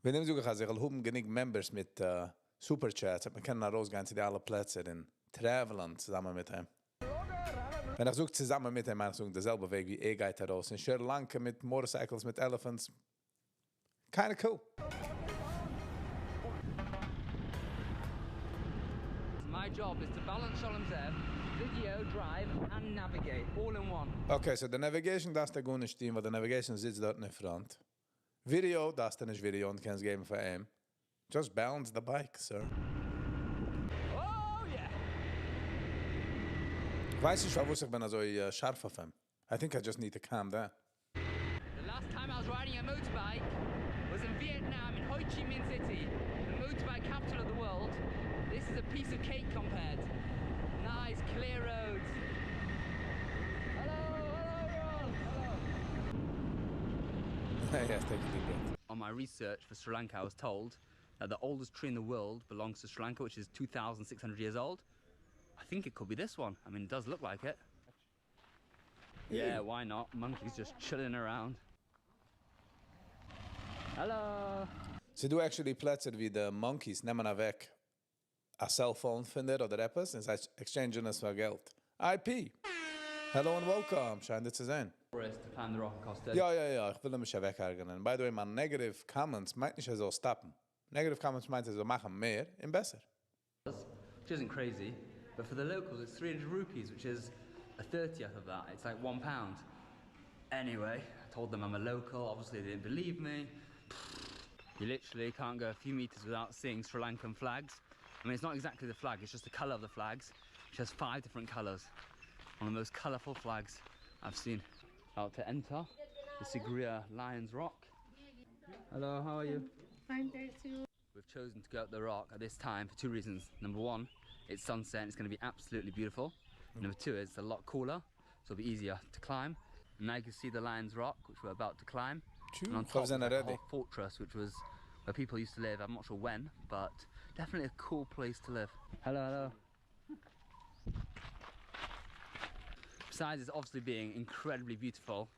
וועגן דעם זאג איך, אז איך וועל האבן גענוג members מיט super chats, וועט מען קענען ארויסגיין צו די אלע פלעצער און travel ן צוזאמען מיט אים. ווען איך זאג צוזאמען מיט אים, מיין איך זאגן דער זעלבער וועג ווי ער גייט ארויס אין Sri Lanka מיט motorcycles, מיט elephants. Kinda cool. My job is to balance Shalom Zev, video, drive, and navigate, all in one. Okay, so די navigation דארפסטו גארנישט טון, ווייל די navigation זיצט דארט אין front. Video, דארפסטו נישט video און קענסט געבן פאר אים. Just balance the bike, sir. Oh yeah! איך ווייס נישט, פארוואס איך בין אזוי שארף אויף אים. I think I just need to calm down. The last time I was riding a motorbike was in Vietnam, in Ho Chi Minh City, the motorbike capital of the world. This is a piece of cake compared. Nice, clear roads. Hello, hello everyone! Hello. Yes, take a deep breath. On my research for Sri Lanka, I was told that the oldest tree in the world belongs to Sri Lanka, which is 2,600 years old. I think it could be this one. I mean, it does look like it. Yeah, why not? Monkeys just chilling around. Hello. ס'דא actually פלעצער וואו די monkeys נעמען אוועק א cell phone פון דיר אדער עפעס און זיי exchange ען עס פאר געלט. IP. Hello and welcome. שיין דיך צו זען. To climb the rock across יא, יא, יא, איך וויל מיך אוועקהרגענען. By the way, מיין negative comments מיינט נישט, ער זאל stop ן. Negative comments מיינט, ער זאל מאכן מער און בעסער. Which isn't crazy, but for the locals it's 300 rupees, which is a 30th of that. It's like £1. Anyway, I told them I'm a local. Obviously they didn't believe me. You literally can't go a few meters without seeing Sri Lankan flags. I mean, it's not exactly the flag, it's just the color of the flags, which has 5 different colors. One of the most colorful flags I've seen. About to enter the Sigiriya Lion's Rock. Hello, how are you? Fine, thank you. We've chosen to go up the rock at this time for 2 reasons. Number 1, it's sunset and it's going to be absolutely beautiful. Number 2 is it's a lot cooler, so it'll be easier to climb. And now you can see the Lion's Rock, which we're about to climb. And on top is like a whole fortress, which was where people used to live. I'm not sure when, but definitely a cool place to live. Hello, hello. Besides it's obviously being incredibly beautiful,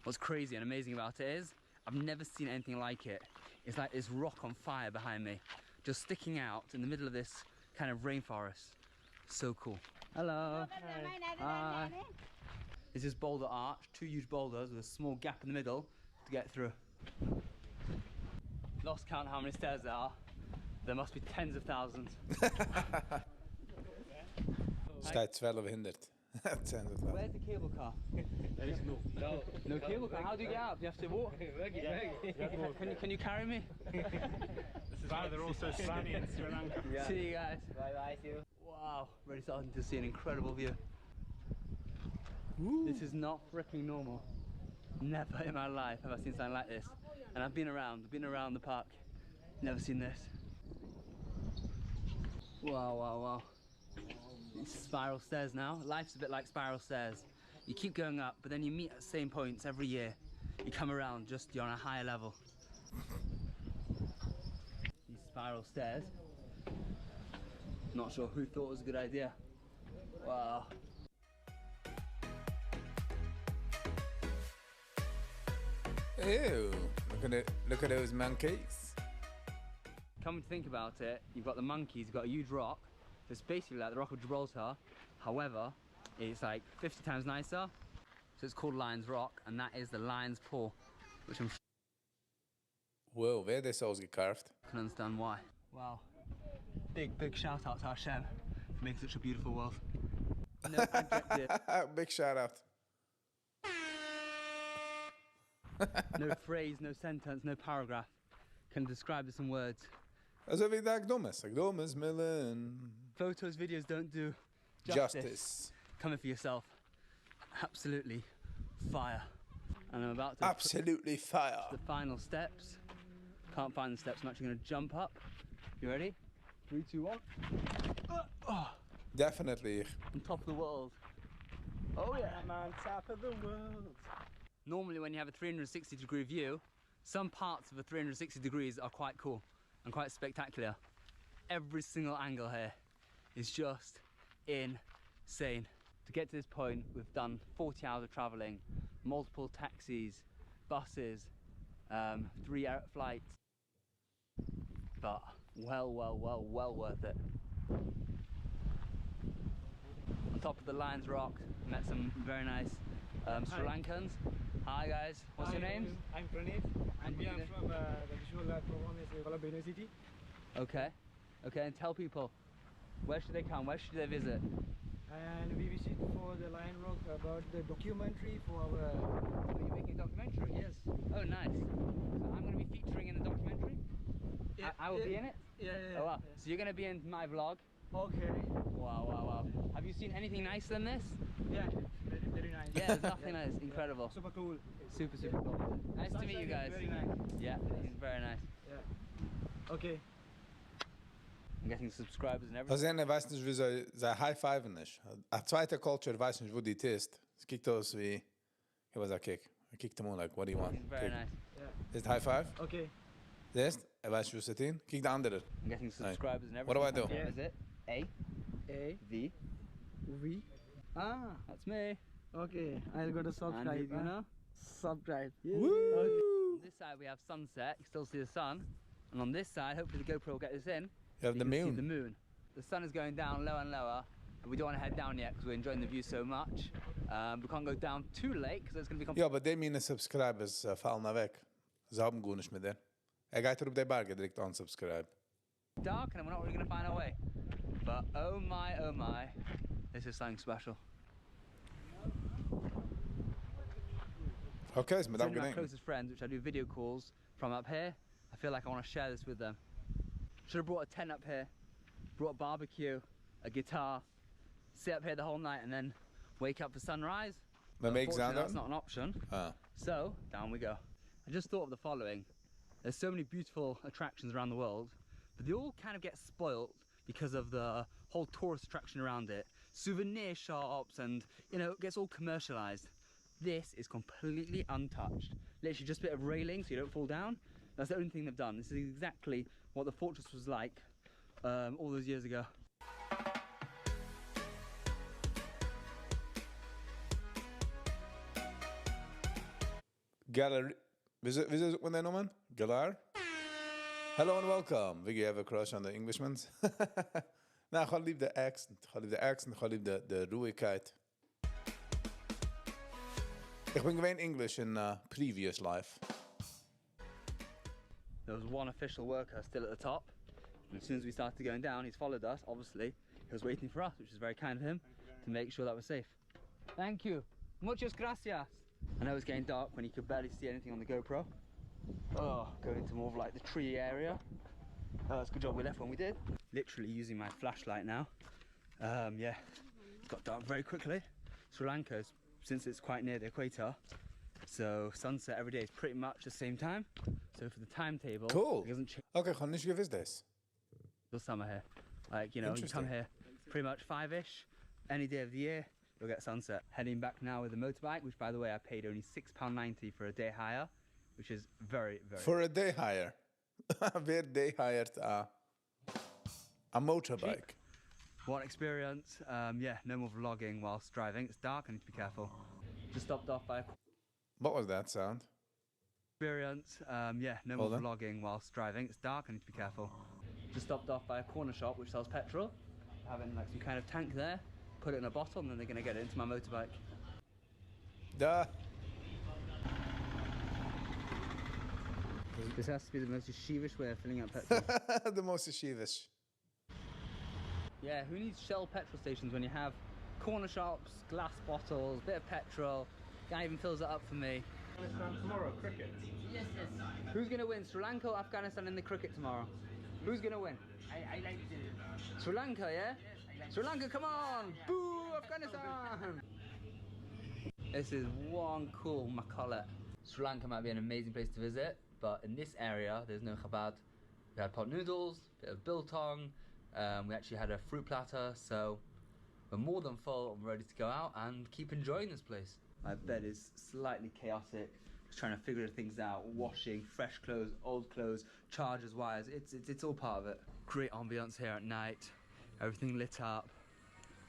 what's crazy and amazing about it is I've never seen anything like it. It's like this rock on fire behind me, just sticking out in the middle of this kind of rainforest. So cool. Hello. Hi. This is boulder arch, 2 huge boulders with a small gap in the middle to get through. Lost count how many stairs there are. There must be tens of thousands. שטייט 1200. Tens of thousands. Where's the cable car? There is no. No. No cable car. How do you get up? You have to walk. Can you carry me? This is why they're all so sunny in Sri Lanka. Yeah. See you guys. Bye bye. See you. Wow, really starting to see an incredible view. Ooh. This is not freaking normal. Never in my life have I seen something like this. And I've been around, I've been around the park. Never seen this. Wow, wow, wow. It's spiral stairs now. Life's a bit like spiral stairs. You keep going up, but then you meet at the same points every year. You come around, just you're on a higher level. These spiral stairs. Not sure who thought it was a good idea. Wow. Ew, look at it, look at those monkeys. Come to think about it, you've got the monkeys, you've got a huge rock. It's basically like the Rock of Gibraltar. However, it's like 50 times nicer. So it's called Lion's Rock, and that is the lion's paw, which I'm Whoa, ווער דאס אויסגע carved? Can understand why. Wow. Big, big shout out to Hashem for making such a beautiful world. No adjective. Big shout out. No phrase, no sentence, no paragraph can describe this in words. אזוי ווי די אקדמות, אקדמות מילין. Photos, videos don't do justice. Justice. Coming for yourself. Absolutely fire. And I'm about to Absolutely fire. The final steps. Can't find the steps. I'm actually going to jump up. You ready? 3, 2, 1. Oh. Definitely. On top of the world. Oh yeah. I'm on top of the world. Normally when you have a 360 degree view, some parts of the 360 degrees are quite cool and quite spectacular. Every single angle here is just insane. To get to this point, we've done 40 hours of traveling, multiple taxis, buses, um, three flights, but well, well, well, well worth it. On top of the Lions Rock, met some very nice um, Sri Lankans. Hi guys, what's Hi, your names? I'm Pranit, and we are from uh, the Visual Art Program at Columbia University. Okay, okay, and tell people, where should they come? Where should they visit? And we visit for the Lion Rock about the documentary for our. Oh, you're making a documentary? Yes. Oh, nice. So I'm going to be featuring in the documentary? Yeah, I, I will yeah, be in it? Yeah, yeah. Oh, wow. yeah. So you're going to be in my vlog? Okay. Wow, wow, wow. Have you seen anything nicer than this? Yeah, very, very nice. Yeah, there's nothing nice. Incredible. Super cool. Super, super cool. Nice to meet you Sunset is guys. Very nice. Yeah, it's very nice. Yeah. Okay. I'm getting subscribers and everything. אז איינער ווייסט נישט וויאזוי זיי high-five נישט. א צווייטע culture ווייסט נישט וואס דו טוסט. עס קוקט אויס ווי... גיב אזא קוק. ער קוקט אים אן like, what do you want? Very קוק. nice. זעסט high five? Okay. זעסט? ער ווייסט נישט וואס צו טון. קוק די אנדערע. I'm getting subscribers and everything. What do I do? Yeah. Is it A? A. V. V. Ah. That's me. Okay, I'll go to subscribe. And huh? know? Subscribe. Woo! Okay. On this side we have sunset. You still see the sun. And on this side, hopefully the GoPro will get this in. You have the you can moon. See the moon. The sun is going down lower and lower, but we don't want to head down yet because we're enjoying the view so much. Um, we can't go down too late because it's going to be. יא, אבער די מינע subscribers uh, פאלן אוועק. זיי האבן גארנישט מיט דיר. ער גייט אראפ די בארג, ער דריקט unsubscribe. Dark and we're not really going to find our way. But oh my, oh my, this is something special. Okay, so מ'דארף Two of my געדענקען. closest friends, which I do video calls from up here. I feel like I want to share this with them. Should have brought a tent up here, brought a barbecue, a guitar, sit up here the whole night and then wake up for sunrise. מען מעג Unfortunately, זיין that's דארט? not an option. Ah. So, down we go. I just thought of the following. There's so many beautiful attractions around the world, but they all kind of get spoilt because of the whole tourist attraction around it. Souvenir shops and, you know, it gets all commercialized. This is completely untouched. Literally just a bit of railing so you don't fall down. That's the only thing they've done. This is exactly what the fortress was like um, all those years ago. Gallery. וויאזוי וויאזוי זאגט מען דיין נאמען? Galar? Hello and welcome. Viggy, you have a crush on the Englishmans? ניין, איך האב ליב די accent. איך האב ליב די accent, איך האב ליב די די רואיגקייט. איך בין געווען English in a previous life. There was one official worker still at the top, and as soon as we started going down, he's followed us, obviously. He was waiting for us, which is very kind of him, to make sure that we're safe. Thank you. Muchas gracias. I know it's getting dark when you could barely see anything on the GoPro. Oh, going into more of like the tree area. Oh, it's a good job we left when we did. Literally using my flashlight now. Um, yeah, it got dark very quickly. Sri Lanka, since it's quite near the equator, so sunset every day is pretty much the same time. So for the timetable, Cool. it doesn't change. Okay, איך האב נישט געוויסט דאס. The summer here. Like, you know, you come Interesting. here pretty much five-ish, any day of the year, you'll get sunset. Heading back now with the motorbike, which by the way, I paid only £6.90 for a day hire, which is very, very... For a day hire. ווער day hired א א motorbike? What experience. Um, yeah, no more vlogging whilst driving. It's dark, I need to be careful. Just stopped off by a What was that sound? Experience. Um, yeah, no Hold more on. vlogging whilst driving. It's dark, I need to be careful. Just stopped off by a corner shop which sells petrol. Having like some kind of tank there. Put it in a bottle and then they're gonna get it into my motorbike. Duh. This has to be the most yeshivish way of filling up petrol. the most yeshivish. Yeah, who needs Shell petrol stations when you have corner shops, glass bottles, bit of petrol. Guy even fills it up for me. Afghanistan tomorrow, cricket. Yes, yes. Who's gonna win, Sri Lanka or Afghanistan in the cricket tomorrow? Who's gonna win? I, I like the... Sri Lanka, yeah? Yes, I like Sri Lanka, come on! Boo, Afghanistan! This is one cool makolet. Sri Lanka might be an amazing place to visit, but in this area, there's no Chabad. We had pot noodles, bit of biltong, um, we actually had a fruit platter, so We're more than full and ready to go out and keep enjoying this place. My bed is slightly chaotic, just trying to figure things out, washing, fresh clothes, old clothes, chargers, wires, it's, it's, it's all part of it. Great ambiance here at night, everything lit up.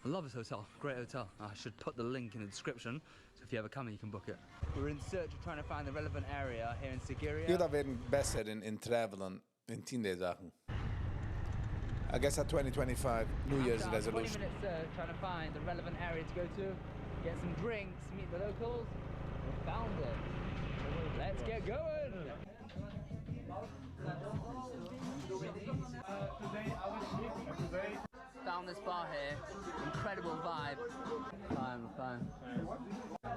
I love this hotel, great hotel. I should put the link in the description, so if you ever come you can book it. We're in search of trying to find the relevant area here in Sigiriya. איך דארף ווערן בעסער אין, אין travel ן, אין טון די זאכן. I guess at 2025, New Year's After our 20 resolution. minute search trying to find the relevant area to go to, get some drinks, meet the locals, we found it. Let's get going! Found this bar here, incredible vibe. Fine, fine.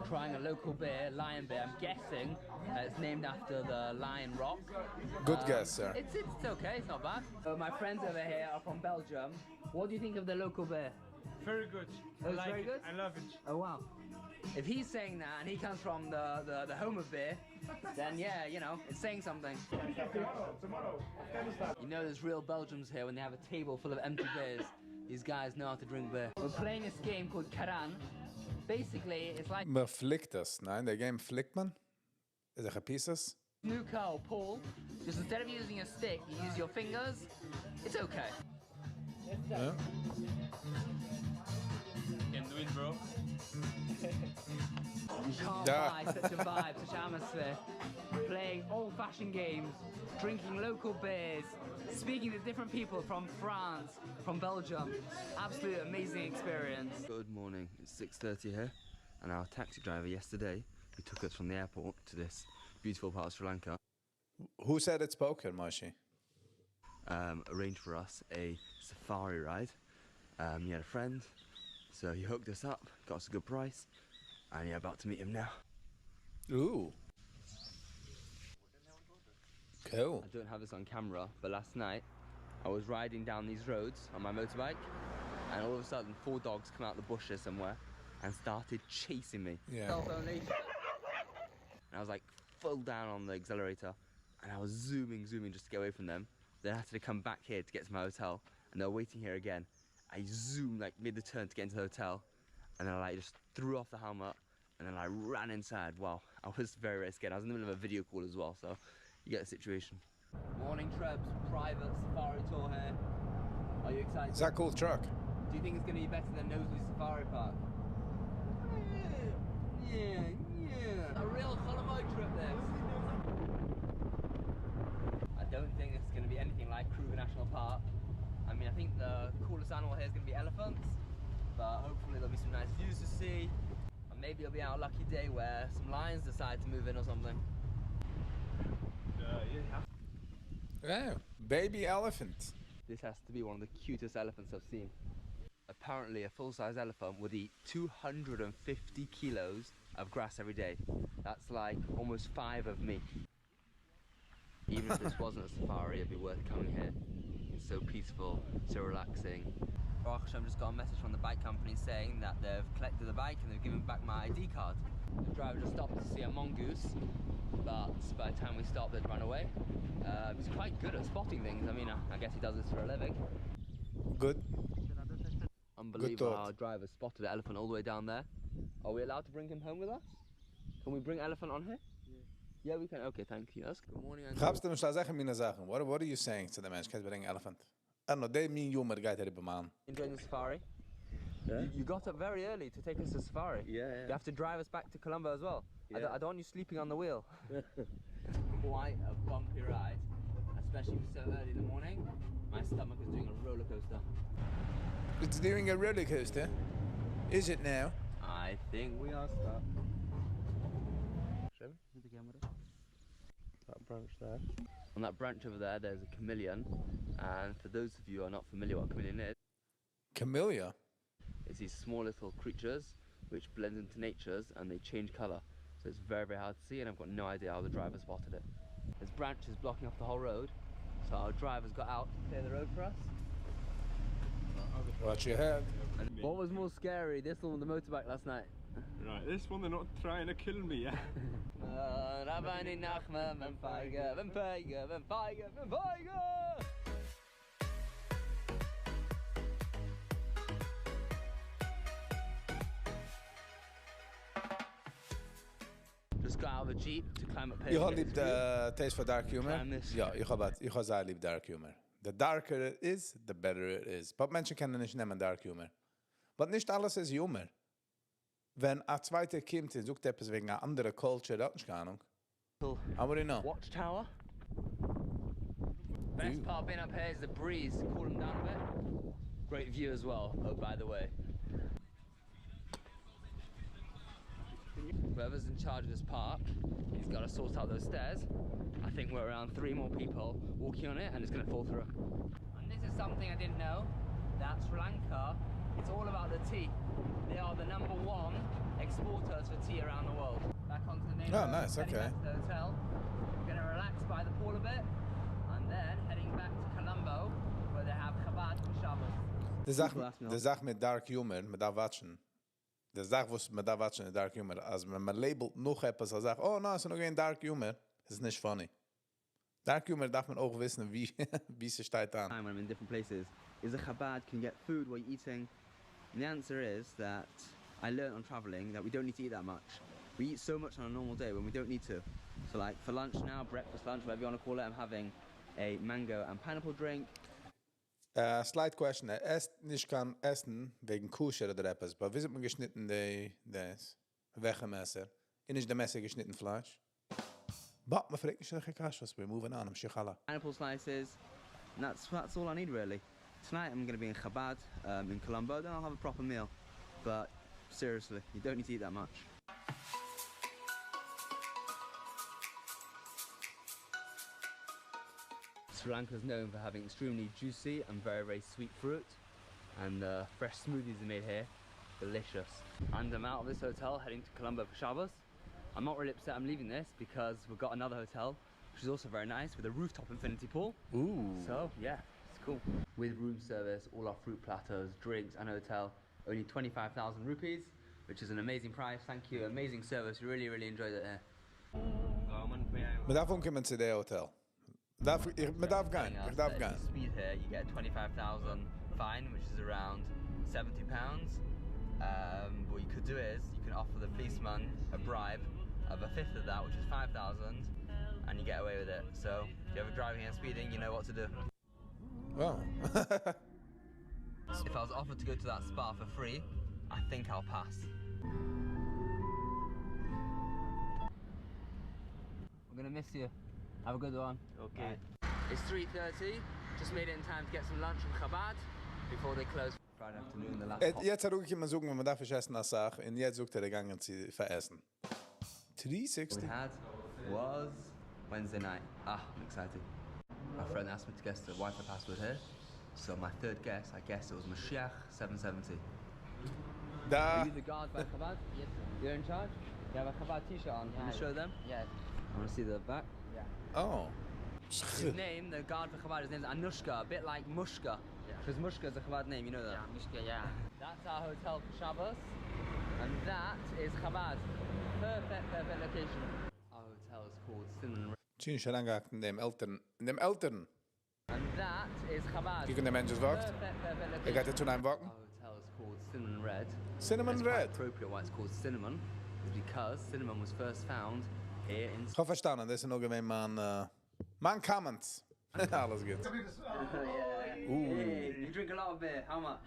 Trying a local beer, lion beer. I'm guessing it's named after the Lion Rock. Good guess, sir. It's, it's okay, it's not bad. My friends over here are from Belgium. What do you think of the local beer? Very good. Oh, I it's like very it. good? I love it. Oh wow. If he's saying that and he comes from the, the, the home of beer, then yeah, you know, it's saying something. You know there's real Belgians here when they have a table full of empty beers. These guys know how to drink beer. We're playing this game called Karan. Basically, it's like מען פליקט עס, ניין? דער game פליקט מען? אזעלכע pieces? snooker or pool. Just instead of using a stick, you use your fingers. It's okay. Ja. Can do it, bro. You can't Yeah. buy such a vibe, such atmosphere. Playing old-fashioned games, drinking local beers, speaking to different people from France, from Belgium. Absolute amazing experience. Good morning. It's 6:30 here, and our taxi driver yesterday, who took us from the airport to this beautiful part of Sri Lanka, Who said it's poker, Moshe? arranged for us a safari ride. He had a friend, so he hooked us up, got us a good price, and yeah, about to meet him now. Ooh. Cool. I don't have this on camera, but last night I was riding down these roads on my motorbike, and all of a sudden four dogs come out the bushes somewhere and started chasing me. Yeah. Self only. And I was like full down on the accelerator, and I was zooming, zooming just to get away from them. Then I had to come back here to get to my hotel, and they were waiting here again. I zoomed, like made the turn to get into the hotel, and then I like just threw off the helmet, and then I ran inside. Wow, I was very, very scared. I was in the middle of a video call as well, so you get the situation. Morning, Trebs. Private safari tour here. Are you excited? Is that a cool truck? Do you think it's going to be better than Knowsley Safari Park? Yeah, yeah. A real Chol HaMoed trip, this. I don't think it's going to be anything like Kruger National Park. I mean, I think the coolest animal here is going to be elephants, but hopefully there'll be some nice views to see. And maybe it'll be our lucky day where some lions decide to move in or something. Yeah, baby elephant. This has to be one of the cutest elephants I've seen. Apparently, a full-size elephant would eat 250 kilos of grass every day. That's like almost five of me. Even if this wasn't a safari, it'd be worth coming here. It's so peaceful, so relaxing. Baruch Hashem just got a message from the bike company saying that they've collected the bike and they've given back my ID card. The driver just stopped to see a mongoose, but by the time we stopped, they'd run away. He's quite good at spotting things. I mean, I guess he does this for a living. Good. Unbelievable thought. how our driver spotted the elephant all the way down there. Are we allowed to bring him home with us? Can we bring elephant on here? Yeah, we can. Okay, thank you. That's good morning. Andrew. כאפסט נישט אזעלכע מינע זאכן. What are you saying to the מענטש? קענסט ברענגען elephant. I don't know, דער מין humor גייט אריבער, מאן. Enjoying the safari? You got up very early to take us to safari. Yeah, You have to drive us back to Colombo as well. I don't want you sleeping on the wheel. Quite a bumpy ride, especially for so early in the morning. My stomach is doing a roller coaster. It's doing a roller coaster. Is it now? I think we are stuck. Show me the camera. That branch there. On that branch over there, there's a chameleon. And for those of you who are not familiar what a chameleon is, Camellia? it's these small little creatures which blend into natures and they change colour. So it's very, very hard to see, and I've got no idea how the driver spotted it. There's branches blocking off the whole road, so our driver's got out to clear the road for us. Watch your head. And what was more scary, this one or the motorbike last night? Right, this one they're not trying to kill me, yeah? Rabbi Nachman ben Feiger, ben Feiger, ben Feiger, ben Feiger! got out of a jeep to climb up here. איך האב ליב די taste for dark humor. יא, איך האב איך האב זייער ליב dark humor. The darker it is, the better it is. But מענטשן קענען נישט נעמען dark humor. But נישט אלעס איז humor. ווען א צווייטער קומט און זאגט עפעס וועגן א אנדערע culture, ער האט נישט קיין אהנונג. How would he know? Watchtower. Best part of being up here is the breeze, cool them down a bit. Great view as well, oh by the way. Whoever's in charge of this park, he's got to sort out those stairs. I think we're around three more people walking on it and it's going to fall through. And this is something I didn't know, that Sri Lanka, it's all about the tea. They are the number one exporters for tea around the world. Back onto the main Oh, road, nice, heading okay. back to the hotel. We're going to relax by the pool a bit and then heading back to Colombo where they have Chabad for Shabbos. די זאך, די זאך מיט dark humor, מען דארף watch ן. די זאך וואס מען דארף watch ן אין dark humor, אז ווען מען label ט נאך עפעס א זאך, oh no, ס'איז נאר געווען dark humor, איז נישט funny. Dark humor דארף מען אויך וויסן ווי ווי ס'שטייט אן. Time when I'm in different places is a Chabad can get food while you're eating. And the answer is that I learned on traveling that we don't need to eat that much. We eat so much on a normal day when we don't need to. So like for lunch now, breakfast, lunch, whatever you want to call it, I'm having a mango and pineapple drink. Slight question, ער עסט נישט קיין עסן וועגן kosher אדער עפעס, but ווי האט מען געשניטן די דאס? וועלכע מעסער? און נישט די מעסער געשניטן פלייש? But מען פרעגט נישט אזעלכע קשיות, we're moving on, המשך הלאה. Pineapple slices. And that's all I need really. Tonight I'm going to be in Chabad in Colombo, then I'll have a proper meal. But seriously, you don't need to eat that much. Sri Lanka is known for having extremely juicy and very, very sweet fruit. And fresh smoothies are made here. Delicious. And I'm out of this hotel heading to Colombo for Shabbos. I'm not really upset I'm leaving this because we've got another hotel, which is also very nice, with a rooftop infinity pool. Ooh. So, yeah, it's cool. With room service, all our fruit platters, drinks, and hotel, only 25,000 rupees, which is an amazing price. Thank you, amazing service. Really, really enjoyed it here. מען דארף אנקומען צו די hotel. דארף, איך, מען דארף גיין, איך דארף גיין. Speed here, you get 25,000 fine, which is around 70 pounds. What you could do is you can offer the policeman a bribe of a fifth of that, which is 5,000, and you get away with it. So if you're ever driving and speeding, you know what to do. Oh. If I was offered to go to that spa for free, I think I'll pass. We're gonna miss you. Have a good one. Okay. It's 3:30. Just made it in time to get some lunch from Chabad before they close. Friday afternoon, the last. יעצט האט ער געקומען זאגן, מען דארף נישט עסן א סאך, און יעצט זאגט ער, ער געגאנגען צו פאר עסן. 360. We had was Wednesday night. Ah, I'm excited. My friend asked me to guess the Wi-Fi password here. So my third guess, I guess it was Mashiach 770. Da. Are you the guard by Chabad? Yes, sir. You're in charge? You have a Chabad t-shirt on. Can you Yeah. show them? Yes. I want to see the back. Yeah. Oh. His name, the guard for Chabad, his name's Anushka, a bit like Mushka. Because Mushka is a Chabad name, you know that? Yeah, Mushka, yeah. That's our hotel for Shabbos. And that is Chabad. Perfect, perfect location. Our hotel is called Cinnamon שוין שוין אריינגעהאקט אין דעם עלטערן, אין דעם עלטערן. And that is Chabad. קוק אין דער מענטש walk ט. Perfect, perfect ער גייט יעצט אריין walk ן. Our hotel is called Cinnamon Red. Cinnamon It's quite Red. appropriate why it's called cinnamon is because cinnamon was first found here in איך האב פארשטאנען, דאס איז נאר געווען מיין, מיין comments. אלעס גוט. Yeah. Ooh. Hey, you drink a lot of beer. How much?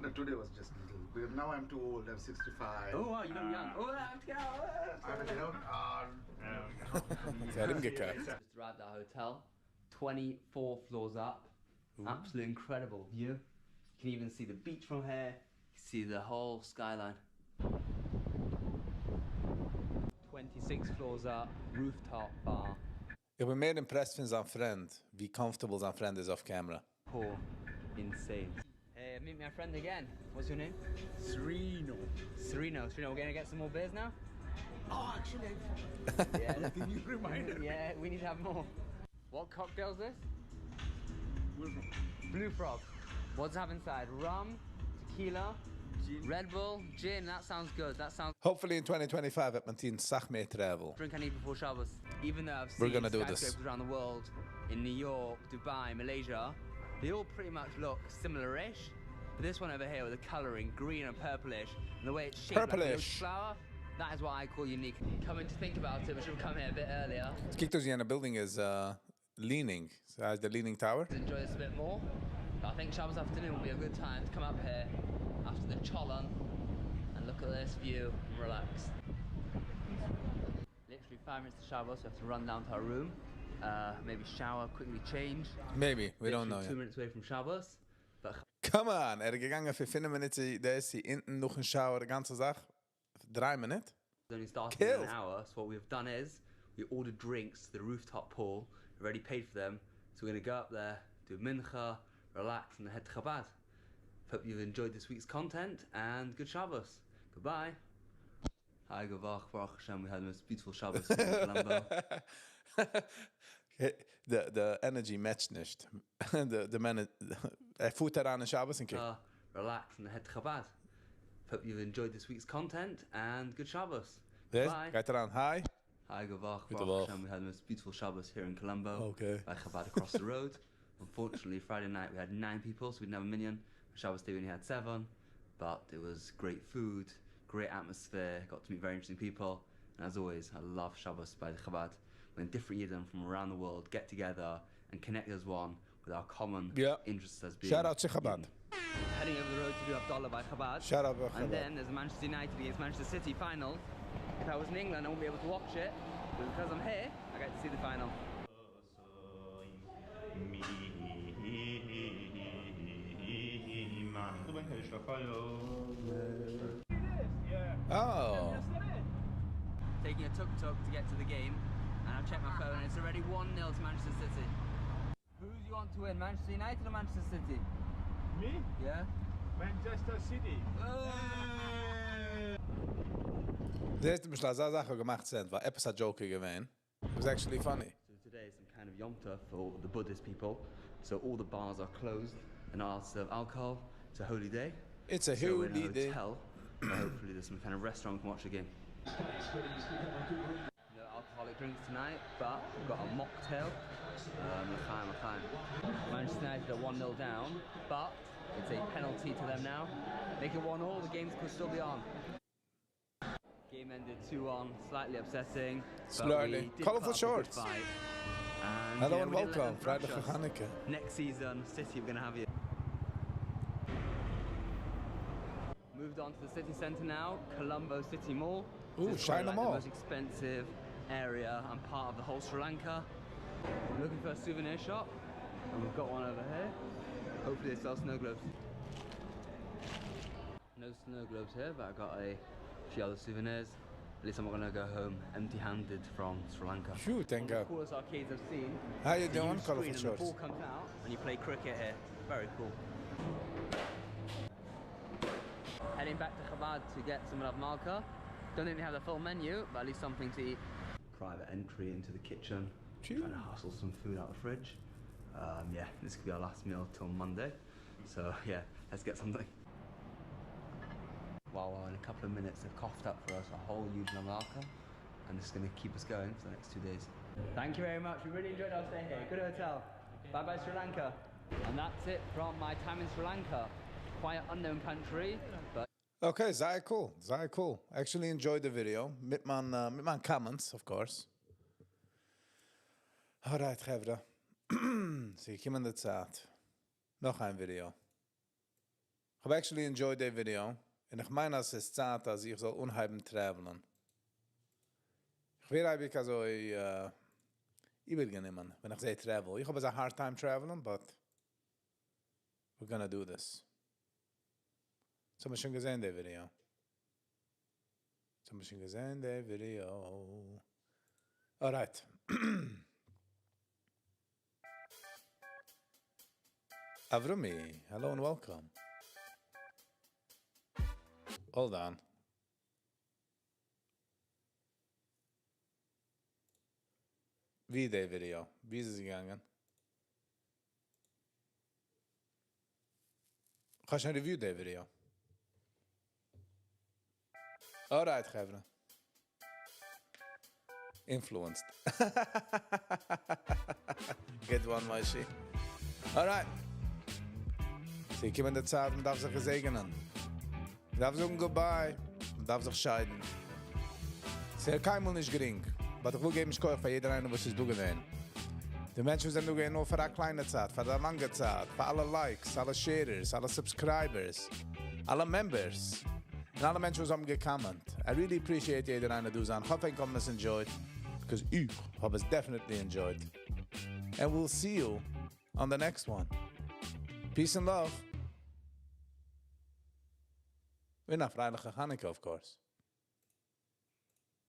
No, today was just little. Because now I'm too old. I'm 65. Oh wow, you look young. Oh, I have to get out. I have to get out. זיי האבן געקאכט. Just arrived at our hotel, 24 floors up. Absolutely incredible view. You can even see the beach from here. You can see the whole skyline. 26 floors up, rooftop bar. איך בין מער impressed פון זיין friend, ווי comfortable זיין friend איז off camera. Poor, insane. Hey, meet my friend again. What's your name? Sereno. Sereno. Sereno, we're gonna get some more beers now? Oh, actually, I Yeah. Did you remind me? Yeah, we need to have more. What cocktail is this? Blue Frog. Blue Frog. What's it have inside? Rum, tequila, gin. Red Bull, gin. That sounds good. That sounds. Hopefully in 2025 וועט מען טון סאך מער travel. Drink I need before Shabbos. Even though I've We're seen gonna do this. skyscrapers around the world, in New York, Dubai, Malaysia, they all pretty much look similar-ish. But this one over here with the colouring, green and purplish, and the way it's shaped like a Purplish. lotus flower, That is what I call unique. Coming to think about it, we should have come here a bit earlier. עס קוקט אויס ווי יענע building איז leaning. ס'הייסט די Leaning Tower? To enjoy this a bit more. But I think Shabbos afternoon will be a good time to come up here after the cholent and look at this view and relax. Literally 5 minutes to Shabbos, we have to run down to our room, maybe shower, quickly change. Maybe, we don't Literally know 2 yet. minutes away from Shabbos. But Come on, ער איז געגאנגען פאר 5 מינוט צו דאס אונטן נאכן shower, די גאנצע זאך. 3 מינוט? Only starting in an Killed. hour, so what we've done is we ordered drinks to the rooftop pool, already paid for them, so we're going to go up there, do mincha, relax, and then head to Chabad. Hope you've enjoyed this week's content, and good Shabbos. Goodbye. Hi, גוט וואך, ברוך השם, we had the most beautiful Shabbos here in Colombo. The energy matched נישט. The man, ער פארט אריין אין שבת און קוקט. Relax and head to Chabad. Hope you've enjoyed this week's content and good Shabbos. דאס Goodbye. גייט אריין, hi. Hi, גוט וואך, גוטע ברוך וואך. השם, we had the most beautiful Shabbos here in Colombo. Okay. By Chabad across the road. Unfortunately, Friday night we had 9 people, so we didn't have a minyan. Shabbos day we only had 7, but it was great food, great atmosphere, got to meet very interesting people, and as always, I love Shabbos by the Chabad. When different Yidden from around the world get together and connect as one with our common interests as being Shout out to Chabad. Yidden. Heading over the road to do Havdalah by Chabad. Shout out by And Chabad. then there's a Manchester United against Manchester City final. If I was in England, I wouldn't be able to watch it, but because I'm here, I get to see the final. Oh. Taking a tuk-tuk to get to the game, and I've checked my phone and it's already one nil to Manchester City. Who do you want to win, Manchester United or Manchester City? Me? Yeah. Manchester City. דאס האט אזא זאך געמאכט sense, ווייל עפעס א joke געווען. It was actually funny. So today is some kind of Yom Tov for the Buddhist people. So all the bars are closed and are serve alcohol. It's a holy day. It's a So we're in a holy day. hotel. So hopefully there's some kind of restaurant we can watch the game. No alcoholic drinks tonight, but we've got a mocktail. L'chaim, l'chaim. Manchester United are one nil down, but it's a penalty to them now. Make it 1-all, the games could still be on. Game ended 2-1, slightly upsetting. But we Slightly. did Colorful put up a good shorts. fight. And, Hello yeah, and we didn't let welcome. them thrash Friday us. Hanukkah. Next season, City, we're going to have you. Moved on to the city centre now, Colombo City Mall. Ooh, This is probably China the Mall. most expensive area and part of the whole Sri Lanka. We're looking for a souvenir shop, and we've got one over here. Hopefully they sell snow globes. No snow globes here, but I got a few other souvenirs. At least I'm not going to go home empty-handed from Sri Lanka. Phew, thank One of the God. coolest arcades I've seen. How you It's a doing? huge Colorful screen and the shorts. ball comes out and you play cricket here. Very cool. Heading back to Chabad to get some Rav Malka. Don't think they have the full menu, but at least something to eat. Private entry into the kitchen. Chew. Trying to hustle some food out of the fridge. Yeah, this could be our last meal till Monday. Let's get something. Wow, well, in a couple of minutes they've coughed up for us a whole huge Malka, and this is going to keep us going for the next 2 days. Thank you very much. We really enjoyed our stay here. Good hotel. Bye bye Sri Lanka. And that's it from my time in Sri Lanka. Quite unknown country, but Okay, זייער cool. זייער cool. Actually enjoyed the video. מיט מיין, מיט מיין comments, of course. Alright, חברה. ס'איז געקומען די צייט. נאך איין video. איך האב actually enjoyed the video. און איך מיין, אז ס'איז צייט, אז איך זאל אנהייבן travelן. איך ווער אייביג אזוי, איבערגענומען, ווען איך זע travel. איך האב a hard time traveling, but we're going to do this. So האבן מיר שוין געזען, די video. So האבן מיר שוין געזען, די video. Alright. Avrumi, hello and welcome. Hold on. ווי די video? ווי איז עס געגאנגען? איך האב שוין review די video. Alright, חברה. Influenced. Good one, Moshe. Alright. ס'איז געקומען די צייט, מען דארף זיך געזעגענען. מען דארף זאגן goodbye. מען דארף זיך שיידן. ס'איז קיינמאל נישט גרינג, but איך וויל געבן שכוח פאר יעדער איינער וואס איז דא געווען. די מענטשן וואס זענען דא געווען נאר פאר א קליינע צייט, פאר א לאנגע צייט, פאר אלע likes, אלע sharers, אלע subscribers, אלע members, און אלע מענטשן וואס האבן גע comment. I really appreciate יעדער איינער דא זיין. איך האף ענק האבן עס enjoyed, because איך האב עס definitely enjoyed. And we'll see you on the next one. Peace and love. און א פרייליכע חנוכה, of course.